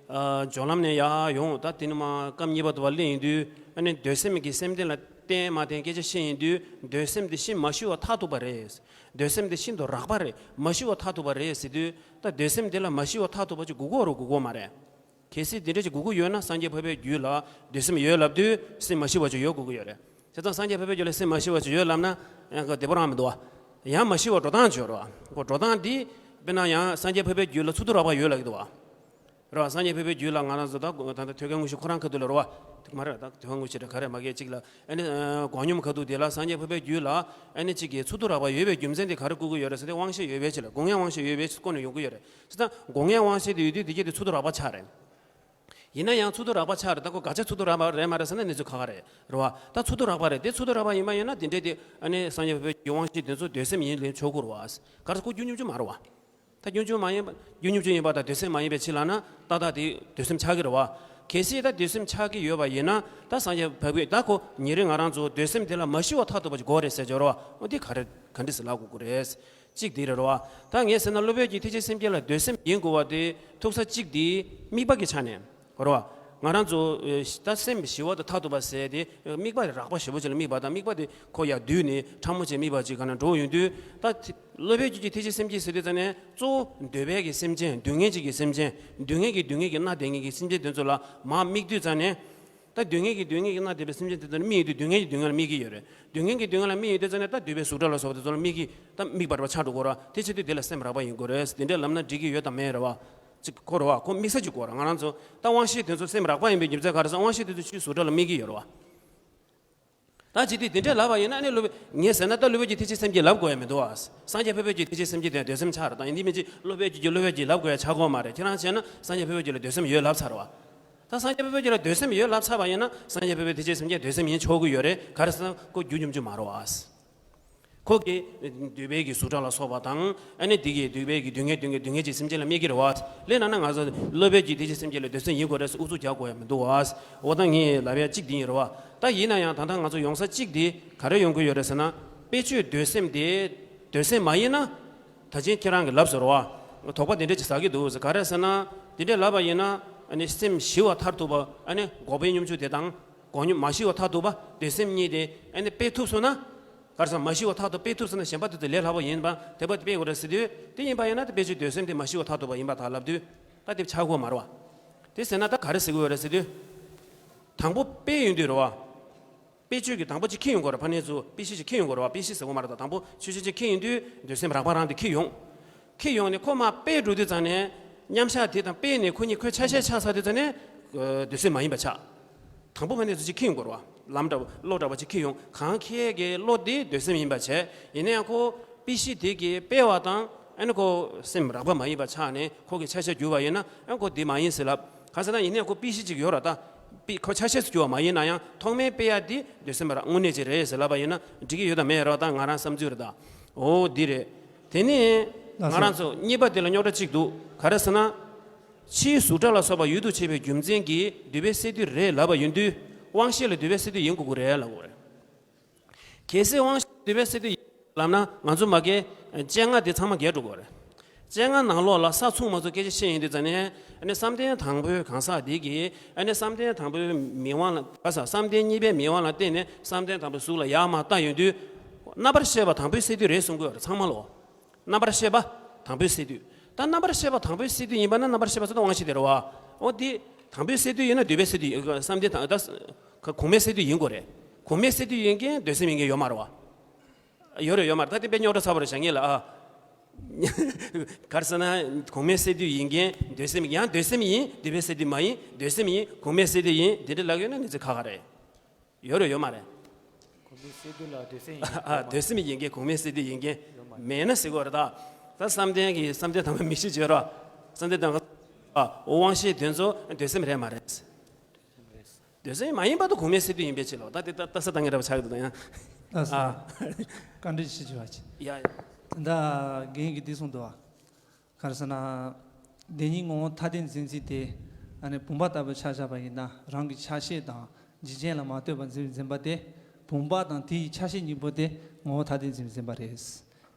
ཨ་སྦྱོར་ལམ་ནས་ཡར་ཡོང་། ད་དེ་ནས་མར་སྐབས་གཉིས་པ་དུ་བ་སླེབས་ཡིན་དུས་ཨ་ནི་འདོད་སེམས་ཀྱི་སེམས་རྟེན་ལ་བརྟེན་མ་བརྟེན་སྐད་ཆ་བཤད་ཡིན་དུས་འདོད་སེམས་དེ་ཤིན་མ་ཞི་བ་མཐར་ཐུག་པ་རེད། འདོད་སེམས་དེ་ཤིན་ཏུ་རགས་པ་རེད། མ་ཞི་བ་མཐར་ཐུག་པ་རེད་ཟེར་དུས་ད་འདོད་སེམས་དེ་ལ་མ་ཞི་བ་མཐར་ཐུག་པ་ཅིག་དགོས་ཀྱི་ཡོད་རེད་དགོས་ཀྱི་ཡོད་མ་རེད། གལ་སྲིད་དེ་འདྲ་ཞིག་དགོས་ཀྱི་ཡོད་ན་སངས་རྒྱས་འཕགས་པའི་རྒྱུད་ལ་འདོད་སེམས་ཡོད་ལབ་དུས་སེམས་མ་ཞི་བ་ཅིག་ཡོད་དགོས་ཀྱི་ཡོད་རེད། བྱས་ཙང་སངས་རྒྱས་འཕགས་པའི་རྒྱུད་ལ་སེམས་མ་ཞི་བ་ཅིག་ཡོད་ལབ་ན་ཡང་ཁོ་བདེ་པོ་རང་མི་འདུག་བ། ཡང་མ་ཞི་བ་འགྲོ་སྟངས་ཅིག་ཡོད་རེད་བ། ཁོ་འགྲོ་སྟངས་འདི་དཔེར་ན་ཡང་སངས་རྒྱས་འཕགས་པའི་རྒྱུད་ལ་ཚུལ་དུ་རགས་པ་ཡོད་ལབ་ཀྱི་འདུག་བ། རེད་བ། སངས་རྒྱས་འཕགས་པའི་རྒྱུད་ལ་ང་རང་ཚོ་ད་ད་ལྟ་ཐོད་རྒལ་དངོས་གཞི་ཁོ་རང་ཁ་ཐུག་ལ་རེད་བ། དེ་མ་རེད། ད་ཐོད་རྒལ་དངོས་གཞི་རེད་ག་རེ་མ་གས་གཅིག་ལ་ཨ་ནི་ཨ་སྒོམ་སྙོམས་ཁ་ཐུག་དེ་ལ་སངས་རྒྱས་འཕགས་པའི་རྒྱུད་ལ་ཨ་ནི་གཅིག་གི་ཚུལ་དུ་རགས་པ་ཡོད་པའི་རྒྱུ་མཚན་དེ་ག་རེ་བཀོད་ཀྱི་ཡོད་རེད་ཟེར་ཏེ་དབང་ཤེས་ཡོད་པའི་ཕྱིར་ལ། སྒོམ་ཡང་དབང་ཤེས་ཡོད་པའི་ཕྱིར་བཀོད་ནས་ཡོང་གི་ཡོད་རེད། བྱས་ཙང་སྒོམ་ཡང་དབང་ཤེས་དེ་ཡོད་དུས་དེ་སྐད་དེ་ཚུལ་དུ་རགས་པ་ཆགས་རེད། ཡིན་ན་ཡང་ཚུལ་དུ་རགས་པ་ཆགས་རེད། ད་ཁོ་ག་ཅག་ཚུལ་དུ་རགས་པ་རེད་མ་རེད་ཟེར་ན་གནས་ཚུལ་ཁག་ཁག་རེད། རེད་བ། ད་ཚུལ་དུ་རགས་པ་རེད་དེ། ཚུལ་དུ་རགས་པ་ཡིན་པ་ཡིན་ན་དེ་འདྲས་དེ་ཨ་ནི་སངས་རྒྱས་འཕགས་པའི་རྒྱུད་དབང་ཤེས་དེ་ཚོ་འདོད་སེམས་ཡིན་ལེན་ཆོག་གི་རེད་བ། ག་རེ་ཁོ་རྒྱུ་སྙོམས་འཇུག་མ་རེད་བ། ད་རྒྱུ་སྙོམས་འཇུག་མ་ཡིན་པ། རྒྱུ་སྙོམས་འཇུག་ཡིན་པ་དང་འདོད་སེམས་མ་ཡིན་པའི་ཕྱིར་ལབ་ན་ཏག་ཏག་དེ་འདོད་སེམས་ཆགས་ཀྱི་རེད་བ། གལ་སྲིད་ད་འདོད་སེམས་ཆགས་ཀྱི་ཡོད་པ་ཡིན་ན་ད་སངས་རྒྱས་འཕགས་པའི་ད་ཁོ་ཉེ་རིང་ང་རང་ཚོ་འདོད་སེམས་དེ་ལ་མ་ཞི་བ་མཐར་ཐུག་པ་ཅིག་དགོས་རེད་ཟེར་འཇོག་རེད་བ། འོ་དེ་ག་རེ་ག་འདྲས་སེ་ལབ་དགོས་ཀྱི་རེད། གཅིག་དེ་རེད་བ། ད་ངས་ཟེར་ན་སློབ་དཔོན་གྱི་ཐེག་ཆེན་སེམས་བསྐྱེད་ལ་འདོད་སེམས་ཡིན་དགོས་པ་དེ་ཐུག་ས་གཅིག་དེ་དམིགས་པ་གི་ཆ་ནས་རེད་བ། ང་རང་ཚོ་ཨེ་ད་སེམས་ཞི་བ་དང་མཐར་ཐུག་པ་ཟེར་དེ་དམིགས་པ་རགས་པ་ཞེ་པོ་ཅིག་ལ་དམིགས་པ་དང་། དམིགས་པ་དེ་ཁོ་ཡར་བསྡུས་ནས་ཕྲ་མོ་ཅིག་དམིགས་པ་ཅིག་ག་ན་འགྲོ་ཡོང་དུས་ད་སློབ་དཔོན་གྱི་ཐེག་ཆེན་སེམས་བསྐྱེད་ཟེར་དུས་ཙང་ནས་གཙོ་བོ་འདོད་པའི་གི་སེམས་ཅན། སྡུག་བསྔལ་ཅིག་གི་སེམས་ཅན། སྡུག་བསྔལ་གྱི་སྡུག་བསྔལ་གྱི་མནར་བསྡད་མཁན་གྱི་སེམས་ཅན་དེ་ཚོ་ལ་མར་དམིགས་དུས་ཙང་ནས། ད་སྡུག་བསྔལ་གྱི་སྡུག་བསྔལ་གྱིས་མནར་བསྡད་པའི་སེམས་ཅན་དེ་ཚོ་ལ་དམིགས་ཡོང་དུས་སྡུག་བསྔལ་གྱི་སྡུག་བསྔལ་ལ་དམིགས་ཀྱི་ཡོད་རེད། སྡུག་བསྔལ་གྱི་སྡུག་བསྔལ་ལ་དམིགས་ཡོང་དུས་ཙང་ནས་ད་འདོད་པའི་གཟུགས་སྒྲ་ལ་སོགས་པ་དེ་ཚོ་ལ་དམིགས་ཀྱི་ད་དམིགས་པ་རེད་བ། ཆགས་འགྲོ་གོ་ར། དེ་བྱེད་དུས་དེ་ལ་སེམས་རགས་པ་ཡིན་དགོས་རེད། དེ་འདྲས་ལབ་ན་འགྲིག་གི་ཡོད་དམ་མེད་རེད་བ། ཅིག་ཁོ་རེད་བ། ཁོ་དམིགས་ས་ཅིག་དགོས་ར། ང་རང་ཚོ་ད་དབང་ཤེས་དེ་ཚོ་སེམས་རགས་པ་ཡིན་པའི་རྒྱུ་མཚན་ག་རེ་ཟེར། དབང་ཤེས་དེ་ཚོ་ཕྱིའི་གཟུགས་སྒྲ་ལ་དམིགས་ཀྱི་ཡོད་རེད་བ། ད་བྱེད་དུས་དེ་འདྲས་ལབ་པ་ཡིན་ན་ཨ་ནི་སློབ་དཔོན་ངས་ཟེར་ན་ད་སློབ་དཔོན་གྱི་ཐེག་ཆེན་སེམས་བསྐྱེད་ལབ་དགོས་ཡ་མི་འདུག་བ། སངས་རྒྱས་འཕགས་པའི་རྒྱུད་ཐེག་ཆེན་སེམས་བསྐྱེད་དེ་འདོད་སེམས་ཆགས་རེད། ད་ཡིན་དེ་མིན་ཅི་སློབ་དཔོན་གྱི་རྒྱུད་སློབ་དཔོན་གྱིས་ལབ་དགོས་ཡ་ཆགས་ཀྱི་ཡོད་མ་རེད། ཁྱེད་རང་བྱས་ན་སངས་རྒྱས་འཕགས་པའི་རྒྱུད་ལ་འདོད་སེམས་ཡོད་ལབ་ཚར་བ། ད་སངས་རྒྱས་འཕགས་པའི་རྒྱུད་ལ་འདོད་སེམས་ཡོད་ལབ་ཚར་བ་ཡིན་ན་སངས་རྒྱས་འཕགས་པའི་ཐེག་ཆེན་སེམས་བསྐྱེད་འདོད་སེམས་ཡིན་ཆོག་གི་ཡོད་རེད། ག་རེ་ཟེར་ན་ཁོ་རྒྱུ་སྙོམས་འཇུག་མ་རེད་བ། ཁོ་གིས་འདོད་པའི་གི་གཟུགས་སྒྲ་ལ་སོགས་པ་དང་། ཨ་ནི་དེ་གིས་འདོད་པའི་གི་སྡུག་བསྔལ་སྡུག་བསྔལ་སྡུག་བསྔལ་གྱི་སེམས་ཅན་ལ་དམིགས་ཀྱི་རེད་བ། ལབ་ན་ན་ང་ཚོ་སློབ་དཔོན་གྱི་ཐེག་ཆེན་སེམས་བསྐྱེད་ལ་འདོད་སེམས་ཡིན་དགོས་རེད་ཟེར་ཨུ་ཚུགས་རྒྱག་དགོས་ཡ་མི་འདུག་བ། འོ་ད་ངས་ལབ་ཡ་གཅིག་འདི་ཡིན་རེད་བ། ད་ཡིན་ན་ཡང་ད་ལྟ་ང་ཚོ་ཡོང་ས་གཅིག་འདི་ག་རེ་ཡོང་གི་ཡོད་རེད་ཟེར་ན། དཔེ་བརྗོད་འདོད་སེམས་དེ་འདོད་སེམས་མ་ཡིན་ན། ད་ཅིང་ཁྱེད་རང་གིས་ལབ་སོང་རེད་བ། དོགས་པ་དེ་འདྲ་ཅིག་ཟ་གི་འདུག་ཟེར། ག་རེ་ཟེར་ན། དེ་འདྲ་ལབ་པ་ཡིན་ན་ཨ་ནི་སེམས་ཞི་བ་མཐར་ཐུག་པ། ཨ་ནི་འགོག་པའི་སྙོམས་འཇུག་དེ་དང་། འགོག་སྙོམས་མ་ཞི་བ་མཐར་ཐུག་པ་འདོད་སེམས་གཉིས་དེ་ཨ་ནི་སྤེལ་ཐུབ་སོང་ན། ག་རེ་ཟེར། མ་ཞི་བ་མཐར་ཐུག་སྤེལ་ཐུབ་སོང་ན་གཞན་པ་དེ་ཚོ་ལས་སླ་པོ་ཡིན་པ་དེ་པ་དེ་སྤེལ་དགོས་རེད་ཟེར་དུས། དེ་ཡིན་པ་ཡིན་ན་དེ་དཔེ་བརྗོད་འདོད་སེམས་དེ་མ་ཞི་བ་མཐར་ཐུག་པ་ཡིན་པ་དང་ལབ་དུས། ད་དེ་ཆགས་ཀྱི་ཡོད་མ་རེད་བ། དེ་ཟེར་ན་ད་ག་རེ་ཟེར་གྱི་ཡོད་རེད་ཟེར་དུས། དང་པོ་དཔེ་ཡོང་དུས་རེད་བ། དཔེ་བརྗོད་ཀྱི་དང་པོ་ཅིག་འཁྱེར་ཡོང་དགོས་རེད། ཕར་ནས་ཚུར་དཔེ་གཞི་ཅིག་འཁྱེར་ཡོང་དགོས་རེད་བ། དཔེ་གཞི་ཟེར་དགོས་མ་རེད། ད་དང་པོ་ཆོས་གཞི་ཅིག་འཁྱེར་ཡོང་དུས་འདོད་སེམས་རགས་པ་རང་དེ་འཁྱེར་ཡོང་། འཁྱེར་ཡོང་ནས་ཁོ་མར་སྤེལ་འགྲོ་དུས་ཙང་ནས་མཉམ་བཞག་དེ་དང་སྤེལ་ནས་ཁོ་གཉིས་ཁོའི་ཆ་ཤས་ཆགས་ཚར་དུས་ཙང་ནས་འདོད་སེམས་མ་ཡིན་པ་ཆགས། དང་པོ་ཕར་ནས་ཚུར་ཅིག་འཁྱེར་ཡོང་དགོས་རེད་བ། ལམ་འདྲ་བོ་བློ་འདྲ་བ་ཅིག་འཁྱེར་ཡོང་། གང་འཁྱེར་གྱི་བློ་དེ་འདོད་སེམས་ཡིན་པ་བྱས། ཡིན་ན་ཡང་ཁོ་དཔེ་གཞི་དེ་གི་སྤེལ་བ་དང་ཨ་ནི་ཁོ་སེམས་རགས་པ་མ་ཡིན་པ་ཆགས་ནས་ཁོ་གི་ཆ་ཤས་འགྱུར་བ་ཡིན་ན་ཨ་ཁོ་དེ་མ་ཡིན་ཟེར་ལབ། གང་ཟེར་ན་ཡིན་ནའི་ཁོ་དཔེ་གཞི་གཅིག་ཡོད་ར། ད་དཔེ་ཁོ་ཆ་ཤས་སུ་གྱུར་བ་མ་ཡིན་ན་ཡང་ཐོག་མའི་དཔེ་ཡ་འདི་འདོད་སེམས་ར་དངོས་གནས་ཅིག་རེད་ཟེར་ལབ་པ་ཡིན་ན་འགྲིག་གི་ཡོད་དམ་མེད་ར། ད་ང་རང་བསམ་ཚུལ་རེད་ད། འོ་འདི་རེད། དེ་ནས་ང་རང་ཚོ་གཉིས་པ་དེ་ལ་རྙོག་དྲ་གཅིག་འདུག་ག་རེ་ཟེར་ན། ཕྱིའི་གཟུགས་སྒྲ་ལ་སོགས་པ་ཡུལ་དུ་བྱེད་པའི་རྒྱུ་མཚན་གྱིས་འདོད་པའི་སས་བསྡུས་རེད་ལབ་པ་ཡིན་དུས། དབང་ཤེས་ལ་འདོད་པའི་སས་བསྡུས་ཡིན་དགོས་ཀྱི་རེད་ལབ་དགོས་རེད། གལ་སྲིད་དབང་ཤེས་འདོད་པའི་སས་བསྡུས་ཡིན་ལབ་ན་ང་ཚོ་མ་གི་སྤྱན་སྔ་དེ་ཚང་མ་འགལ་འགྲོ་གི་རེད། སྤྱན་སྔ་ནང་ལོགས་ལ་ས་མཚུངས་མ་མཚུངས་སྐད་ཆ་བཤད་ཡོང་དུས་ཙ་ནས་ཨ་ནི་བསམ་གཏན་དང་པོའི་གང་ཟག་དེ་གིས་ཨ་ནི་བསམ་གཏན་དང་པོའི་མིག་དབང་ལ་ག་ས་བསམ་གཏན་གཉིས་པའི་མིག་དབང་ལ་བརྟེན་ནས་བསམ་གཏན་དང་པོའི་གཟུགས་ལ་ཡར་མར་བལྟ་ཡོང་དུས། རྣམ་པར་ཤེས་པ་དང་པོའི་སས་བསྡུས་རེད་གསུང་གི་ཡོད་རེད་ཚང་མ་ལོ། རྣམ་པར་ཤེས་པ་དང་པོའི་སས་བསྡུས། ད་རྣམ་པར་ཤེས་པ་དང་པོའི་སས་བསྡུས་ཡིན་པ་ན་རྣམ་པར་ཤེས་པ་ཚོ་ད་དབང་ཤེས་དེ་རེད་བ། འོ་དེ་དང་པོའི་སས་བསྡུས་ཡིན་ན་འདོད་པའི་སས་བསྡུས་ཡིན་བསམ་གཏན་དང་ད་གོང་མའི་སས་བསྡུས་ཡིན་དགོས་རེད། གོང་མའི་སས་བསྡུས་ཡིན་མཁན་འདོད་སེམས་ཡིན་མཁན་ཡོད་མ་རེད་བ། ཡོད་རེད་ཡོད་མ་རེད། ད་དེ་དཔེ་རྙོག་དྲ་ཚ་པོ་རེད་བྱ་ངེས་ལ་ཨ། ག་རེ་ཟེར་ན་གོང་མའི་སས་བསྡུས་ཡིན་མཁན་འདོད་སེམས་ཡང་འདོད་སེམས་ཡིན་འདོད་པའི་སས་བསྡུས་མ་ཡིན་འདོད་སེམས་ཡིན་གོང་མའི་སས་བསྡུས་ཡིན་དེ་འདྲ་ལབ་ཡོད་ན་གནས་ཚུལ་ཁག་ཁག་རེད། ཡོད་རེད་ཡོད་མ་རེད། གོང་མའི་སས་བསྡུས་ལ་འདོད་སེམས་ཡིན་ཨ་འདོད་སེམས་ཡིན་མཁན་གོང་མའི་སས་བསྡུས་ཡིན་མཁན་ཡོད་མ་རེད། མེད་ན་ཟེར་གོ་རེད་ད། ད་བསམ་གཏན་གྱི་བསམ་གཏན་དང་པོ་མིག་ཤེས་བརྗོད་རོགས། བསམ་གཏན་དང་པོ་ཨ་དབང་ཤེས་དེ་ཚོ་འདོད་སེམས་རེད་མ་རེད། འདོད་སེམས་མ་ཡིན་པ་དུ་གོང་མའི་སས་བསྡུས་ཡིན་པའི་ཕྱིར་ལོ། ད་དེ་ལྟ་ལྟ་ས་ད་ངེས་རབ་ཆགས་འདུག་ད་ཡང་། ལགས་སོ། ཨ་བཀའ་འདྲི་ཞུ་ཞུ་བ་ཅི། ཡ་ཡ། ད་རྒན་གྱིས་འདི་གསུངས་འདུག་བ། ག་རེ་ཟེར་ན། བདེན་གཉིས་ངོ་བོ་ཐ་དད་འཛིན་ཚུལ་དེ། ཨ་ནི་བུམ་པ་ལྟ་བུ་ཆ་བཞག་པ་ཡིན་ན་རང་གི་ཆ་ཤས་དང་འཇིག་རྟེན་ལ་མ་ལྟོས་པར་འཛིན་པའི་འཛིན་པ་དེ། བུམ་པ་དང་དེ་ཡི་ཆ་ཤས་གཉིས་པོ་དེ་ངོ་བོ་ཐ་དད་འཛིན་པའི་འཛིན་པ་རེད།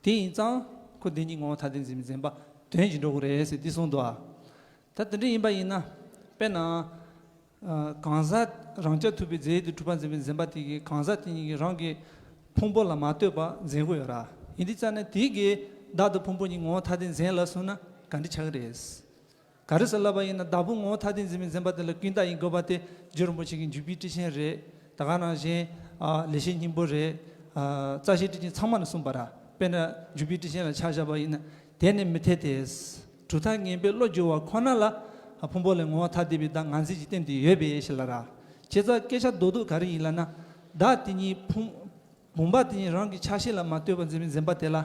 དེ་ཡིན་ཙང་ཁོ་བདེན་གཉིས་ངོ་བོ་ཐ་དད་འཛིན་པའི་འཛིན་པ་དོན་གྱིས་འགྲོ་གི་རེད་ཟེར་འདི་གསུངས་འདུག་ཨ། ད་དེ་འདྲ་ཡིན་པ་ཡིན་ན། དཔེར་ན། ཨ་གང་ཟག་རང་རྐྱ་ཐུབ་པའི་རྫས་ཡོད་དུ་གྲུབ་པར་འཛིན་པའི་འཛིན་པ་དེ་གིས་གང་ཟག་དེ་ཉིད་ཀྱིས་རང་གི་ཕུང་པོ་ལ་མ་ལྟོས་པར་འཛིན་གྱི་ཡོད་ར། ཡིན་དུས་ཙང་ནས་དེ་གིས་བདག་དང་ཕུང་པོ་གཉིས་ངོ་བོ་ཐ་དད་འཛིན་ལབ་སོང་ན་ག་འདྲ་ཆགས་ཀྱི་རེད། ག་རེ་ཟེར་ལབ་པ་ཡིན་ན་བདག་ཕུང་ངོ་བོ་ཐ་དད་འཛིན་པའི་འཛིན་པ་དེ་ལ་ཀུན་བཏགས་ཡིན་དགོས་པ་དེ་རྗེ་རིན་པོ་ཆེ་གིས་འཇུག་པའི་ཊཱིཀ་ཆེན་རེད། ད་ག་ནང་བཞིན་ཨ་ལེགས་བཤད་སྙིང་པོ་རེད། ཨ་རྩ་ཤེའི་ཊཱིཀ་ཆེན་ཚང་མ་ནས་གསུངས་པ་ར། དཔེར་ན་འཇུག་པའི་ཊཱིཀ་ཆེན་ལ་ཆ་བཞག་པ་ཡིན་ན་དེ་ནི་མི་འཐད་དེ། གྲུབ་མཐའ་ངན་པའི་བློ་སྦྱོར་བ་ཁོ་ན་ལ་ཕུང་པོ་ལས་ངོ་བོ་ཐ་དད་པའི་བདག་ངར་འཛིན་གྱི་རྟེན་དེ་ཡོད་པའི་ཕྱིར་ལ་ར། བྱས་ཙང་སྐད་ཆ་རྡོག་རྡོག་ག་རེ་ཡིན་ལབ་ན། བདག་དེ་ཉིད་ཕུང་། བུམ་པ་དེ་ཉིད་རང་གི་ཆ་ཤས་ལ་མ་ལྟོས་པར་འཛིན་པའི་འཛིན་པ་དེ་ལ།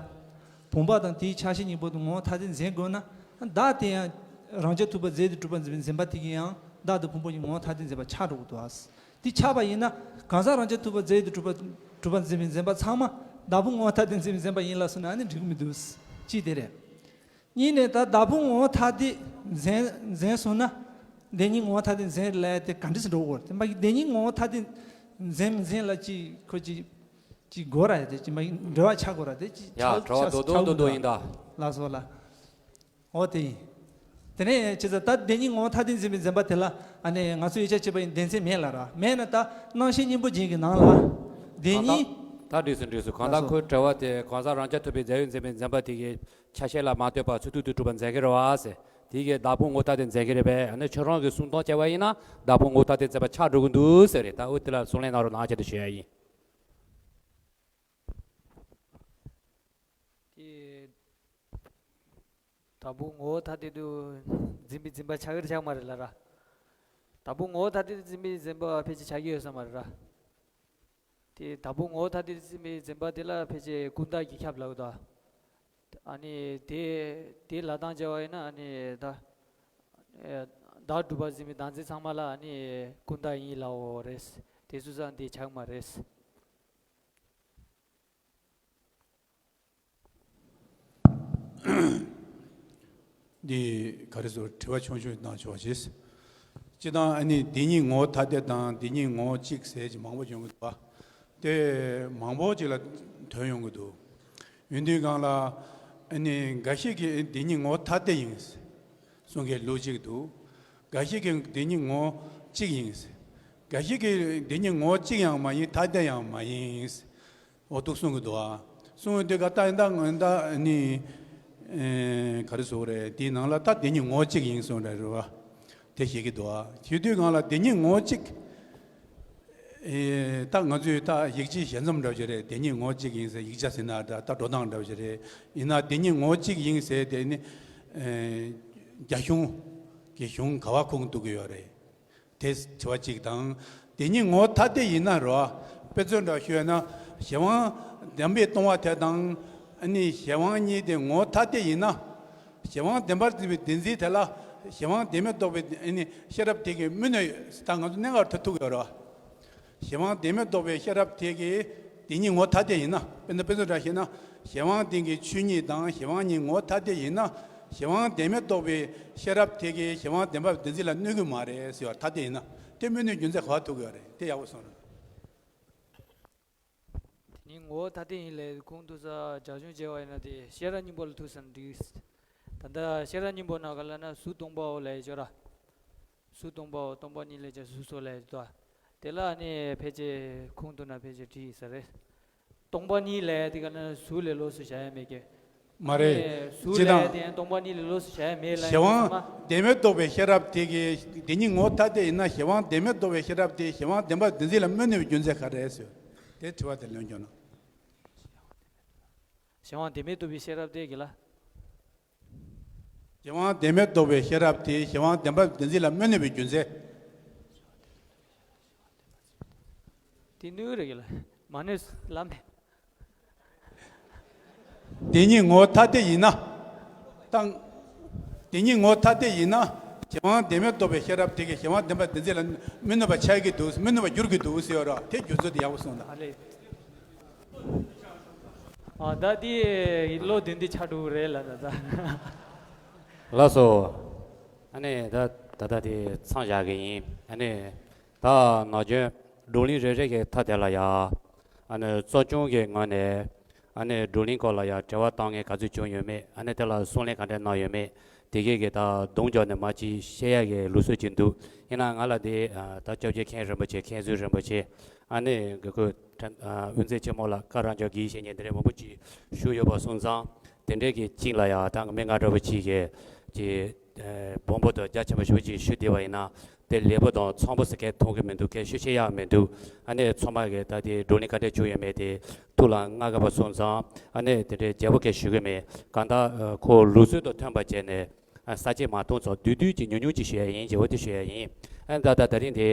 བུམ་པ་དང་དེའི་ཆ་ཤས་གཉིས་པོ་དེ་ངོ་བོ་ཐ་དད་འཛིན་དགོས་ན། བདག་དེ་ཡང་རང་རྐྱ་ཐུབ་པ་རྫས་ཡོད་དུ་གྲུབ་པར་འཛིན་པའི་འཛིན་པ་དེ་གིས་ཡང་བདག་དང་ཕུང་པོ་གཉིས་ངོ་བོ་ཐ་དད་འཛིན་པ་ཆགས་འགྲོ་གི་འདུག་ཨ། དེ་ཆགས་པ་ཡིན་ན་གང་ཟག་རང་རྐྱ་ཐུབ་པ་རྫས་ཡོད་དུ་གྲུབ་པ་གྲུབ་པར་འཛིན་པའི་འཛིན་པ་ཚང་མ་བདག་ཕུང་ངོ་བོ་ཐ་དད་འཛིན་པའི་འཛིན་པ་ཡིན་ལབ་སོང་ན་ཨ་ནི་འགྲིག་གི་མི་འདུག་གཅིག་དེ་རེད། གཉིས་ནས་ད་བདག་ཕུང་ངོ་བོ་ཐ་དད་འཛིན་འཛིན་སོང་ན། བདེན་གཉིས་ངོ་བོ་ཐ་དད་འཛིན་ལབ་དེ་ག་འདྲ་ཞིག་འགྲོ་གི་ཡོད་རེད། དེ་མ་གི་བདེན་གཉིས་ངོ་བོ་ཐ་དད་འཛིན་མི་འཛིན་ལ་ཅིག་ཁོ་ཅིག་ཅིག་དགོས་ར་དེ་ཅིག་མ་གི་འབྲེལ་བ་ཆགས་དགོས་ར་དེ་ཅིག་ཡ་ཆགས་གྲོགས་ཆགས་དོ་དོ་ཆགས་དོ་དོ་ཡིན་ད། ལགས་སོ་ལ། འོ་དེ་ཡིན། དེ་ནས་བྱས་ཙང་ད་བདེན་གཉིས་ངོ་བོ་ཐ་དད་འཛིན་པའི་འཛིན་པ་དེ་ལ་ཨ་ནི་ང་ཚོས་དབྱེ་ཆ་བྱེད་པ་ཡིན་བདེན་འཛིན་མེད་ལ་ར། མེད་ན་ད་རྣམ་ཤེས་སྙིང་པོ་རྒྱན་གྱི་ནང་ལ་བདེན་གཉིས། ད་འགྲིག་སོང་འགྲིག་སོང་གང་ལྟར་ལགས་སོ། ཁོའི་དྲི་བ་དེ་གང་ཟག་རང་རྐྱ་ཐུབ་པའི་རྫས་ཡོད་འཛིན་པའི་འཛིན་པ་དེ་གའི་ཆ་ཤས་ལ་མ་ལྟོས་པར་ཚུལ་ཐུག་ཏུ་གྲུབ་པར་འཛིན་གྱི་རེད་བ་ཟེར། དེ་གའི་བདག་ཕུང་ངོ་བོ་ཐ་དད་འཛིན་གྱི་རེད་པས། ཨ་ནི་ཁྱོད་རང་གི་གསུང་སྟངས་བྱས་པ་ཡིན་ན་བདག་ཕུང་ངོ་བོ་ཐ་དད་འཛིན་པ་ཆགས་འགྲོ་གི་འདུག་ཟེར་རེད། ད་འོ་དེ་ལ་གསུང་ལན་གནང་རོགས་གནང་བྱས་ཏེ་ཞུ་ཡ་ཡིན། དེ། བདག་ཕུང་ངོ་བོ་ཐ་དད་དུ་འཛིན་པའི་འཛིན་པ་ཆགས་ཀྱི་རེད་ཆགས་མ་རེད་ལ་ར། བདག་ཕུང་ངོ་བོ་ཐ་དད་དུ་འཛིན་པའི་འཛིན་པ་ཕལ་ཆེར་ཆགས་ཀྱི་ཡོད་ས་མ་རེད་ར། དེ་བདག་ཕུང་ངོ་བོ་ཐ་དད་དུ་འཛིན་པའི་འཛིན་པ་དེ་ལ་ཕལ་ཆེར་ཀུན་བརྟགས་ཀྱིས་ཁྱབ་ལབ་ཀྱི་འདུག་ཨ་ནི་དེ་དེ་ལབ་སྟངས་བྱས་པ་ཡིན་ན་ཨ་ནི་ད་བདག་གྲུབ་པར་འཛིན་པའི་བདག་འཛིན་ཚང་མ་ལ་ཨ་ནི་ཀུན་བརྟགས་ཡིན་ལབ་འོ་རེད། དེ་སུས་ཀྱང་འདི་ཆགས་མ་རེད། འདི་ག་རེ་ཟེར་དྲི་བ་ཆུང་ཆུང་གནང་ཆོག་ཅེས། སྤྱིར་བཏང་ཨ་ནི་བདེན་གཉིས་ངོ་བོ་ཐ་དད་དང་བདེན་གཉིས་ངོ་བོ་གཅིག་ཟེར་གྱི་མང་པོ་ཡོང་གི་འདུག་པ། དེ་མང་པོ་ཅིག་ལ་དོན་ཡོང་གི་འདུག་ཡིན་དུས་སྒང་ལ་ཨ་ནི་འགའ་ཞིག་གིས་བདེན་གཉིས་ངོ་བོ་ཐ་དད་ཡིན་གསུང་མཁན་ལུགས་གཅིག་འདུག་འགའ་ཞིག་གིས་བདེན་གཉིས་ངོ་བོ་གཅིག་ཡིན། འགའ་ཞིག་གིས་བདེན་གཉིས་ངོ་བོ་གཅིག་ཡང་མ་ཡིན་ཐ་དད་ཡང་མ་ཡིན། འོ་འདུག་གསུང་གི་འདུག་ཨ། གསུང་གི་འདུག་ག་ད་ཡིན་ད་ད་ནི་ཨེ་ག་རེ་ཟེར་རེད། དེའི་ནང་ལ་ད་དེ་གཉིས་ངོ་བོ་གཅིག་ཡིན་གསུངས་རེད་རེད་བ། དེ་བཤད་ཀྱི་འདུག་ཨ། བྱེད་དུས་སྒང་ལ་དེ་གཉིས་ངོ་བོ་གཅིག་ཨེ་ད་ང་ཚོས་ད་ཡིག་ཆའི་ཞལ་འཛོམས་འདྲ་བོ་ཞིག་རེད། དེ་གཉིས་ངོ་བོ་གཅིག་ཡིན་ཟེར་ཡིག་ཆ་ཟིན་ན་འདྲ་ད་འགྲོ་སྟངས་འདྲ་བོ་ཞིག་རེད། ཡིན་ན་དེ་གཉིས་ངོ་བོ་གཅིག་ཡིན་ཟེར་དེ་ནི་ཨེ་རྒྱ་གཞུང་གི་གཞུང་ག་བ་ཁུངས་གཏུག་གི་ཡོད་རེད། དེ་དྲི་བ་གཅིག་དང་། དེ་གཉིས་ངོ་བོ་ཐ་དད་ཡིན་ན་རོ། དཔེ་མཚོན་འདྲ་ཞུས་ན་གཞན་དབང་བདེན་པས་སྟོང་བ་དེ་དང་། ཨ་ནི་གཞན་དབང་གཉིས་དེ་ངོ་བོ་ཐ་དད་ཡིན་ན། གཞན་དབང་བདེན་པར་འཛིན་པའི་བདེན་འཛིན་དེ་ལ་ གཞན་དབང་བདེན་མེད་རྟོགས་པའི་ཨ་ནི་ཤེས་རབ་དེ་གིས་མི་གནོད། ད་ང་ཚོ་གནད་འགག་ཐུག་ཐུག་ཡོད་རེད་བ། གཞན་དབང་བདེན་མེད་རྟོགས་པའི་ཤེས་རབ་དེ་གིས་དེ་ཉིད་ངོ་ཐ་དད་ཡིན་ན། དཔེར་ན་དཔེ་མཚོན་འདྲ་བཤད་ན། གཞན་དབང་བདེན་གྱི་ཆོས་ཉིད་དང་གཞན་དབང་གཉིས་ངོ་ཐ་དད་ཡིན་ན། གཞན་དབང་བདེན་མེད་རྟོགས་པའི་ཤེས་རབ་དེ་གིས་གཞན་དབང་བདེན་པ་བདེན་འཛིན་ལ་གནོད་ཀྱི་མ་རེད་ཟེར་བ། ཐ་དད་ཡིན་ན་དེ་མི་གནོད་རྒྱུ་མཚན་ག་པར་ཐུག་གི་ཡོད་རེད། དེ་ཡག་པོ་གསུངས་རེད། དེ་ནི་ངོ་བོ་ཐ་དད་ཡིན་ལས་ཁུངས་ཐུག་ས་རྒྱ་གཞུང་བྱས་པ་ཡིན་ན་དེ་ཤེས་རབ་སྙིང་པོ་ལ་ཐུག་ས་འགྲིག། ད་ལྟ་ཤེས་རབ་སྙིང་པོ་ནང་ག་ལ་ན་གཟུགས་སྟོང་པའོ་ལས་ཡོད་ར། གཟུགས་སྟོང་པའོ། སྟོང་པ་ཉིད་ལས་ཀྱང་གཟུགས་སོ་ལས་ཡོད་དོ། དེ་ལ་ནི་ཕལ་ཆེར་ཁུངས་ཐུག་ན་ཕལ་ཆེར་འགྲིག་ས་རེད། སྟོང་པ་ཉིད་ལས་དེ་ག་ན་གཟུགས་ལས་ལོགས་སུ་བྱ་ཡ་མེད་ཀྱི། མ་རེད། གཟུགས་ཅི་ལས་དང་དེ་ཡང་སྟོང་པ་ཉིད་ལས་ལོགས་སུ་བྱ་ཡ་མེད་ལ་གཞན་དབང་ཡིན་ཙང་མ། བདེན་མེད་རྟོགས་པའི་ཤེས་རབ་དེ་གིས་དེ་ཉིད་ངོ་ཐ་དད་ཡིན་ན། གཞན་དབང་བདེན་མེད་རྟོགས་པའི་ཤེས་རབ་དེ་གཞན་དབང་བདེན་པ་བདེན་འཛིན་ལ་མི་གནོད་པའི་རྒྱུ་མཚན་ག་རེ་རེད་ཟེར། དེ་དྲི་བ་དེ་ལན་རྒྱག་ན། གཞན་དབང་བདེན་མེད་རྟོགས་པའི་ཤེས་རབ་དེ་གིས་ལ། གཞན་དབང་བདེན་མེད་རྟོགས་པའི་ཤེས་རབ་དེ་གཞན་དབང་བདེན་པ་བདེན་འཛིན་ལ་མི་གནོད་པའི་རྒྱུ་མཚན། དེ་གནོད་རེད་ལ། མ་གནོད་ལ་མེད། དེ་ཉིད་ངོ་ཐ་དད་ཡིན་ན། དང་། དེ་ཉིད་ངོ་ཐ་དད་ཡིན་ན། གཞན་དབང་བདེན་མེད་རྟོགས་པའི་ཤེས་རབ་དེ་གིས་གཞན་དབང་བདེན་པ་བདེན་འཛིན་ལ་མི་གནོད་པ་ཆགས་ཀྱི་འདུག་མི་གནོད་པ་འགྱུར་གྱི་འདུག་ཟེར་བ་ར། དེ་རྒྱུ་མཚན་དེ་ཡག་པོ་གསུངས་དང་། ཨ་ལས། ཨ་ད་དེ་ལོ་བདུན་དེ་ཆགས་འགྲོ་གི་རེད་ལ་ད་ད། ལགས་སོ། ཨ་ནི་ད་ད་ལྟ་དེ་མཚམས་བཞག་གི་ཡིན། ཨ་ནི་ད་ནམ་རྒྱུན་བགྲོ་གླེང་རེ་རེ་གི་མཐའ་དེ་ལ་ཡ། ཨ་ནི་གཙོ་སྐྱོང་གི་ངོས་ནས་ཨ་ནི་བགྲོ་གླེང་སྐོར་ལ་ཡ་དྲི་བ་བཏང་མཁན་ག་ཚོད་བྱུང་ཡོད་མེད། ཨ་ནི་དེ་ལ་གསུང་ལན་ག་འདྲ་གནང་ཡོད་མེད། དེ་གས་ཀྱི་ད་གདོང་འཇོག་ནས་མ་ཅིག་བཤད་ཡ་གི་ལུགས་སྲོལ་ཅིག་འདུག་ཡིན་ན་ང་ལ་དེ་ད་སྐྱབས་རྗེ་མཁན་རིན་པོ་ཆེ། མཁན་ཟུར་རིན་པོ་ཆེ། ཨ་ནི་གི་ཁོས་དབུ་མཛད་ཆེན་མོ་ལ་བཀའ་རང་འཇོག་གི་བཤད་མཁན་དེ་འདྲའི་མང་པོ་ཅིག་ཞུ་ཡོད་པ་སོང་ཙང་། དེ་འདྲའི་གི་གཅིག་ལ་ཡ་ད་མི་ང་འདྲ་བོ་ཅིག་གི་ཀྱི་སྦོམ་པོ་དང་རྒྱ་ཆེན་པོ་ཞེ་པོ་ཅིག་ཞུ་བསྡད་པ་ཡིན་ན། དེ་ལེགས་པོ་དང་འཚམ་པོ་ཟེར་མཁན་མཐོང་གི་མི་འདུག་མཁན་ཤོད་ཤེས་ཡག་མི་འདུག་ཨ་ནི་ཚང་མ་གི་ད་དེ་བགྲོ་གླེང་ག་འདྲས་བྱུང་ཡོད་མེད་དེ་ཐུགས་ལ་མངའ་དགོས་པ་སོང་ཙང་། ཨ་ནི་དེ་འདྲའི་རྒྱས་པོ་གས་ཞུ་གི་མེད། གང་ལྟར་ཁོ་ལུགས་སྲོལ་དང་མཐུན་པ་བྱས་ནས་ས་བཅད་མ་གཏོང་ཙང་བསྡུས་བསྡུས་ཀྱི་ཉུང་ཉུང་ཅིག་ཞུ་ཡ་ཡིན། རྒྱས་པོ་དེ་ཞུ་ཡ་ཡིན། ཨ་ནི་ད་ད་ད་རིང་དེ་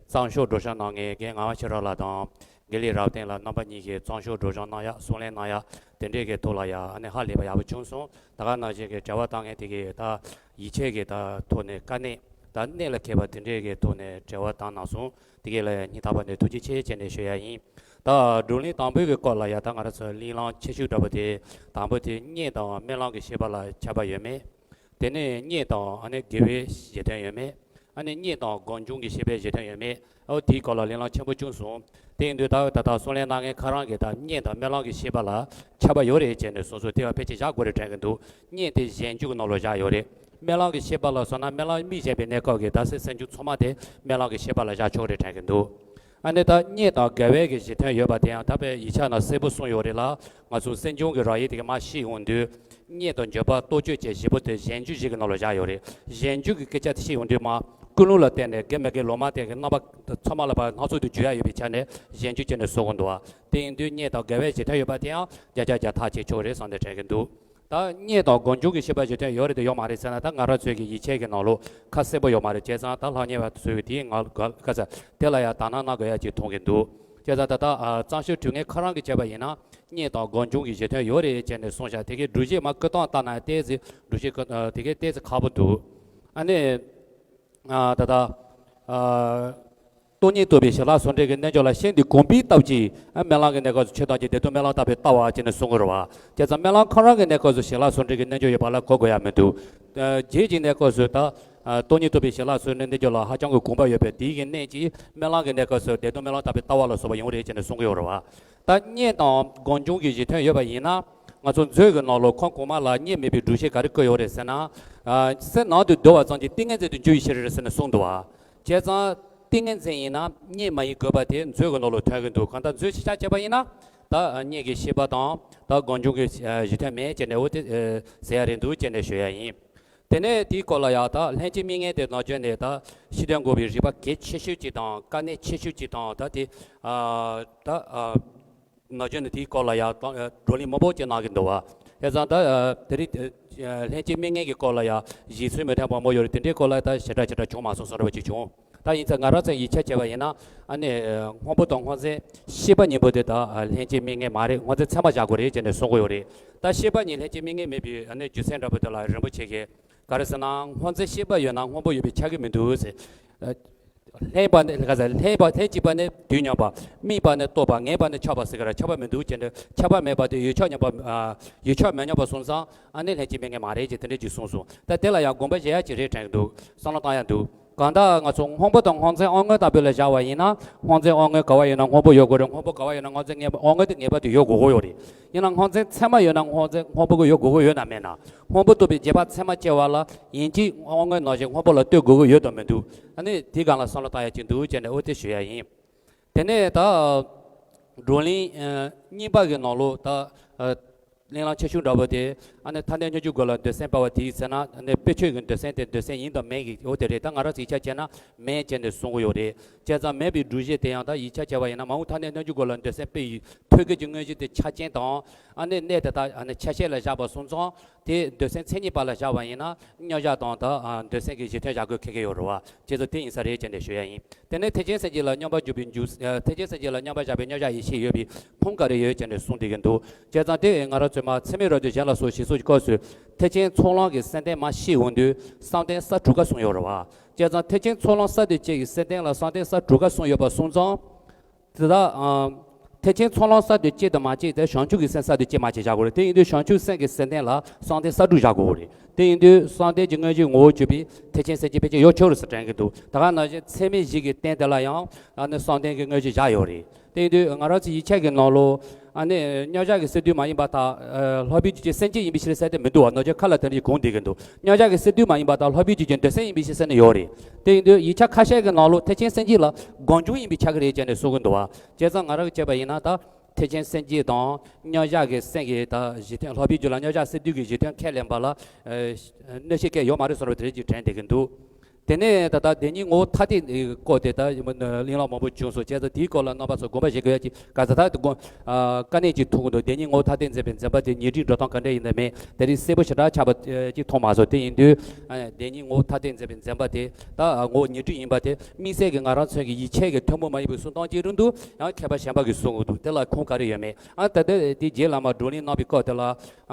གཙང་ཤོག་སྒྲོག་སྦྱང་གནང་མཁན་རྒན་ངག་དབང་ཆོས་གྲགས་ལགས་དང་། དགེ་ལེགས་རབ་བརྟན་ལགས། རྣམ་པ་གཉིས་ཀྱིས་གཙང་ཤོག་སྒྲོག་སྦྱང་གནང་ཡག་གསུང་ལན་གནང་ཡག་དེ་འདྲས་ཀྱི་ཐོག་ལ་ཡ་ཨ་ནི་ཧ་ལས་པ་ཡག་པོ་བྱུང་སོང་། ད་ག་ནང་བཞིན་གྱི་དྲི་བ་བཏང་མཁན་དེ་གས་ད་ཡིད་ཆེས་ཀྱི་ད་ཐོག་ནས་དཀའ་གནད་ད་གནད་ལ་འཁེལ་བ་དེ་འདྲས་ཀྱི་ཐོག་ནས་དྲི་བ་བཏང་གནང་སོང་། དེ་གས་ལ་ཡ་སྙིང་ཐག་པ་ནས་ཐུགས་རྗེ་ཆེ་བྱས་ནས་ཞུ་ཡ་ཡིན། ད་བགྲོ་གླེང་དང་པོའི་གི་སྐོར་ལ་ཡ་ད་ང་རང་ཚོ་གླེང་བསླང་ཆེ་ཤོས་འདྲ་པོ་དེ། དང་པོ་དེ་རྙེད་དང་སྨོན་ལམ་གྱི་ཤེས་པ་ལ་ཁྱབ་པ་ཡོད་མེད། དེ་ནས་རྙེད་དང་ཨ་ནི་དགེ་བའི་གཞི་མཐུན་ཡོད་མེད། ཨ་ནི་རྙེད་དང་སྒོམ་བྱུང་གི་ཤེས་པའི་གཞི་མཐུན་ཡོད་མེད། ཨོ་དེའི་སྐོར་ལ་གླེང་བསླང་ཆེན་པོ་བྱུང་སོང་། དེ་ཡིན་དུས་ད་ད་ལྟ་གསུང་ལན་གནང་མཁན་ཁོ་རང་གིས་ད་རྙེད་དང་སྨོན་ལམ་གྱི་ཤེས་པ་ལ་ཁྱབ་པ་ཡོད་རེད་ཅེས་ནས་གསུངས་སོང་། དེ་བ་ཕལ་ཆེར་བཞག་དགོས་རེད་དྲན་གྱི་འདུག་རྙེད་དེ་གཞན་འཇུག་གི་ནང་ལ་བཞག་ཡོད་རེད། སྨོན་ལམ་གྱི་ཤེས་པ་ལ་སོང་ན་སྨོན་ལམ་དམིགས་བྱས་པའི་གནས་སྐབས་ཀྱི་ད་སེམས་སེམས་བྱུང་ཚང་མ་དེ་སྨོན་ལམ་གྱི་ཤེས་པ་ལ་བཞག་ཆོག་རེད་དྲན་གྱི་འདུག་ཨ་ནི་ད་རྙེད་དང་དགེ་བའི་གི་གཞི་མཐུན་ཡོད་པ་དེ་ཡང་ད་དཔེ་ཡིག་ཆ་ནང་གསལ་པོ་གསུངས་ཡོད་རེད་ལ། ང་ཚོ་སེམས་བྱུང་གི་རང་ཡུལ་དེ་ག་མར་ཤེས་ཡོང་དུས། རྙེད་དང་འཇོག་པ་རྟོག་དཔྱོད་བཅས་བཞི་པོ་དེ་གཞན་འཇུག་བཞི་གི་ནང་ལ་བཞག་ཡོད་རེད། གཞན་འཇུག་གི་སྐད་ཆ་དེ་བཤད་ཡོང་དུས་མར་ཀུན་སློང་ལ་བརྟེན་ནས་དགེ་མི་དགེ་ལོག་སྨྲ་བསྟན་གྱི་རྣམ་པ་ཚང་མ་ལ་ཕར་སྣ་ཚོགས་དུ་འཇུག་ཡ་ཡོད་པའི་ཆ་ནས་གཞན་འཇུག་བྱས་ནས་བཟོ་དགོས་འདུག་བ། དེ་ཡིན་དུས་རྙེད་དང་དགེ་བའི་གཞི་མཐུན་ཡོད་པ་དེའང་བརྒྱ་ཆ་བརྒྱ་ཐག་བཅད་ཆོག་རེད་བསམ་སྟེ་དྲན་གྱི་འདུག་ད་རྙེད་དང་སྒོམ་བྱུང་གི་ཤེས་པ་གཞི་མཐུན་ཡོད་རེད་དེ་ཡོད་མ་རེད་ཟེར་ན། ད་ང་རང་ཚོའི་གི་ཡིག་ཆའི་གི་ནང་ལོགས་ཁ་གསལ་པོ་ཡོད་མ་རེད། བྱས་ཙང་ད་ལྷག་ཉེས་པ་ཚོས་དེའི་ངག་ག་ས་དེ་ལ་ཡང་དག་སྣང་གནང་དགོས་ཡ་ཅིག་མཐོང་གི་འདུག་བྱས་ཙང་ད་ལྟ་གཙང་ཤོག་དྲུང་ངེས་ཁོ་རང་གིས་བྱས་པ་ཡིན་ན། རྙེད་དང་སྒོམ་བྱུང་གི་གཞི་མཐུན་ཡོད་རེད་ཅེས་ནས་གསུངས་ཤག་དེ་གའི་སྒྲུབ་བྱེད་མ་བཀོད་སྟངས་ལྟར་ན་ཏོག་ཙམ་སྒྲུབ་བྱེད་བཀོད་དེ་གའི་ཏོག་ཙམ་ཁག་པོ་འདུག་ཨ་ནི། ད་ལྟ། སྟོང་ཉིད་རྟོགས་པའི་གཞི་ལྷག་ཟུང་འབྲེལ་གྱི་རྣལ་འབྱོར་ལ་ཤིན་ཏུ་གོམས་པའི་སྟོབས་ཀྱིས་སྨོན་ལམ་གྱི་གནས་སྐབས་སུ་ཆོས་ཐམས་ཅད་བདེ་སྟོང་སྨོན་ལམ་ལྟ་བུའི་ལྟ་བ་ཅེས་ནས་གསུང་གི་རེད་བ། བྱས་ཙང་སྨོན་ལམ་ཁོ་རང་གི་གནས་སྐབས་སུ་གཞི་ལྷག་ཟུང་འབྲེལ་གྱི་རྣལ་འབྱོར་ཡོད་པ་ལ་གོ་དགོས་ཡ་མི་འདུག་རྗེས་ཀྱི་གནས་སྐབས་སུ་ད། སྟོང་ཉིད་རྟོགས་པའི་གཞི་ལྷག་ཟུང་འབྲེལ་རྣལ་འབྱོར་ལ་ཧ་ཅང་གི་གོམས་པ་ཡོད་པས་དེའི་གི་གནད་ཀྱིས་སྨོན་ལམ་གྱི་གནས་སྐབས་སུ་བདེ་སྟོང་སྨོན་ལམ་ལྟ་བུའི་ལྟ་བ་ལ་སོགས་པ་ཡོང་རེད་ཅེས་ནས་གསུང་གི་ཡོད་རེད་བ། ད་རྙེད་དང་སྒོམ་བྱུང་གི་གཞི་མཐུན་ཡོད་པ་ཡིན་ན། ང་ཚོ་མཛོད་ཀྱི་ནང་ལོགས་ཁོང་གོང་མ་ལ་རྙེད་མེད་པའི་སྒྲུབ་བྱེད་ག་རེ་བཀོད་ཡོད་རེད་ཟེར་ན། སེམས་ནང་དུ་བསྡུ་བ་ཙམ་གྱིས་ཏིང་ངེ་འཛིན་དུ་འགྱུར་བའི་ཕྱིར་ཟེར་ནས་གསུངས་འདུག་བ། བྱས་ཙང་ཏིང་ངེ་འཛིན་ཡིན་ན་རྙེད་མ་ཡིན་དགོས་པ་དེ་མཛོད་ཀྱི་ནང་ལོགས་ཐོན་གྱི་འདུག་གང་ལྟར་མཛོད་ཆ་ཆ་བྱས་པ་ཡིན་ན། ད་རྙེད་ཀྱི་ཤེས་པ་དང་ད་སྒོམ་བྱུང་གི་གཞི་མཐུན་མེད་ཅེས་ནས་འོ་དེ་ཟེར་ཡ་རེད་འདུག་ཅེས་ནས་ཞུ་ཡ་ཡིན། དེ་ནས་དེའི་སྐོར་ལ་ཡང་ད་ལྷན་སྐྱེས་དམིགས་ངེས་དེ་ནང་བྱོན་ནས་ད་ཤེས་ལྡན་འགོག་པའི་རིགས་པ་གལ་ཆེ་ཤོས་ཅིག་དང་དཀའ་གནད་ཆེ་ཤོས་ཅིག་དང་ད་དེ་ད་ནང་བྱོན་ནས་དེའི་སྐོར་ལ་ཡང་བགྲོ་གླེང་མང་པོ་ཅིག་གནང་གི་འདུག་བ། བྱས་ཙང་ད་དེ་རིང་ལྷན་སྐྱེས་དམིགས་ངེས་ཀྱི་སྐོར་ལ་ཡང་བཞེད་སྲོལ་མི་མཐུན་པ་མང་པོ་ཡོད་རེད། དེ་འདྲའི་སྐོར་ལ་ད་ཞེ་དྲག་ཞེ་དྲག་བྱུང་མ་སོང་བཟོ་འདྲ་བ་ཅིག་བྱུང་། ད་ཡིན་ཙང་ང་རང་ཚོའི་ཡིག་ཆ་བྱས་པ་ཡིན་ན་ཨ་ནི་སྔོན་པོ་དང་སྔོ་ཚལ་ཤེས་པ་གཉིས་པོ་དེ་ད་ལྷན་སྐྱེས་དམིགས་ངེས་མ་རེད། སྔོ་ཚལ་ཚད་མར་བཞག་དགོས་རེད་ཅེས་ནས་གསུང་གི་ཡོད་རེད། ད་ཤེས་པ་གཉིས་ལྷན་སྐྱེས་དམིགས་ངེས་མེད་པའི་ཨ་ནི་རྒྱུ་མཚན་འདྲ་པོ་དེ་ལ་རིན་པོ་ཆེ་གིས་ ག་རེ་ཟེར་ན་སྔོ་ཚལ་ཤེས་པ་ཡོད་ན་སྔོན་པོ་ཡོད་པའི་ཆགས་ཀྱི་མི་འདུག་ཟེར། ལྷན་པ་ནི་ག་ཟེར། ལྷན་པ་ལྷན་ཅིག་པ་ནི་དུས་མཉམ་པ། དམིགས་པ་ནི་རྟོགས་པ། ངེས་པ་ནི་ཆགས་པ་ཟེར་ག་རེ། ཆགས་པ་མི་འདུག་ཅེས་འདྲ། ཆགས་པ་མེད་པ་དེ་ཡོད་ཆགས་མཉམ་པ། ཨ། ཡོད་ཆགས་མེད་མཉམ་པ་སོང་ཙང་ཨ་ནི་ལྷན་ཅིག་དམིགས་ངེས་མ་རེད་ཅེས་དེ་འདྲ་ཅིག་གསུངས་སོང་། ད་དེ་ལ་ཡང་དགོངས་པ་བཞེས་ཡ་ཅིག་རེད་དྲན་གྱི་འདུག་བསམ་བློ་བཏང་ཡ་འདུག་གང་ལྟར་ང་ཚོ་སྔོན་པོ་དང་སྔོ་ཚལ་དབང་མངོན་ལྟ་བུ་ལ་བཞག་པ་ཡིན་ན། སྔོ་ཚལ་དབང་མངོན་ག་བ་ཡོད་ན་སྔོན་པོ་ཡོད་དགོས་རེད། སྔོན་པོ་ག་བ་ཡོད་ན་སྔོ་ཚལ་ངེས་པ། དབང་མངོན་དེ་ངེས་པར་དུ་ཡོད་དགོས་ཀྱི་ཡོད་རེད། ཡིན་ན་སྔོ་ཚལ་ཚད་མ་ཡོད་ན་སྔོ་ཚལ་སྔོན་པོ་གི་ཡོད་དགོས་ཀྱི་ཡོད་ན་མེད་ན། སྔོན་པོ་རྟོགས་པའི་རྗེས་དཔག་ཚད་མ་སྐྱེ་བ་ལ་ཡིན་གཅིག་དབང་མངོན་ནང་བཞིན་སྔོན་པོ་ལ་ལྟོས་དགོས་ཀྱི་ཡོད་དམ་མི་འདུག་ཨ་ནི་དེའི་སྒང་ལ་བསམ་བློ་བཏང་ཡ་ཅིག་འདུག་ཅེས་ནས་འོ་དེ་ཞུ་ཡ་ཡིན། དེ་ནས་ད་བགྲོ་གླེང་ཨ་གཉིས་པ་གི་ནང་ལོགས་ད་ཨ་གླེང་བསླང་ཆེ་ཆུང་འདྲ་པོ་དེ། ཨ་ནི་མཐར་གནས་སྙོམས་འཇུག་སྒོ་ལ་འདོད་སེམས་སྤེལ་བ་དེ་ཡིན་ཟེར་ན། ཨ་ནི་དཔེ་ཆོས་ཀྱི་འདོད་སེམས་དེ་འདོད་སེམས་ཡིན་དང་མིན་གྱི་འོ་དེ་རེད། ད་ང་རང་ཚོ་ཡིག་ཆ་བྱས་ན་མིན་ཅེས་ནས་གསུང་གི་ཡོད་རེད། བྱས་ཙང་མིན་པའི་སྒྲུབ་བྱེད་དེ་ཡང་ད་ཡིག་ཆ་བྱས་པ་ཡིན་ན། མ་འོངས་མཐར་གནས་སྙོམས་འཇུག་སྒོ་ལ་འདོད་སེམས་སྤེལ་ཡི་ཐོད་རྒལ་གྱི་དངོས་གཞི་དེ་ཆ་རྐྱེན་དང་། ཨ་ནི་གནས་དེ་དག་ཨ་ནི་ཆ་ཤས་ལ་བཞག་པ་སོང་ཙང་། དེ་འདོད་སེམས་མཚན་ཉིད་པ་ལ་བཞག་པ་ཡིན་ན་མཉམ་བཞག་དང་ད་ཨ་འདོད་སེམས་ཀྱི་གཞི་མཐུན་བཞག་དགོས་ཁེལ་གྱི་ཡོད་རེད་བ། བྱས་ཙང་དེ་ཡིན་ས་རེད་ཅེས་ནས་ཞུ་ཡ་ཡིན། དེ་ནས་ཐེག་ཆེན་སེམས་བསྐྱེད་ལ་མཉམ་པར་འཇུག་པའི་འཇུག་ཨ་ཐེག་ཆེན་སེམས་བསྐྱེད་ལ་མཉམ་པར་བཞག་པའི་མཉམ་བཞག་ཡེ་ཤེས་ཡོད་པའི་ཕུང་ག་རེ་ཡོད་ཅེས་ནས་གསུངས་བསྡད་ཀྱི་འདུག་བྱས་ཙང་དེ་ང་རང་ཚོས་མ་ཚད་མའི་རབ་ཏུ་གཞན་ལ་སོགས་ཞེས་སོགས་ཀྱི་སྐབས་སུ་ཐེག་ཆེན་ཚོགས་ལམ་གྱི་གསལ་བསྟན་མར་བཤད་འོང་དུས་བསམ་གཏན་ས་དྲུག་ཀ་གསུངས་ཡོད་རེད་བ། བྱས་ཙང་ཐེག་ཆེན་ཚོགས་ལམ་ས་བཅུ་གཅིག་གི་གསལ་བསྟན་ལ་བསམ་གཏན་ས་དྲུག་ཀ་གསུངས་ཡོད་པ་སོང་ཙང་། དེ་དག་ཨ་ཐེག་ཆེན་ཚོགས་ལམ་ས་བཅུ་གཅིག་དུ་མ་བྱས་ཏེ་བྱང་ཆུབ་ཀྱི་སེམས་ས་བཅུ་གཅིག་མ་བྱས་བཞག་དགོས་རེད། དེ་ཡིན་དུས་བྱང་ཆུབ་སེམས་ཀྱི་གསལ་བསྟན་ལ་བསམ་གཏན་ས་དྲུག་བཞག་དགོས་རེད། དེ་ཡིན་དུས་བསམ་གཏན་གྱི་དངོས་གཞིའི་ངོ་བོར་གྱུར་པའི་ཐེག་ཆེན་སེམས་བསྐྱེད་ཕལ་ཆེར་ཡོད་ཆོག་རེད་ཟེར་དྲན་གྱི་འདུག་ད་ག་ནང་བཞིན་ཚད་མའི་གཞི་གི་རྟེན་དེ་ལ་ཡང་ཨ་ནི་བསམ་གཏན་གྱི་དངོས་གཞི་བཞག་ཡོད་རེད། དེ་ཡིན་དུས་ང་རང་ཚོའི་ཡིག་ཆ་གི་ནང་ལོགས་ཨ་ནི་མཉམ་བཞག་གི་སས་བསྡུས་མ་ཡིན་པ་དག་ལྷག་པའི་རྒྱུ་ཅན་སེམས་བསྐྱེད་ཡིན་པའི་ཕྱིར་ཟེར་དེ་མི་འདུག་བ། ནོར་བཅོས་ཁ་ལ་དེ་འདྲ་ཞིག་གོང་བསྡད་ཀྱི་འདུག་མཉམ་བཞག་གི་སས་བསྡུས་མ་ཡིན་པ་དག་ལྷག་པའི་རྒྱུ་ཅན་འདོད་སེམས་ཡིན་པའི་ཕྱིར་ཟེར་ནས་ཡོད་རེད། དེ་ཡིན་དུས་ཡིག་ཆ་ཁ་ཤས་ཀྱི་ནང་ལོགས་ཐེག་ཆེན་སེམས་བསྐྱེད་ལ་སྒོམ་བྱུང་ཡིན་པའི་ཆ་གི་རེད་ཅེས་ནས་གསུང་གི་འདུག་བ། བྱས་ཙང་ང་རང་གིས་བྱས་པ་ཡིན་ན་ད་ཐེག་ཆེན་སེམས་བསྐྱེད་དང་མཉམ་བཞག་གི་སེམས་ཀྱི་ད་གཞི་མཐུན། ལྷག་པའི་རྒྱུ་ལ་མཉམ་བཞག་སས་བསྡུས་ཀྱི་གཞི་མཐུན་ཁས་ལེན་པ་ལ་ཨ་གནོད་བྱེད་གང་ཡོད་མ་རེད་བཟོ་འདྲ་དེ་འདྲ་ཅིག་དྲན་བསྡད་ཀྱི་འདུག་དེ་ནས་ད་ལྟ་བདེན་གཉིས་ངོ་བོ་ཐ་དད་སྐོར་དེ་ད་གླེང་སློང་མང་པོ་བྱུང་སོང་། བྱས་ཙང་དེའི་སྐོར་ལ་རྣམ་པ་ཚོ་དགོངས་པ་བཞེས་དགོས་ཡ་ཅིག་ག་ཚོད་ད་དགོངས་ཨ་དཀའ་གནད་ཅིག་ཐུག་གི་འདུག་བདེན་གཉིས་ངོ་བོ་ཐ་དད་འཛིན་པའི་འཛིན་པ་དེ་ཉོན་སྒྲིབ་འགྲོ་སྟངས་ག་འདྲ་ཡིན་ནམ་མེད་དེ་རིགས་གསལ་པོ་ཞེ་དྲག་ཆགས་པ་ཅིག་མཐོང་མ་སོང་། དེ་ཡིན་དུས་ཨ་བདེན་གཉིས་ངོ་བོ་ཐ་དད་འཛིན་པའི་འཛིན་པ་དེ་ད་ངོ་བོ་ཉོན་སྒྲིབ་ཡིན་པ་དེ་དམིགས་བསལ་གྱི་ང་རང་ཚོའི་གི་ཡིད་ཆེས་ཀྱི་ཐུན་མོང་མ་ཡིན་པའི་གསུང་སྟངས་ཅིག་རེད་འདུག་ཡང་མཁས་པ་གཞན་པ་གིས་གསུང་གི་འདུག་དེ་ལ་ཁུངས་ག་རེ་ཡོད་མེད། ཨ་ད་ལྟ་དེ་རྗེ་བླ་མ་བགྲོ་གླེང་གནང་བའི་སྐབས་དེ་ལ་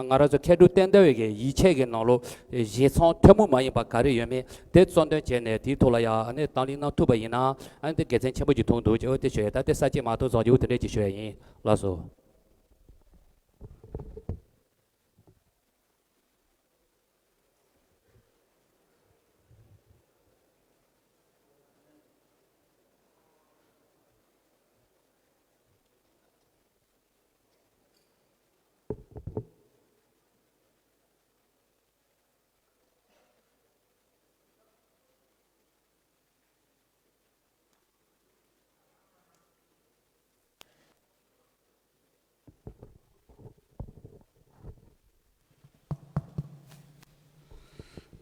ང་རང་ཚོ་མཁས་གྲུབ་བསྟན་དར་བའི་གི་ཡིད་ཆེས་ཀྱི་ནང་ལོགས་བཞེད་མཚམས་ཐུན་མོང་མ་ཡིན་པ་ག་རེ་ཡོད་མེད་དེ་གཙོ་འདོན་བྱས་ནས་དེའི་ཐོག་ལ་ཡང་ཨ་ནི་དང་ལེན་གནང་ཐུབ་པ་ཡིན་ན་ཨ་ནི་དེ་དགེ་མཚན་ཆེན་པོ་ཅིག་མཐོང་འདུག་ཅེས་འོ་དེ་ཞུ་ཡ། ད་དེ་ས་བཅད་མ་གཏོགས་རྫོགས་ཀྱི་འོ་དེ་འདྲས་ཅིག་ཞུ་ཡ་ཡིན། ལགས་སོ།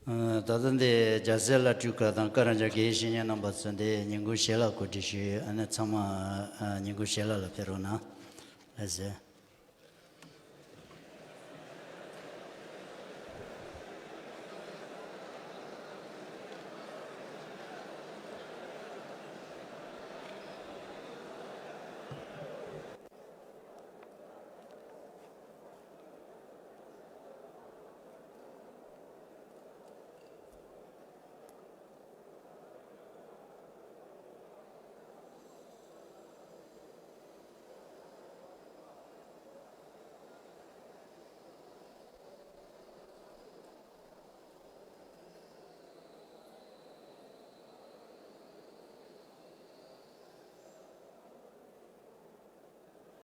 ད་ལྟ་འདི་རྒྱལ་སྲས་བླ་སྤྲུལ་ཁག་དང་ཀ་ར་ཇ་དགེ་བཤེས་གཉེན་རྣམ་པ་ཚོ་འདི་ཉིན་གུང་ཞལ་ལག་གོ་སྒྲིག་ཞུས་ཡོད། ཨ་ནི་ཚང་མ་ཉིན་གུང་ཞལ་ལག་ལ་ཕེབས་རོགས་གནང་། ལགས་སོ།